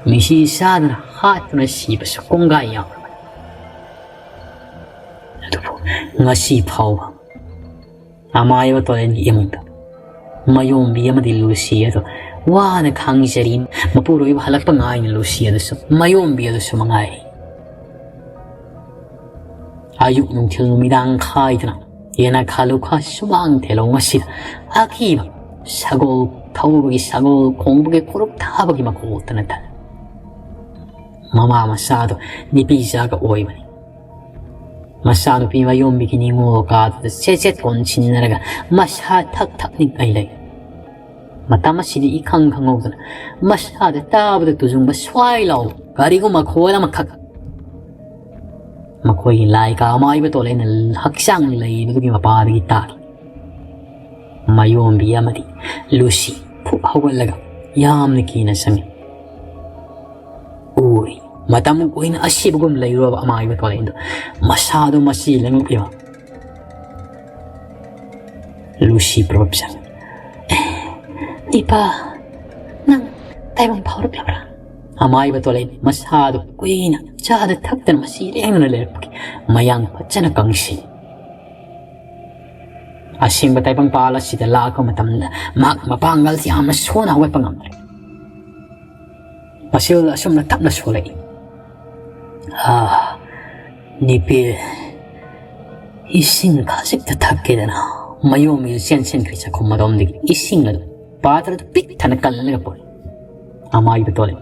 ꯃꯤꯁꯤ ꯆꯥꯗꯅ ꯍꯥꯠꯇꯨꯅ ꯁꯤꯕꯁꯨ ꯀꯣꯡꯒꯥꯏ ꯌꯥꯎꯔꯕꯅꯤ꯫ ꯑꯗꯨꯕꯨ ꯉꯁꯤ ꯐꯥꯎꯕ ꯑꯃꯥꯏꯕ ꯇꯣꯂꯦꯟꯒꯤ ꯏꯃꯨꯡꯗ ꯃꯌꯣꯝꯕꯤ ꯑꯃꯗꯤ ꯂꯨꯁꯤ ꯑꯗꯨ ꯋꯥꯅ ꯈꯥꯡꯖꯔꯤ꯫ ꯃꯄꯨꯔꯣꯏꯕ ꯍꯜꯂꯛꯄ ꯉꯥꯏꯅ ꯂꯨꯁꯤ ꯑꯗꯨꯁꯨ ꯃꯌꯣꯝꯕꯤ ꯑꯗꯨꯁꯨ ꯃꯉꯥꯏꯔꯤ꯫ ꯑꯌꯨꯛ ꯅꯨꯡꯊꯤꯜ ꯅꯨꯃꯤꯗꯥꯡ ꯈꯥꯏꯗꯅ ꯌꯦꯅꯈꯥ ꯂꯨꯈꯥ ꯁꯨꯃꯥꯡ ꯊꯦꯂꯣꯡ ꯑꯁꯤꯗ ꯑꯀꯤꯕ ꯁꯒꯣꯜ ꯊꯧꯕꯒꯤ, ꯁꯒꯣꯜ ꯈꯣꯡꯕꯒꯤ, ꯀꯨꯔꯨꯞ ꯊꯥꯕꯒꯤ ꯃꯈꯣꯜꯇ ꯅꯠꯇꯅ ꯃꯃꯥ ꯃꯆꯥꯗꯣ ꯅꯨꯄꯤ ꯆꯥꯒ ꯑꯣꯏꯕꯅꯤ꯫ ꯃꯆꯥꯅꯨꯄꯤ ꯃꯌꯣꯝꯕꯤꯒꯤ ꯅꯤꯡꯉꯣꯜ ꯀꯥꯗꯨꯗ ꯆꯦꯠ ꯆꯦꯠ ꯀꯣꯟꯁꯤꯟꯅꯔꯒ ꯃꯁꯥ ꯊꯛ ꯊꯛ ꯅꯤꯛꯑꯩ ꯂꯩ꯫ ꯃꯇꯝ ꯑꯁꯤꯗꯤ ꯏꯈꯪ ꯈꯪꯍꯧꯗꯅ ꯃꯁꯥꯗ ꯇꯥꯕꯗ ꯇꯨꯖꯨꯡꯕ ꯁ꯭ꯋꯥꯏ ꯂꯥꯎ ꯀꯔꯤꯒꯨꯝꯕ ꯈꯣꯜ ꯑꯃꯈꯛ ꯃꯈꯣꯏꯒꯤ ꯂꯥꯏꯀꯥ ꯑꯃꯥꯏꯕ ꯇꯣꯂꯦꯅ ꯍꯛꯆꯥꯡ ꯂꯩꯕꯗꯨꯒꯤ ꯃꯄꯥꯗꯒꯤ ꯇꯥꯈꯤ꯫ ꯃꯌꯣꯝꯕꯤ ꯑꯃꯗꯤ ꯂꯨꯁꯤ ꯐꯨꯛ ꯍꯧꯒꯠꯂꯒ ꯌꯥꯝꯅ ꯀꯤꯅ ꯆꯪꯉꯤ꯫ ꯎꯔꯤ꯫ ꯃꯇꯝ ꯀꯨꯏꯅ ꯑꯁꯤꯕꯒꯨꯝ ꯂꯩꯔꯨꯔꯕ ꯑꯃꯥꯏꯕ ꯇꯣꯂꯦꯟꯗꯨ ꯃꯁꯥꯗꯨ ꯃꯆꯤ ꯂꯦꯡꯉꯛꯂꯤꯕ ꯂꯨꯁꯤ ꯄ꯭ꯔꯣꯞꯁꯟ꯫ "ꯏꯄꯥ, ꯅꯪ ꯇꯥꯏꯕꯪ ꯐꯥꯎꯔꯛꯂꯕ꯭ꯔꯥ?" ꯑꯃꯥꯏꯕ ꯇꯣꯂꯦꯟ ꯃꯁꯥꯗꯨ ꯀꯨꯏꯅ ꯆꯥꯗ ꯊꯛꯇꯅ ꯃꯆꯤ ꯂꯦꯡꯗꯅ ꯂꯩꯔꯛꯄꯒꯤ ꯃꯌꯥꯡ ꯐꯖꯅ ꯀꯪꯁꯤ꯫ ꯑꯁꯦꯡꯕ ꯇꯥꯏꯕꯪꯄꯥꯜ ꯑꯁꯤꯗ ꯂꯥꯛꯄ ꯃꯇꯝꯗ ꯃꯍꯥꯛ ꯃꯄꯥꯡꯒꯜꯁꯤ ꯌꯥꯝꯅ ꯁꯣꯟꯅ ꯍꯧꯒꯠꯄ ꯉꯝꯗ꯭ꯔꯦ꯫ ꯃꯁꯤꯜ ꯑꯁꯨꯝꯅ ꯇꯞꯅ ꯁꯣꯜꯂꯛꯏ꯫ "ꯑꯥ, ꯅꯤꯄꯤꯜ, ꯏꯁꯤꯡ ꯈꯖꯤꯛꯇ ꯊꯛꯀꯦꯗꯅ ꯃꯌꯣꯝꯕꯤꯗꯨ ꯆꯦꯟꯁꯤꯟꯈ꯭ꯔꯦ ꯆꯥꯛꯈꯨꯝ ꯑꯗꯣꯝꯗꯒꯤ ꯏꯁꯤꯡ ꯑꯗꯨ ꯄꯥꯇ꯭ꯔꯗꯨ ꯄꯤꯛ ꯊꯟꯅ ꯀꯜꯂꯒ ꯄꯨꯔꯛꯏ꯫ ꯑꯃꯥꯏꯕ ꯇꯣꯂꯦ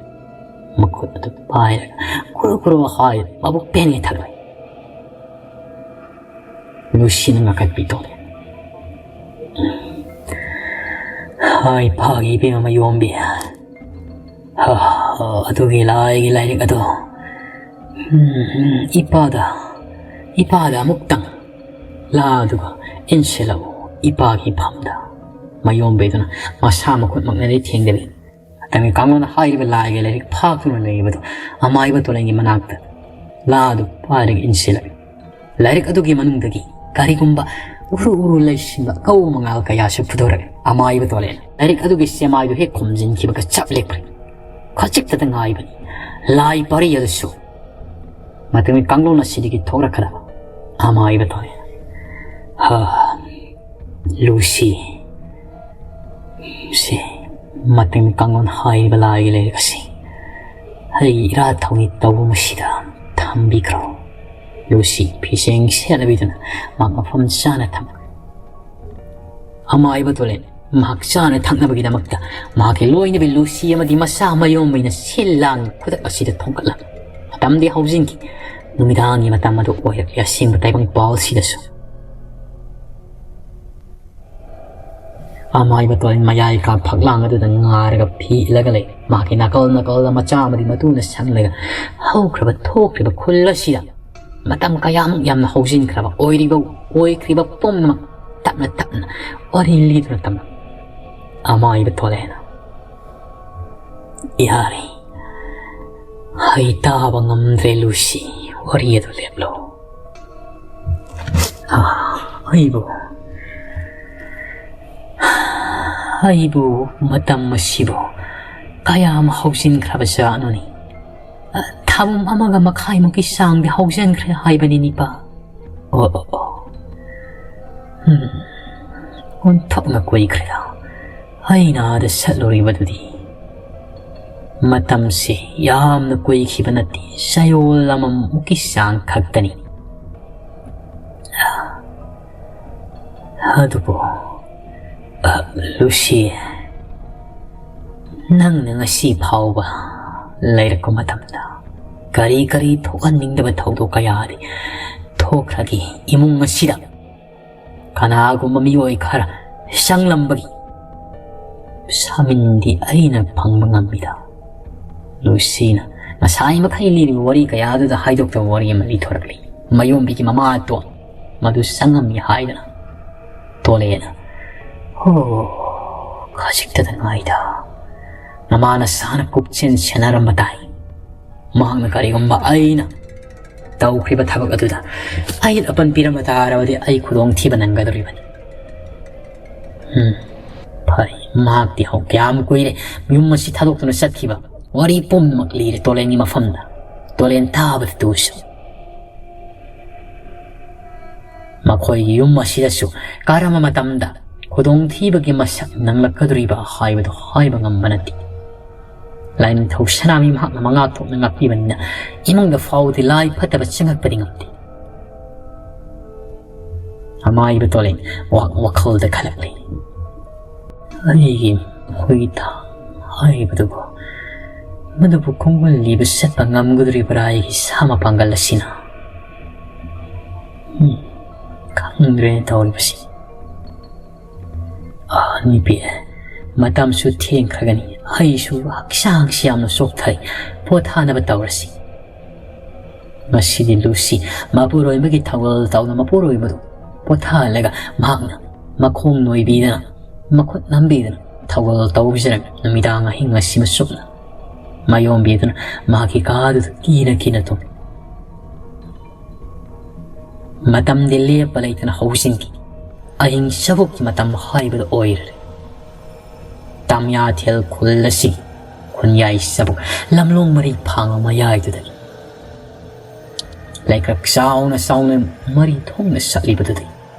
ꯃꯈꯨꯠ ꯑꯗꯨ ꯄꯥꯏꯔꯒ ꯈꯨꯔꯨ ꯈꯨꯔꯨ ꯍꯥꯏ ꯃꯕꯨꯛ ꯄꯦꯟꯒꯩ ꯊꯛꯂꯛꯏ꯫ ꯂꯨꯁꯤꯅ ꯉꯥꯈꯠꯄꯤ ꯇꯣꯂꯦ꯫ ꯍꯥꯏ ꯐꯥꯒꯤ ꯏꯕꯦꯝꯃ ꯃꯌꯣꯝꯕꯤ꯫ ꯍ, ꯍ, ꯑꯗꯨꯒꯤ ꯂꯥꯏꯒꯤ ꯂꯥꯏꯔꯤꯛ ꯑꯗꯣ, ꯎꯝ, ꯏꯄꯥꯗ, ꯏꯄꯥꯗ ꯑꯃꯨꯛꯇꯪ ꯂꯥꯗꯨꯒ ꯏꯟꯁꯤꯜꯂꯛꯎ, ꯏꯄꯥꯒꯤ ꯐꯝꯗ꯫ ꯃꯌꯣꯝꯕꯤꯗꯨꯅ ꯃꯁꯥ ꯃꯈꯨꯠꯃꯛꯅꯗꯤ ꯊꯦꯡꯗꯕꯤ, ꯃꯇꯝꯒꯤ ꯀꯥꯡꯂꯣꯟꯅ ꯍꯥꯏꯔꯤꯕ ꯂꯥꯏꯒꯤ ꯂꯥꯏꯔꯤꯛ ꯐꯥꯛꯇꯨꯅ ꯂꯩꯔꯤꯕꯗꯨ ꯑꯃꯥꯏꯕ ꯇꯣꯂꯦꯟꯒꯤ ꯃꯅꯥꯛꯇ ꯂꯥꯗꯨ ꯄꯥꯏꯔꯒ ꯏꯟꯁꯤꯜꯂꯛꯏ꯫ ꯂꯥꯏꯔꯤꯛ ꯑꯗꯨꯒꯤ ꯃꯅꯨꯡꯗꯒꯤ ꯀꯔꯤꯒꯨꯝꯕ ꯎꯔꯨ ꯎꯔꯨ ꯂꯩꯁꯤꯟꯕ ꯑꯉꯧꯕ ꯃꯉꯥꯜ ꯀꯌꯥꯁꯨ ꯐꯨꯗꯣꯔꯛꯏ꯫ ꯑꯃꯥꯏꯕ ꯇꯣꯂꯦꯟ ꯂꯥꯏꯔꯤꯛ ꯑꯗꯨꯒꯤ ꯆꯦꯃꯥꯏꯗꯨ ꯍꯦꯛ ꯈꯨꯝꯖꯤꯟꯈꯤꯕꯒ ꯆꯞ ꯂꯦꯞꯈ꯭ꯔꯦ꯫ ꯈꯖꯤꯛꯇꯗ ꯉꯥꯏꯕꯅꯤ ꯂꯥꯏ ꯄꯔꯤ ꯑꯗꯨꯁꯨ ꯃꯇꯝꯒꯤ ꯀꯥꯡꯂꯣꯟ ꯑꯁꯤꯗꯒꯤ ꯊꯣꯛꯂꯛꯀꯗꯕ ꯑꯃꯥꯏꯕ ꯇꯣꯂꯦꯟ꯫ ꯍꯥ, ꯂꯨꯁꯤ, ꯁꯤ ꯃꯇꯝꯒꯤ ꯀꯥꯡꯂꯣꯟ ꯍꯥꯏꯔꯤꯕ ꯂꯥꯏꯒꯤ ꯂꯥꯏꯔꯤꯛ ꯑꯁꯤ ꯑꯩꯒꯤ ꯏꯔꯥꯠ ꯊꯧꯅꯤ ꯇꯧꯕ ꯃꯁꯤꯗ ꯊꯝꯕꯤꯈ꯭ꯔꯣ꯫ ꯂꯨꯁꯤ ꯐꯤꯁꯦꯡ ꯁꯦꯠꯅꯕꯤꯗꯨꯅ ꯃꯍꯥꯛ ꯃꯐꯝ ꯆꯥꯅ ꯊꯝꯈ꯭ꯔꯦ꯫ ꯑꯃꯥꯏꯕ ꯇꯣꯂꯦꯟ ꯃꯍꯥꯛ ꯆꯥꯅ ꯊꯛꯅꯕꯒꯤꯗꯃꯛꯇ ꯃꯍꯥꯛꯀꯤ ꯂꯣꯏꯅꯕꯤ ꯂꯨꯁꯤ ꯑꯃꯗꯤ ꯃꯆꯥ ꯃꯌꯣꯝꯕꯩꯅ ꯁꯤꯜ ꯂꯥꯡꯉꯤ ꯈꯨꯗꯛ ꯑꯁꯤꯗ ꯊꯣꯡꯒꯠꯂꯝꯃꯤ꯫ ꯃꯇꯝꯗꯤ ꯍꯧꯖꯤꯟꯈꯤ꯫ ꯅꯨꯃꯤꯗꯥꯡꯒꯤ ꯃꯇꯝ ꯑꯗꯨ ꯑꯣꯏꯔꯛꯂꯦ ꯑꯁꯦꯡꯕ ꯇꯥꯏꯕꯪ ꯄꯥꯜꯁꯤꯗꯁꯨ꯫ ꯑꯃꯥꯏꯕ ꯇꯣꯂꯦꯟ ꯃꯌꯥꯏ ꯀꯥ ꯐꯛꯂꯥꯡ ꯑꯗꯨꯗ ꯉꯥꯔꯒ ꯐꯤ ꯏꯜꯂꯒ ꯂꯩ꯫ ꯃꯍꯥꯛꯀꯤ ꯅꯥꯀꯜ ꯅꯥꯀꯜꯗ ꯃꯆꯥ ꯑꯃꯗꯤ ꯃꯇꯨꯅ ꯁꯪꯂꯒ ꯍꯧꯈ꯭ꯔꯕ ꯊꯣꯛꯈ꯭ꯔꯤꯕ ꯈꯨꯜ ꯑꯁꯤꯗ ꯃꯇꯝ ꯀꯌꯥꯃꯨꯛ ꯌꯥꯝꯅ ꯍꯧꯖꯤꯟꯈ꯭ꯔꯕ ꯑꯣꯏꯔꯤꯕ ꯑꯣꯏꯈ꯭ꯔꯤꯕ ꯄꯨꯝꯅꯃꯛ ꯇꯞꯅ ꯇꯞꯅ ꯋꯥꯔꯤ ꯂꯤꯗꯨꯅ ꯇꯝꯂꯝꯃꯤ꯫ ꯑꯃꯥꯏꯕ ꯊꯣꯂꯦꯅ, "ꯌꯥꯔꯦ, ꯑꯩ ꯇꯥꯕ ꯉꯝꯗ꯭ꯔꯦ ꯂꯨꯁꯤ, ꯋꯥꯔꯤ ꯑꯗꯨ ꯂꯦꯞꯂꯣ꯫ ꯑꯥ, ꯑꯩꯕꯨ, ꯑꯩꯕꯨ ꯃꯇꯝ ꯑꯁꯤꯕꯨ ꯀꯌꯥꯝ ꯍꯧꯖꯤꯟꯈ꯭ꯔꯕ ꯖꯥꯠꯅꯣꯅꯦ? ꯊꯥꯕꯨꯝ ꯑꯃꯒ ꯃꯈꯥꯏꯃꯨꯛꯀꯤ ꯆꯥꯡꯗꯤ ꯍꯧꯖꯤꯟꯈ꯭ꯔꯦ ꯍꯥꯏꯕꯅꯤꯅꯤꯄꯥ꯫ ꯑꯣ, ꯑꯣ, ꯑꯣ꯫ ꯎꯝ, ꯑꯣꯟꯊꯣꯛꯅ ꯀꯨꯏꯈ꯭ꯔꯦꯗ꯫ ꯑꯩꯅ ꯑꯥꯗ ꯆꯠꯂꯨꯔꯤꯕꯗꯨꯗꯤ ꯃꯇꯝꯁꯤ ꯌꯥꯝꯅ ꯀꯨꯏꯈꯤꯕ ꯅꯠꯇꯦ, ꯆꯌꯣꯜ ꯑꯃꯃꯨꯛꯀꯤ ꯆꯥꯡ ꯈꯛꯇꯅꯤ꯫ ꯑꯗꯨꯕꯨ, ꯑ, ꯂꯨꯁꯤ, ꯅꯪꯅ ꯉꯁꯤ ꯐꯥꯎꯕ ꯂꯩꯔꯛꯄ ꯃꯇꯝꯗ ꯀꯔꯤ ꯀꯔꯤ ꯊꯣꯛꯍꯟꯅꯤꯡꯗꯕ ꯊꯧꯗꯣꯛ ꯀꯌꯥꯗꯤ ꯊꯣꯛꯈ꯭ꯔꯒꯦ ꯏꯃꯨꯡ ꯑꯁꯤꯗ? ꯀꯅꯥꯒꯨꯝꯕ ꯃꯤꯑꯣꯏ ꯈꯔ ꯆꯪꯂꯝꯕꯒꯤ ꯁꯥꯃꯤꯟꯗꯤ ꯑꯩꯅ ꯐꯪꯕ ꯉꯝꯃꯤꯗ꯫ ꯂꯨꯁꯤꯅ ꯉꯁꯥꯏ ꯃꯈꯩ ꯂꯤꯔꯤꯕ ꯋꯥꯔꯤ ꯀꯌꯥꯗꯨꯗ ꯍꯥꯏꯗꯣꯛꯇꯕ ꯋꯥꯔꯤ ꯑꯃ ꯂꯤꯊꯣꯔꯛꯂꯤ꯫ ꯃꯌꯣꯝꯕꯤꯒꯤ ꯃꯃꯥꯇꯣꯟ ꯃꯗꯨ ꯆꯪꯉꯝꯃꯤ ꯍꯥꯏꯗꯅ ꯇꯣꯂꯦꯅ ꯍꯣ, ꯈꯖꯤꯛꯇꯗ ꯉꯥꯏꯗ꯫ ꯃꯃꯥꯅ ꯁꯥꯅ ꯄꯨꯛꯆꯦꯟ ꯁꯦꯟꯅꯔꯝꯕ ꯇꯥꯏ꯫ ꯃꯍꯥꯛꯅ ꯀꯔꯤꯒꯨꯝꯕ ꯑꯩꯅ ꯇꯧꯈ꯭ꯔꯤꯕ ꯊꯕꯛ ꯑꯗꯨꯗ ꯑꯌꯦꯠ ꯑꯄꯟ ꯄꯤꯔꯝꯕ ꯇꯥꯔꯕꯗꯤ ꯑꯩ ꯈꯨꯗꯣꯡꯊꯤꯕ ꯅꯪꯒꯗꯧꯔꯤꯕꯅꯤ꯫ ꯎꯝ, ꯐꯔꯦ, ꯃꯍꯥꯛꯇꯤ ꯍꯧ ꯀꯌꯥꯝ ꯀꯨꯏꯔꯦ ꯌꯨꯝ ꯑꯁꯤ ꯊꯥꯗꯣꯛꯇꯨꯅ ꯆꯠꯈꯤꯕ꯫ ꯋꯥꯔꯤ ꯄꯨꯝꯅꯃꯛ ꯂꯤꯔꯦ ꯇꯣꯂꯦꯟꯒꯤ ꯃꯐꯝꯗ꯫ ꯇꯣꯂꯦꯟ ꯇꯥꯕꯗ ꯇꯨꯁꯨ꯫ ꯃꯈꯣꯏꯒꯤ ꯌꯨꯝ ꯑꯁꯤꯗꯁꯨ ꯀꯔꯝꯕ ꯃꯇꯝꯗ ꯈꯨꯗꯣꯡꯊꯤꯕꯒꯤ ꯃꯁꯛ ꯅꯪꯂꯛꯀꯗꯧꯔꯤꯕ ꯍꯥꯏꯕꯗꯨ ꯍꯥꯏꯕ ꯉꯝꯕ ꯅꯠꯇꯦ꯫ ꯂꯥꯏꯅꯤꯡꯊꯧ ꯁꯅꯥꯃꯍꯤ ꯃꯍꯥꯛꯅ ꯃꯉꯥ ꯊꯣꯛꯅ ꯉꯥꯛꯄꯤꯕꯅꯤꯅ ꯏꯃꯨꯡꯗ ꯐꯥꯎꯕꯗꯤ ꯂꯥꯏ ꯐꯠꯇꯕ ꯆꯪꯉꯛꯄꯗꯤ ꯉꯝꯗꯦ꯫ ꯑꯃꯥꯏꯕ ꯇꯣꯂꯦꯟ ꯋꯥ-, ꯋꯥꯈꯜꯗ ꯈꯜꯂꯛꯂꯤ꯫ ꯑꯩꯒꯤ ꯍꯨꯏ ꯊꯥꯡ ꯍꯥꯏꯕꯗꯨꯕꯨ, ꯃꯗꯨꯕꯨ ꯈꯣꯡꯒꯨꯜ ꯂꯤꯕ ꯆꯠꯄ ꯉꯝꯒꯗꯧꯔꯤꯕ꯭ꯔꯥ ꯑꯩꯒꯤ ꯁꯥ ꯃꯄꯥꯡꯒꯜ ꯑꯁꯤꯅ? ꯎꯝ, ꯈꯪꯗ꯭ꯔꯦꯅꯦ ꯇꯧꯔꯤꯕꯁꯤ꯫ ꯑꯥ, ꯅꯨꯄꯤ, ꯃꯇꯝꯁꯨ ꯊꯦꯡꯈ꯭ꯔꯒꯅꯤ꯫ ꯑꯩꯁꯨ ꯍꯛꯆꯥꯡꯁꯤ ꯌꯥꯝꯅ ꯆꯣꯛꯊꯩ꯫ ꯄꯣꯊꯥꯅꯕ ꯇꯧꯔꯁꯤ꯫ ꯉꯁꯤꯗꯤ ꯂꯨꯁꯤ ꯃꯄꯨꯔꯣꯏꯕꯒꯤ ꯊꯧꯒꯜ ꯇꯧꯅ ꯃꯄꯨꯔꯣꯏꯕꯗꯨ ꯄꯣꯊꯥꯍꯜꯂꯒ ꯃꯍꯥꯛꯅ ꯃꯈꯣꯡ ꯅꯣꯏꯕꯤꯗꯅ, ꯃꯈꯨꯠ ꯅꯝꯕꯤꯗꯨꯅ ꯊꯧꯒꯜ ꯇꯧꯕꯤꯁꯤꯔꯒ ꯅꯨꯃꯤꯗꯥꯡ ꯑꯍꯤꯡ ꯑꯁꯤꯃ ꯆꯨꯞꯅ ꯃꯥꯌꯣꯝꯕꯤꯗꯨꯅ ꯃꯍꯥꯛꯀꯤ ꯀꯥꯗꯨꯗ ꯀꯤꯅ ꯀꯤꯅ ꯇꯨꯝꯃꯤ꯫ ꯃꯇꯝꯗꯤ ꯂꯦꯞꯄ ꯂꯩꯇꯅ ꯍꯧꯖꯤꯟꯈꯤ꯫ ꯑꯍꯤꯡ ꯆꯕꯨꯛꯀꯤ ꯃꯇꯝ ꯍꯥꯏꯕꯗꯨ ꯑꯣꯏꯔꯦ꯫ ꯇꯥꯃꯤꯌꯥꯊꯦꯜ ꯈꯨꯜ ꯑꯁꯤ ꯈꯨꯟꯌꯥꯏ ꯆꯕꯨꯛ ꯂꯝꯂꯣꯡ ꯃꯔꯤ ꯐꯥꯡꯕ ꯃꯌꯥꯏꯗꯨꯗꯅꯤ꯫ ꯂꯩꯀ꯭ꯔꯛ ꯆꯥꯎꯅ ꯆꯥꯎꯅ ꯃꯔꯤ ꯊꯣꯡꯅ ꯆꯠꯂꯤꯕꯗꯨꯗꯤ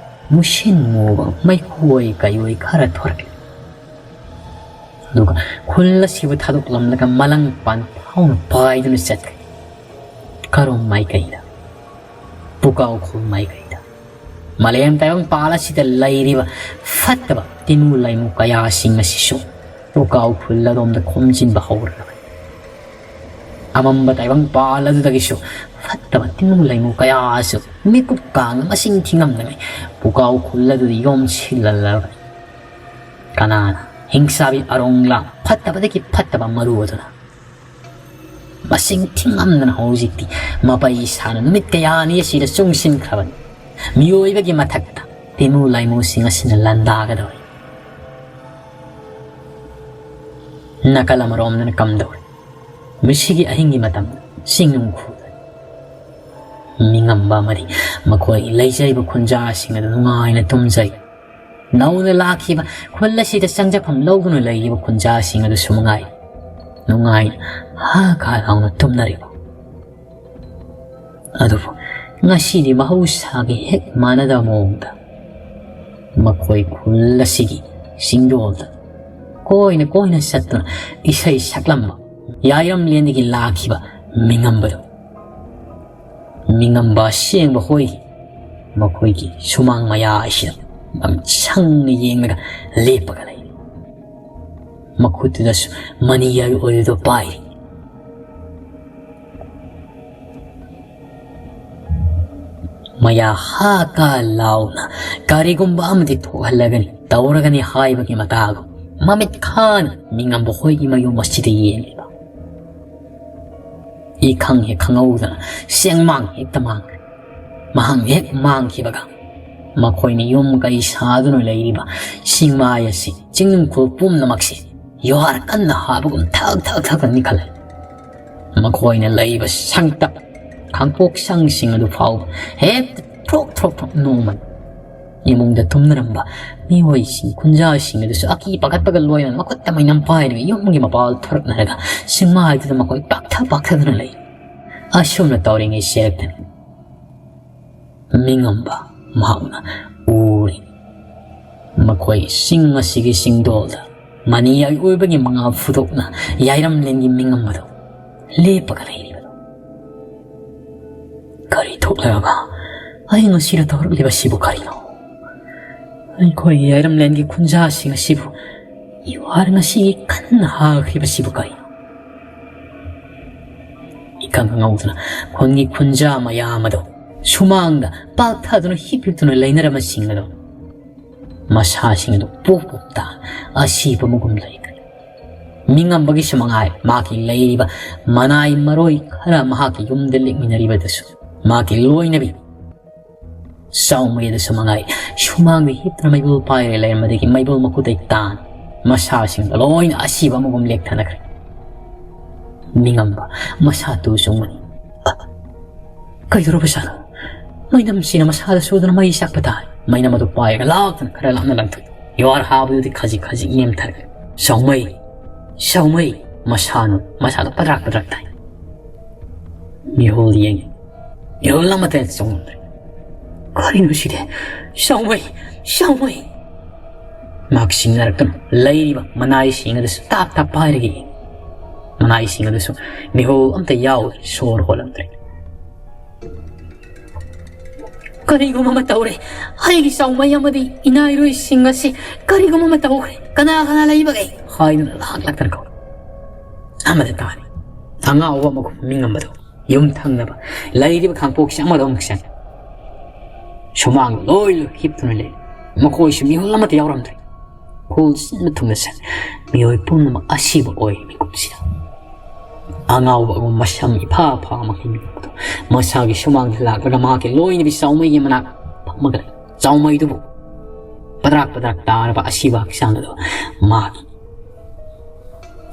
ꯃꯨꯁꯤꯟ ꯃꯨꯕ ꯃꯩꯈꯨ ꯑꯣꯏ ꯀꯩ ꯑꯣꯏ ꯈꯔ ꯊꯣꯔꯛꯂꯤ꯫ ꯑꯗꯨꯒ ꯈꯨꯜ ꯑꯁꯤꯕꯨ ꯊꯥꯗꯣꯛꯂꯝꯂꯒ ꯃꯂꯪ ꯄꯥꯟ ꯐꯥꯎꯅ ꯄꯥꯏꯗꯨꯅ ꯆꯠꯈ꯭ꯔꯦ꯫ ꯀꯔꯣꯝ ꯃꯥꯏꯀꯩꯗ? ꯄꯨꯀꯥꯎ ꯈꯨꯜ ꯃꯥꯏꯀꯩꯗ꯫ ꯃꯥꯂꯦꯝ ꯇꯥꯏꯕꯪꯄꯥꯜ ꯑꯁꯤꯗ ꯂꯩꯔꯤꯕ ꯐꯠꯇꯕ ꯇꯤꯅꯨ ꯂꯩꯃꯨ ꯀꯌꯥꯁꯤꯡ ꯑꯁꯤꯁꯨ ꯄꯨꯀꯥꯎ ꯈꯨꯜ ꯑꯗꯣꯝꯗ ꯈꯣꯝꯖꯤꯟꯕ ꯍꯧꯔꯛꯂꯕꯅꯤ꯫ ꯑꯃꯝꯕ ꯇꯥꯏꯕꯪꯄꯥꯜ ꯑꯗꯨꯗꯒꯤꯁꯨ ꯐꯠꯇꯕ ꯇꯤꯅꯨ ꯂꯩꯃꯨ ꯀꯌꯥꯁꯨ ꯃꯤꯀꯨꯞ ꯀꯥꯡꯅ ꯃꯁꯤꯡ ꯊꯤꯉꯝꯗꯉꯩ ꯄꯨꯀꯥꯎ ꯈꯨꯜ ꯑꯗꯨꯗ ꯌꯣꯝꯁꯤꯜꯂꯜꯂꯕꯅꯤ꯫ ꯀꯅꯥꯅ ꯍꯤꯡꯁꯥꯕꯤ ꯑꯔꯣꯡꯂꯥ ꯐꯠꯇꯕꯗꯒꯤ ꯐꯠꯇꯕ ꯃꯔꯨ ꯑꯗꯨꯅ ꯃꯁꯤꯡ ꯊꯤꯉꯝꯗꯅ ꯍꯧꯖꯤꯛꯇꯤ ꯃꯄꯩ ꯁꯥꯅ ꯅꯨꯃꯤꯠ ꯀꯌꯥꯅꯤ ꯑꯁꯤꯗ ꯆꯨꯡꯁꯤꯟꯈ꯭ꯔꯕꯅꯤ꯫ ꯃꯤꯑꯣꯏꯕꯒꯤ ꯃꯊꯛꯇ ꯇꯤꯅꯨ ꯂꯩꯃꯨꯁꯤꯡ ꯑꯁꯤꯅ ꯂꯥꯟꯗꯥꯒꯗꯧꯔꯤ꯫ ꯅꯥꯀꯜ ꯑꯃꯔꯣꯝꯗꯅ ꯀꯝꯗꯧꯔꯤ? ꯃꯁꯤꯒꯤ ꯑꯍꯤꯡꯒꯤ ꯃꯇꯝꯗ ꯆꯤꯡꯅꯨꯡ ꯈꯨꯗ ꯃꯤꯉꯝꯕ ꯑꯃꯗꯤ ꯃꯈꯣꯏꯒꯤ ꯂꯩꯖꯔꯤꯕ ꯈꯨꯟꯖꯥꯁꯤꯡ ꯑꯗꯨ ꯅꯨꯡꯉꯥꯏꯅ ꯇꯨꯝꯖꯩ꯫ ꯅꯧꯅ ꯂꯥꯛꯈꯤꯕ ꯈꯨꯜ ꯑꯁꯤꯗ ꯆꯪꯖꯐꯝ ꯂꯧꯗꯨꯅ ꯂꯩꯔꯤꯕ ꯈꯨꯟꯖꯥꯁꯤꯡ ꯑꯗꯨꯁꯨ ꯃꯉꯥꯏ, ꯅꯨꯡꯉꯥꯏꯅ ꯍꯥ ꯀꯥ ꯂꯥꯎꯅ ꯇꯨꯝꯅꯔꯤꯕ꯫ ꯑꯗꯨꯕꯨ ꯉꯁꯤꯗꯤ ꯃꯍꯧꯁꯥꯒꯤ ꯍꯦꯛ ꯃꯥꯟꯅꯗꯕ ꯃꯑꯣꯡꯗ ꯃꯈꯣꯏ ꯈꯨꯜ ꯑꯁꯤꯒꯤ ꯆꯤꯡꯗꯣꯜꯗ ꯀꯣꯏꯅ ꯀꯣꯏꯅ ꯆꯠꯇꯨꯅ ꯏꯁꯩ ꯁꯛꯂꯝꯕ ꯌꯥꯏꯔꯝꯂꯦꯟꯗꯒꯤ ꯂꯥꯛꯈꯤꯕ ꯃꯤꯉꯝꯕꯗꯨ, ꯃꯤꯉꯝꯕ ꯑꯁꯦꯡꯕ ꯍꯣꯏ, ꯃꯈꯣꯏꯒꯤ ꯁꯨꯃꯥꯡ ꯃꯌꯥꯏꯁꯤꯗ ꯃꯃꯤꯠ ꯁꯪꯅ ꯌꯦꯡꯂꯒ ꯂꯦꯞꯄꯒ ꯂꯩ꯫ ꯃꯈꯨꯠꯇꯨꯗꯁꯨ ꯃꯅꯤ ꯑꯣꯏꯔꯤꯗꯨ ꯄꯥꯏꯔꯤ꯫ ꯃꯌꯥ ꯍꯥ ꯀꯥ ꯂꯥꯎꯅ ꯀꯔꯤꯒꯨꯝꯕ ꯑꯃꯗꯤ ꯊꯣꯛꯍꯜꯂꯒꯅꯤ, ꯇꯧꯔꯒꯅꯤ ꯍꯥꯏꯕꯒꯤ ꯃꯇꯥꯒꯨꯝ ꯃꯃꯤꯠ ꯈꯥꯅ ꯃꯤꯉꯝꯕ ꯍꯣꯏꯒꯤ ꯃꯌꯨꯝ ꯑꯁꯤꯗ ꯌꯦꯡꯂꯤꯕ꯫ ꯏꯈꯪ ꯍꯦꯛ ꯈꯪꯍꯧꯗꯅ ꯆꯦꯡꯃꯥꯡ ꯍꯦꯛꯇ ꯃꯥꯡꯈ꯭ꯔꯦ꯫ ꯃꯍꯥꯛ ꯍꯦꯛ ꯃꯥꯡꯈꯤꯕꯒ ꯃꯈꯣꯏꯅ ꯌꯨꯝ ꯀꯩ ꯁꯥꯗꯨꯅ ꯂꯩꯔꯤꯕ ꯆꯤꯡꯃꯥꯏ ꯑꯁꯤ, ꯆꯤꯡꯅꯨꯡꯈꯣꯜ ꯄꯨꯝꯅꯃꯛꯁꯤ ꯌꯨꯍꯥꯔ ꯀꯟꯅ ꯍꯥꯕꯒꯨꯝ ꯊꯛ ꯊꯛ ꯊꯛ ꯅꯤꯛꯈꯠꯂꯦ꯫ ꯃꯈꯣꯏꯅ ꯂꯩꯕ ꯁꯪꯇꯞ ꯈꯥꯡꯄꯣꯛ ꯁꯪꯁꯤꯡ ꯑꯗꯨ ꯐꯥꯎꯕ ꯍꯦꯛꯇ ꯊ꯭ꯔꯣꯛ ꯊ꯭ꯔꯣꯛ ꯊ꯭ꯔꯣꯛ ꯅꯣꯡꯃꯅꯤ꯫ ꯏꯃꯨꯡꯗ ꯇꯨꯝꯅꯔꯝꯕ ꯃꯤꯑꯣꯏꯁꯤꯡ, ꯈꯨꯟꯖꯥꯁꯤꯡ ꯑꯗꯨꯁꯨ ꯑꯀꯤ ꯄꯥꯈꯠꯄꯒ ꯂꯣꯏꯅꯅ ꯃꯈꯨꯠꯇ ꯃꯩꯅꯝ ꯄꯥꯏꯔꯒ ꯌꯨꯝꯒꯤ ꯃꯄꯥꯜ ꯊꯣꯔꯛꯅꯔꯒ ꯆꯤꯡꯃꯥꯏꯗꯨꯗ ꯃꯈꯣꯏ ꯄꯥꯛꯊ ꯄꯥꯛꯊꯗꯨꯅ ꯂꯩ꯫ ꯑꯁꯨꯝꯅ ꯇꯧꯔꯤꯉꯩ ꯆꯦꯔꯛꯇꯅꯤ ꯃꯤꯉꯝꯕ ꯃꯍꯥꯛꯅ ꯎꯔꯤ꯫ ꯃꯈꯣꯏ ꯆꯤꯡ ꯑꯁꯤꯒꯤ ꯆꯤꯡꯗꯣꯜꯗ ꯃꯅꯤ ꯑꯏ ꯑꯣꯏꯕꯒꯤ ꯃꯉꯥꯜ ꯐꯨꯗꯣꯛꯅ ꯌꯥꯏꯔꯝꯂꯦꯟꯒꯤ ꯃꯤꯉꯝꯕꯗꯨ ꯂꯦꯞꯄꯒ ꯂꯩꯔꯤꯕꯗꯨ꯫ ꯀꯔꯤ ꯊꯣꯛꯂꯕ? ꯑꯩ ꯉꯁꯤꯗ ꯇꯧꯔꯛꯂꯤꯕꯁꯤꯕꯨ ꯀꯔꯤꯅꯣ? ꯑꯩꯈꯣꯏꯒꯤ ꯌꯥꯏꯔꯝꯂꯦꯟꯒꯤ ꯈꯨꯟꯖꯥꯁꯤꯡ ꯑꯁꯤꯕꯨ ꯌꯨꯍꯥꯔ ꯉꯁꯤꯒꯤ ꯀꯟꯅ ꯍꯥꯈ꯭ꯔꯤꯕꯁꯤꯕꯨ ꯀꯔꯤꯅꯣ? ꯏꯈꯪ ꯈꯪꯍꯧꯗꯅ ꯈꯨꯟꯒꯤ ꯈꯨꯟꯖꯥ ꯃꯌꯥꯝ ꯑꯗꯨ ꯁꯨꯃꯥꯡꯗ ꯄꯥꯛꯊꯗꯨꯅ ꯍꯤꯞ ꯍꯤꯞꯇꯨꯅ ꯂꯩꯅꯔꯝꯕꯁꯤꯡ ꯑꯗꯨ ꯃꯁꯥꯁꯤꯡ ꯑꯗꯨ ꯄꯣꯞ ꯄꯣꯞ ꯇꯥ ꯑꯁꯤꯕ ꯃꯒꯨꯝ ꯂꯩꯈ꯭ꯔꯦ꯫ ꯃꯤꯉꯝꯕꯒꯤꯁꯨ ꯃꯉꯥꯏ, ꯃꯍꯥꯛꯀꯤ ꯂꯩꯔꯤꯕ ꯃꯅꯥꯏ ꯃꯔꯣꯏ ꯈꯔ ꯃꯍꯥꯛꯀꯤ ꯌꯨꯝꯗ ꯂꯦꯛꯃꯤꯟꯅꯔꯤꯕꯗꯨꯁꯨ ꯃꯍꯥꯛꯀꯤ ꯂꯣꯏꯅꯕꯤ ꯆꯥꯎꯃꯩꯗꯁꯨ ꯃꯉꯥꯏ, ꯁꯨꯃꯥꯡꯗ ꯍꯤꯞꯇꯨꯅ ꯃꯩꯕꯨꯜ ꯄꯥꯏꯔꯦ ꯂꯩꯔꯝꯕꯗꯒꯤ ꯃꯩꯕꯨꯜ ꯃꯈꯨꯠꯇꯩ ꯇꯥꯟ ꯃꯁꯥꯁꯤꯡꯗ ꯂꯣꯏꯅ ꯑꯁꯤꯕ ꯑꯃꯒꯨꯝ ꯂꯦꯛꯊꯅꯈ꯭ꯔꯦ꯫ ꯃꯤꯉꯝꯕ ꯃꯁꯥ ꯇꯨ ꯆꯨꯡꯕꯅꯤ꯫ "ꯑ, ꯀꯩꯗꯧꯔꯕꯖꯥꯠꯅꯣ? ꯃꯩꯅꯝꯁꯤꯅ ꯃꯁꯥꯗ ꯁꯨꯗꯨꯅ ꯃꯩ ꯆꯥꯛꯄ ꯇꯥꯔꯦ꯫" ꯃꯩꯅꯝ ꯑꯗꯨ ꯄꯥꯏꯔꯒ ꯂꯥꯞꯇꯅ ꯈꯔ ꯂꯥꯞꯅ ꯂꯪꯊꯣꯛꯏ꯫ ꯌꯨꯍꯥꯔ ꯍꯥꯕꯗꯨꯗꯤ ꯈꯖꯤꯛ ꯈꯖꯤꯛ ꯅꯦꯝꯊꯔꯛꯂꯦ꯫ "ꯁꯥꯎꯃꯩ! ꯁꯥꯎꯃꯩ!" ꯃꯁꯥꯅ, ꯃꯁꯥꯗ ꯄꯗ꯭ꯔꯥꯛ ꯄꯗ꯭ꯔꯥꯛ ꯇꯥꯏ꯫ ꯃꯤꯍꯨꯜ ꯌꯦꯡꯉꯤ꯫ ꯃꯤꯍꯨꯜ ꯑꯃꯠꯇ ꯆꯣꯡꯗ꯭ꯔꯦ꯫ "ꯀꯔꯤꯅꯣ ꯁꯤꯗꯤ? ꯁꯥꯎꯃꯩ! ꯁꯥꯎꯃꯩ!" ꯃꯍꯥꯛ ꯁꯤꯡꯅꯔꯛꯇꯨꯅ ꯂꯩꯔꯤꯕ ꯃꯅꯥꯏꯁꯤꯡ ꯑꯗꯨꯁꯨ ꯇꯥꯞ ꯇꯥꯞ ꯄꯥꯏꯔꯒ ꯌꯦꯡꯉꯤ꯫ ꯃꯅꯥꯏꯁꯤꯡ ꯑꯗꯨꯁꯨ ꯃꯤꯍꯨꯜ ꯑꯝꯇ ꯌꯥꯎꯗ꯭ꯔꯦ, ꯁꯣꯔ ꯍꯣꯜꯂꯝꯗ꯭ꯔꯦ꯫ "ꯀꯔꯤꯒꯨꯝꯕ ꯑꯃ ꯇꯧꯔꯦ꯫ ꯑꯩꯒꯤ ꯆꯥꯎꯃꯩ ꯑꯃꯗꯤ ꯏꯅꯥꯏꯔꯣꯏꯁꯤꯡ ꯑꯁꯤ ꯀꯔꯤꯒꯨꯝꯕ ꯑꯃ ꯇꯧꯈ꯭ꯔꯦ꯫ ꯀꯅꯥ ꯀꯅꯥ ꯂꯩꯕꯒꯦ?" ꯍꯥꯏꯗꯨꯅ ꯂꯥꯛ ꯂꯥꯛꯇꯅ ꯀꯧꯔꯦ꯫ ꯑꯃꯗ ꯇꯥꯔꯦ꯫ ꯑꯉꯥꯎꯕ ꯑꯃꯒꯨꯝ ꯃꯤꯉꯝꯕꯗꯣ ꯌꯨꯝ ꯊꯪꯅꯕ ꯂꯩꯔꯤꯕ ꯈꯥꯡꯄꯣꯛꯁꯤ ꯑꯃꯗ ꯑꯃꯨꯛ ꯆꯪꯉꯤ꯫ ꯁꯨꯃꯥꯡꯗ ꯂꯣꯏ ꯂꯣꯏ ꯍꯤꯞꯇꯨꯅ ꯂꯩ꯫ ꯃꯈꯣꯏꯁꯨ ꯃꯤꯍꯨꯜ ꯑꯃꯠꯇ ꯌꯥꯎꯔꯝꯗ꯭ꯔꯦ꯫ ꯈꯨꯜ ꯁꯤꯟꯕ ꯊꯨꯡꯅ ꯆꯪꯉꯤ꯫ ꯃꯤꯑꯣꯏ ꯄꯨꯝꯅꯃꯛ ꯑꯁꯤꯕ ꯑꯣꯏ ꯃꯤꯀꯨꯞꯁꯤꯗ꯫ ꯑꯉꯥꯎꯕ ꯑꯃ ꯃꯁꯝ ꯏꯐꯥ ꯐꯥ ꯑꯃ ꯍꯤꯡꯕꯗꯣ ꯃꯁꯥꯒꯤ ꯁꯨꯃꯥꯡꯗ ꯂꯥꯛꯂꯒ ꯃꯍꯥꯛꯀꯤ ꯂꯣꯏꯅꯕꯤ ꯆꯥꯎꯃꯩꯒꯤ ꯃꯅꯥꯛ ꯐꯝꯃꯒ ꯂꯩ꯫ ꯆꯥꯎꯃꯩꯗꯨꯕꯨ ꯄꯗ꯭ꯔꯥꯛ ꯄꯗ꯭ꯔꯥꯛ ꯇꯥꯔꯕ ꯑꯁꯤꯕ ꯍꯛꯆꯥꯡ ꯑꯗꯨ ꯃꯥꯒꯤ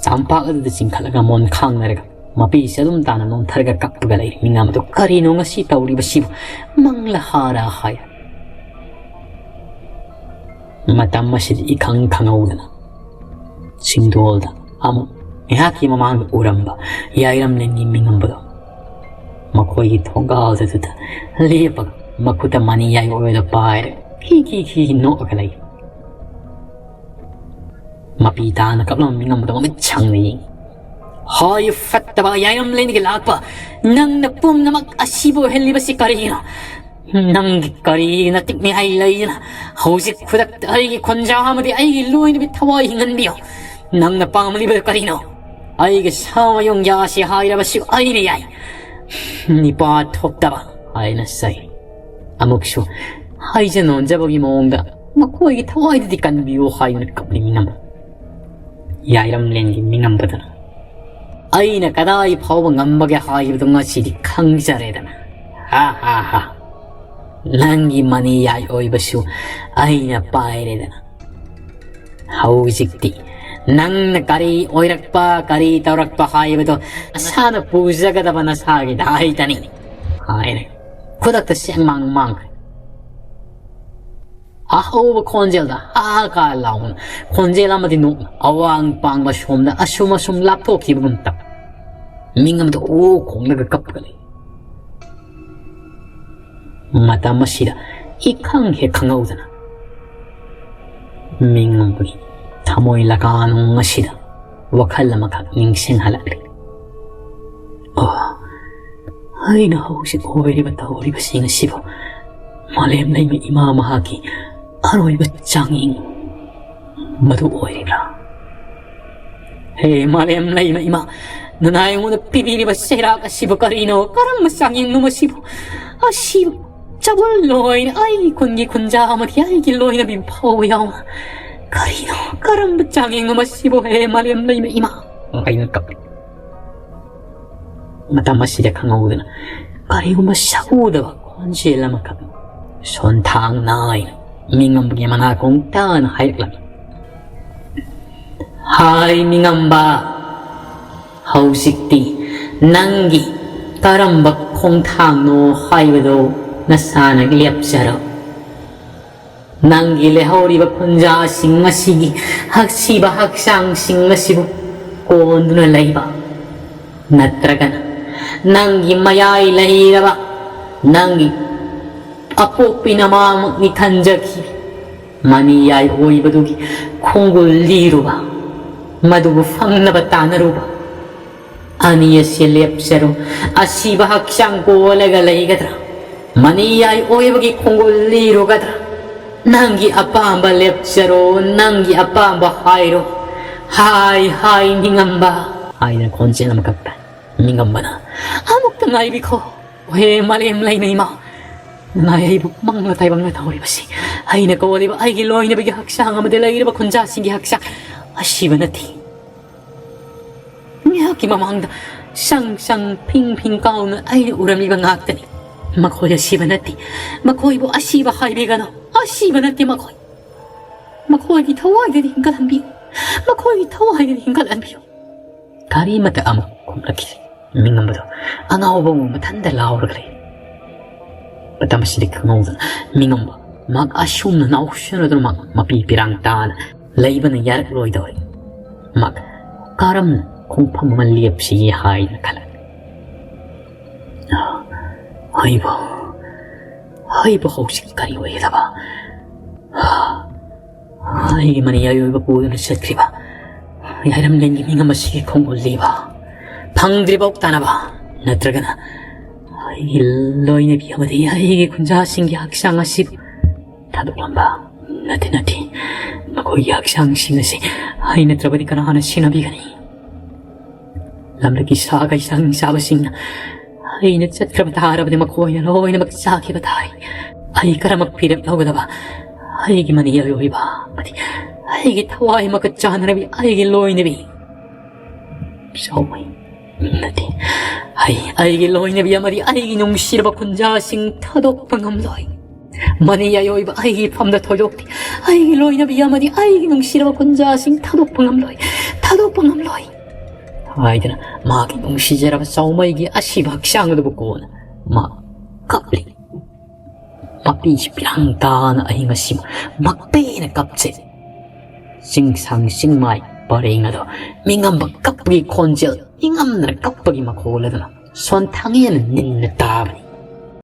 ꯆꯥꯝꯄꯥꯛ ꯑꯗꯨꯗ ꯆꯤꯡꯈꯠꯂꯒ ꯃꯣꯟ ꯈꯥꯡꯅꯔꯒ ꯃꯄꯤꯁꯦ ꯑꯗꯨꯝ ꯇꯥꯅ ꯅꯣꯝꯊꯔꯒ ꯀꯞꯄꯒ ꯂꯩꯔꯤ꯫ ꯃꯤꯉꯝ ꯑꯗꯨ, "ꯀꯔꯤꯅꯣ ꯉꯁꯤ ꯇꯧꯔꯤꯕꯁꯤꯕꯨ? ꯃꯪꯂ ꯍꯥꯔ?" ꯍꯥꯏ꯫ ꯃꯇꯝ ꯑꯁꯤꯗ ꯏꯈꯪ ꯈꯪꯍꯧꯗꯅ ꯆꯤꯡꯗꯣꯜꯗ ꯑꯃꯨꯛ ꯉꯥꯏꯍꯥꯛꯀꯤ ꯃꯃꯥꯡꯗ ꯎꯔꯝꯕ ꯌꯥꯏꯔꯝꯂꯦꯟꯒꯤ ꯃꯤꯉꯝꯕꯗꯣ ꯃꯈꯣꯏꯒꯤ ꯊꯣꯡꯒꯥꯜꯗꯨꯗ ꯂꯦꯞꯄꯒ ꯃꯈꯨꯠꯇ ꯃꯅꯤ ꯌꯥꯏ ꯑꯣꯏꯔ ꯄꯥꯏꯔꯦ꯫ ꯈꯤ ꯈꯤ ꯈꯤ ꯅꯣꯛꯑꯒ ꯂꯩ꯫ ꯃꯄꯤ ꯇꯥꯅ ꯀꯞꯂꯝꯕ ꯃꯤꯉꯝꯕꯗꯣ ꯃꯃꯤꯠ ꯁꯪꯅ ꯌꯦꯡꯉꯤ꯫ "ꯍꯥꯏ ꯐꯠꯇꯕ ꯌꯥꯏꯔꯝꯂꯦꯟꯒꯤ ꯂꯥꯛꯄ, ꯅꯪꯅ ꯄꯨꯝꯅꯃꯛ ꯑꯁꯤꯕ ꯑꯣꯏꯍꯜꯂꯤꯕꯁꯤ ꯀꯔꯤꯒꯤꯅꯣ? ꯅꯪꯒꯤ ꯀꯔꯤ ꯅꯇꯤꯛ ꯅꯤꯍꯩ ꯂꯩꯗꯅ ꯍꯧꯖꯤꯛ ꯈꯨꯗꯛꯇ ꯑꯩꯒꯤ ꯈꯣꯟꯖꯥ ꯑꯃꯗꯤ ꯑꯩꯒꯤ ꯂꯣꯏꯅꯕꯤ ꯊꯋꯥꯏ ꯍꯤꯡꯍꯟꯕꯤꯌꯨ꯫ ꯅꯪꯅ ꯄꯥꯝꯂꯤꯕꯗꯨ ꯀꯔꯤꯅꯣ? ꯑꯩꯒꯤ ꯁꯥꯃꯌꯨꯡ ꯌꯥꯁꯤ ꯍꯥꯏꯔꯕꯁꯨ ꯑꯩꯅ ꯌꯥꯏ꯫ ꯅꯤꯄꯥ ꯊꯣꯛꯇꯕ" ꯍꯥꯏꯅ ꯆꯩ꯫ ꯑꯃꯨꯛꯁꯨ ꯍꯥꯏꯖ ꯅꯣꯟꯖꯕꯒꯤ ꯃꯑꯣꯡꯗ ꯃꯈꯣꯏꯒꯤ ꯊꯋꯥꯏꯗꯗꯤ ꯀꯟꯕꯤꯌꯨ ꯍꯥꯏꯗꯨꯅ ꯀꯞꯂꯤ ꯃꯤꯉꯝꯕ꯫ ꯌꯥꯏꯔꯝꯂꯦꯟꯒꯤ ꯃꯤꯉꯝꯕꯗꯨꯅ, "ꯑꯩꯅ ꯀꯗꯥꯏ ꯐꯥꯎꯕ ꯉꯝꯕꯒꯦ ꯍꯥꯏꯕꯗꯨ ꯉꯁꯤꯗꯤ ꯈꯪꯖꯔꯦꯗꯅ꯫ ꯍꯥ ꯍꯥ ꯍꯥ꯫ ꯅꯪꯒꯤ ꯃꯅꯤ ꯌꯥꯏ ꯑꯣꯏꯕꯁꯨ ꯑꯩꯅ ꯄꯥꯏꯔꯦꯗꯅ꯫ ꯍꯧꯖꯤꯛꯇꯤ ꯅꯪꯅ ꯀꯔꯤ ꯑꯣꯏꯔꯛꯄ, ꯀꯔꯤ ꯇꯧꯔꯛꯄ ꯍꯥꯏꯕꯗꯣ ꯅꯁꯥꯅ ꯄꯨꯖꯒꯗꯕ ꯅꯁꯥꯒꯤ ꯗꯥꯏꯇꯅꯤ ꯍꯥꯏꯔꯦ꯫ ꯈꯨꯗꯛꯇ ꯁꯦꯡꯃꯥꯡ ꯃꯥꯡꯈ꯭ꯔꯦ꯫ ꯑꯍꯧꯕ ꯈꯣꯟꯖꯦꯜꯗ ꯍꯥ ꯀꯥ ꯂꯥꯎꯅ ꯈꯣꯟꯖꯦꯜ ꯑꯃꯗꯤ ꯅꯣꯛꯅ ꯑꯋꯥꯡ ꯄꯥꯡꯕ ꯁꯣꯝꯗ ꯑꯁꯨꯝ ꯑꯁꯨꯝ ꯂꯥꯞꯊꯣꯛꯈꯤꯕꯒꯨꯝ ꯇꯧ꯫ ꯃꯤꯡ ꯑꯃꯗ ꯑꯣ ꯈꯣꯡꯂꯒ ꯀꯞꯄꯒ ꯂꯩ꯫ ꯃꯇꯝ ꯑꯁꯤꯗ ꯏꯈꯪ ꯍꯦꯛ ꯈꯪꯍꯧꯗꯅ ꯃꯤꯉꯝꯕꯒꯤ ꯊꯃꯣꯏ ꯂꯀꯥꯅꯨꯡ ꯑꯁꯤꯗ ꯋꯥꯈꯜ ꯑꯃꯈꯛ ꯅꯤꯡꯁꯤꯡꯍꯜꯂꯛꯂꯤ꯫ ꯑꯣ, ꯑꯩꯅ ꯍꯧꯖꯤꯛ ꯑꯣꯏꯔꯤꯕ ꯇꯧꯔꯤꯕꯁꯤꯡ ꯑꯁꯤꯕꯨ ꯃꯥꯂꯦꯝ ꯂꯩꯃ ꯏꯃꯥ ꯃꯍꯥꯛꯀꯤ ꯑꯔꯣꯏꯕ ꯆꯥꯡꯌꯦꯡ ꯃꯗꯨ ꯑꯣꯏꯔꯤꯕ꯭ꯔꯥ? ꯍꯦ ꯃꯥꯂꯦꯝ ꯂꯩꯃ ꯏꯃꯥ, ꯅꯅꯥꯏ ꯑꯩꯉꯣꯟꯗ ꯄꯤꯕꯤꯔꯤꯕ ꯆꯩꯔꯥꯛ ꯑꯁꯤꯕꯨ ꯀꯔꯤꯅꯣ? ꯀꯔꯝꯕ ꯆꯥꯡꯌꯦꯡꯅꯣ ꯃꯁꯤꯕꯨ? ꯑꯁꯤꯕꯨ ꯆꯕꯣꯜ ꯂꯣꯏꯅ ꯑꯩꯒꯤ ꯈꯨꯟꯒꯤ ꯈꯨꯟꯖꯥ ꯑꯃꯗꯤ ꯑꯩꯒꯤ ꯂꯣꯏꯅꯕꯤ ꯐꯥꯎꯕ ꯌꯥꯎꯅ ꯀꯔꯤꯅꯣ? ꯀꯔꯝꯕ ꯆꯥꯡꯌꯦꯡꯅꯣ ꯃꯁꯤꯕꯨ? ꯍꯦ ꯃꯥꯂꯦꯝ ꯂꯩꯃ ꯏꯃꯥ, ꯑꯩꯅ ꯀꯞꯄꯤ꯫ ꯃꯇꯝ ꯑꯁꯤꯗ ꯈꯪꯍꯧꯗꯅ ꯀꯔꯤꯒꯨꯝꯕ ꯁꯛꯎꯗꯕ ꯈꯣꯟꯖꯦꯜ ꯑꯃꯈꯛ ꯁꯣꯟꯊꯥꯡ ꯅꯥꯏꯅ ꯃꯤꯉꯝꯕꯒꯤ ꯃꯅꯥꯀꯣꯡ ꯇꯥꯅ ꯍꯥꯏꯔꯛꯂꯝꯃꯤ꯫ ꯍꯥꯏ ꯃꯤꯉꯝꯕ, ꯍꯧꯖꯤꯛꯇꯤ ꯅꯪꯒꯤ ꯀꯔꯝꯕ ꯈꯣꯡꯊꯥꯡꯅꯣ ꯍꯥꯏꯕꯗꯨ ꯅꯁꯥꯅ ꯂꯦꯞꯆꯔꯣ꯫ ꯅꯪꯒꯤ ꯂꯩꯍꯧꯔꯤꯕ ꯈꯨꯟꯖꯥꯁꯤꯡ ꯑꯁꯤꯒꯤ ꯍꯛꯁꯤꯕ ꯍꯛꯆꯥꯡꯁꯤꯡ ꯑꯁꯤꯕꯨ ꯀꯣꯟꯗꯨꯅ ꯂꯩꯕ, ꯅꯠꯇ꯭ꯔꯒꯅ ꯅꯪꯒꯤ ꯃꯌꯥꯏ ꯂꯩꯔꯕ ꯅꯪꯒꯤ ꯑꯄꯣꯛꯄꯤ ꯅꯃꯥꯃꯛꯅꯤ ꯈꯟꯖꯈꯤ꯫ ꯃꯅꯤꯌꯥꯏ ꯑꯣꯏꯕꯗꯨꯒꯤ ꯈꯣꯡꯒꯨꯜ ꯂꯤꯔꯨꯕ, ꯃꯗꯨꯕꯨ ꯐꯪꯅꯕ ꯇꯥꯟꯅꯔꯨꯕ꯫ ꯑꯅꯤ ꯑꯁꯤ ꯂꯦꯞꯆꯔꯣ꯫ ꯑꯁꯤꯕ ꯍꯛꯆꯥꯡ ꯀꯣꯜꯂꯒ ꯂꯩꯒꯗ꯭ꯔꯥ? ꯃꯅꯤꯌꯥꯏ ꯑꯣꯏꯕꯒꯤ ꯈꯣꯡꯒꯨꯜ ꯂꯤꯔꯨꯒꯗ꯭ꯔꯥ? ꯅꯪꯒꯤ ꯑꯄꯥꯝꯕ ꯂꯦꯞꯆꯔꯣ, ꯅꯪꯒꯤ ꯑꯄꯥꯝꯕ ꯍꯥꯏꯔꯣ꯫ ꯍꯥꯏ, ꯍꯥꯏ, ꯅꯤꯡꯉꯝꯕ꯫ ꯍꯥꯏꯅ ꯈꯣꯟꯖꯦꯜ ꯑꯃꯈꯛ ꯇꯥꯏ꯫ ꯅꯤꯡꯉꯝꯕꯅ, "ꯑꯃꯨꯛꯇ ꯉꯥꯏꯕꯤꯈꯣ꯫ ꯍꯦ ꯃꯥꯂꯦꯝ ꯂꯩꯃ ꯏꯃꯥ, ꯅꯅꯥꯏ ꯑꯩꯕꯨ ꯃꯪꯂ ꯇꯥꯏꯕꯪꯅ ꯇꯧꯔꯤꯕꯁꯤ ꯑꯩꯅ ꯀꯧꯔꯤꯕ ꯑꯩꯒꯤ ꯂꯣꯏꯅꯕꯤꯒꯤ ꯍꯛꯆꯥꯡ ꯑꯃꯗꯤ ꯂꯩꯔꯤꯕ ꯈꯨꯟꯖꯥꯁꯤꯡꯒꯤ ꯍꯛꯆꯥꯡ ꯑꯁꯤꯕ ꯅꯠꯇꯦ꯫ ꯃꯤꯍꯥꯛꯀꯤ ꯃꯃꯥꯡꯗ ꯁꯪ ꯁꯪ ꯐꯤꯡ ꯐꯤꯡ ꯀꯥꯎꯅ ꯑꯩꯅ ꯎꯔꯝꯂꯤꯕ ꯉꯥꯛꯇꯅꯤ꯫ ꯃꯈꯣꯏ ꯑꯁꯤꯕ ꯅꯠꯇꯦ꯫ ꯃꯈꯣꯏꯕꯨ ꯑꯁꯤꯕ ꯍꯥꯏꯕꯤꯒꯅꯨ꯫ ꯑꯁꯤꯕ ꯅꯠꯇꯦ ꯃꯈꯣꯏ꯫ ꯃꯈꯣꯏꯒꯤ ꯊꯋꯥꯏꯗꯗꯤ ꯍꯤꯡꯒꯠꯍꯟꯕꯤꯌꯨ꯫ ꯃꯈꯣꯏꯒꯤ ꯊꯋꯥꯏꯗꯗꯤ ꯍꯤꯡꯒꯠꯍꯟꯕꯤꯌꯨ꯫ ꯀꯔꯤꯃꯠꯇ ꯑꯃꯨꯛ ꯈꯨꯝꯂꯛꯈꯤꯗꯦ꯫ ꯃꯤꯉꯝꯕꯗꯣ ꯑꯉꯥꯎꯕ ꯑꯃ ꯃꯊꯟꯇ ꯂꯥꯎꯔꯒ ꯂꯩ꯫ ꯃꯇꯝ ꯑꯁꯤꯗ ꯈꯪꯍꯧꯗꯅ ꯃꯤꯉꯝꯕ ꯃꯍꯥꯛ ꯑꯁꯨꯝꯅ ꯉꯥꯎꯁꯟꯅꯗꯨꯅ ꯃꯍꯥꯛ ꯃꯄꯤ ꯄꯤꯔꯥꯡ ꯇꯥꯅ ꯂꯩꯕꯅ ꯌꯥꯔꯛꯂꯣꯏꯗꯧꯔꯦ꯫ ꯃꯍꯥꯛ ꯀꯔꯝꯅ ꯈꯣꯡꯐꯝ ꯑꯃ ꯂꯦꯞꯁꯤꯒꯦ ꯍꯥꯏꯅ ꯈꯜꯂꯛꯏ꯫ ꯑꯩꯕꯨ, ꯑꯩꯕꯨ ꯍꯧꯖꯤꯛ ꯀꯔꯤ ꯑꯣꯏꯒꯗꯕ? ꯑꯩꯒꯤ ꯃꯅꯤ ꯑꯌꯣꯏꯕ ꯄꯨꯗꯨꯅ ꯆꯠꯈ꯭ꯔꯤꯕ ꯌꯥꯏꯔꯝꯂꯦꯟꯒꯤ ꯃꯤꯉꯝ ꯑꯁꯤꯒꯤ ꯈꯣꯡꯒꯨꯜ ꯂꯤꯕ ꯐꯪꯗ꯭ꯔꯤꯐꯥꯎ ꯇꯥꯟꯅꯕ, ꯅꯠꯇ꯭ꯔꯒꯅ ꯑꯩꯒꯤ ꯂꯣꯏꯅꯕꯤ ꯑꯃꯗꯤ ꯑꯩꯒꯤ ꯈꯨꯟꯖꯥꯁꯤꯡꯒꯤ ꯍꯛꯆꯥꯡ ꯑꯁꯤꯕꯨ ꯊꯥꯗꯣꯛꯂꯝꯕ? ꯅꯠꯇꯦ, ꯅꯠꯇꯦ, ꯃꯈꯣꯏꯒꯤ ꯍꯛꯆꯥꯡꯁꯤꯡ ꯑꯁꯤ ꯑꯩ ꯅꯠꯇ꯭ꯔꯕꯗꯤ ꯀꯅꯥꯅ ꯁꯦꯟꯅꯕꯤꯒꯅꯤ? ꯂꯝꯗꯒꯤ ꯁꯥ ꯀꯩꯁꯥꯡ ꯆꯥꯕꯁꯤꯡꯅ ꯑꯩꯅ ꯆꯠꯈ꯭ꯔꯕ ꯇꯥꯔꯕꯗꯤ ꯃꯈꯣꯏꯅ ꯂꯣꯏꯅꯃꯛ ꯆꯥꯈꯤꯕ ꯇꯥꯔꯦ꯫ ꯑꯩ ꯀꯔꯝꯕ ꯐꯤꯔꯦꯞ ꯂꯧꯒꯗꯕ? ꯑꯩꯒꯤ ꯃꯅꯤ ꯑꯔꯣꯏꯕ ꯑꯃꯗꯤ ꯑꯩꯒꯤ ꯊꯋꯥꯏꯃꯛꯀ ꯆꯥꯟꯅꯔꯕꯤ ꯑꯩꯒꯤ ꯂꯣꯏꯅꯕꯤ ꯁꯥꯎꯃꯩ꯫ ꯅꯠꯇꯦ, ꯑꯩ, ꯑꯩꯒꯤ ꯂꯣꯏꯅꯕꯤ ꯑꯃꯗꯤ ꯑꯩꯒꯤ ꯅꯨꯡꯁꯤꯔꯕ ꯈꯨꯟꯖꯥꯁꯤꯡ ꯊꯥꯗꯣꯛꯄ ꯉꯝꯂꯣꯏ꯫ ꯃꯅꯤ ꯑꯌꯣꯏꯕ ꯑꯩꯒꯤ ꯏꯐꯝꯗ ꯊꯣꯏꯗꯣꯛꯇꯦ꯫ ꯑꯩꯒꯤ ꯂꯣꯏꯅꯕꯤ ꯑꯃꯗꯤ ꯑꯩꯒꯤ ꯅꯨꯡꯁꯤꯔꯕ ꯈꯨꯟꯖꯥꯁꯤꯡ ꯊꯥꯗꯣꯛꯄ ꯉꯝꯂꯣꯏ, ꯊꯥꯗꯣꯛꯄ ꯉꯝꯂꯣꯏ ꯍꯥꯏꯗꯨꯅ ꯃꯥꯒꯤ ꯅꯨꯡꯁꯤꯖꯔꯕ ꯆꯥꯎꯃꯩꯒꯤ ꯑꯁꯤꯕ ꯍꯛꯆꯥꯡ ꯑꯗꯨꯕꯨ ꯀꯣꯟꯅ ꯃꯥ ꯀꯞꯂꯤ꯫ ꯃꯄꯤꯁꯤ ꯄꯤꯔꯥꯡ ꯇꯥꯅ ꯑꯍꯤꯡ ꯑꯁꯤꯃ ꯃꯄꯤꯅ ꯀꯞꯆꯩ꯫ ꯆꯤꯡꯁꯥꯡ ꯆꯤꯡꯃꯥꯏ ꯄꯔꯦꯡ ꯑꯗꯣ ꯃꯤꯉꯝꯕ ꯀꯞꯄꯒꯤ ꯈꯣꯟꯖꯦꯜ, ꯃꯤꯉꯝꯗꯅ ꯀꯞꯄꯒꯤ ꯃꯈꯣꯜ ꯑꯗꯨꯅ ꯁꯣꯟꯊꯥꯡꯉꯦꯅ ꯅꯤꯟꯅ ꯇꯥꯕꯅꯤ꯫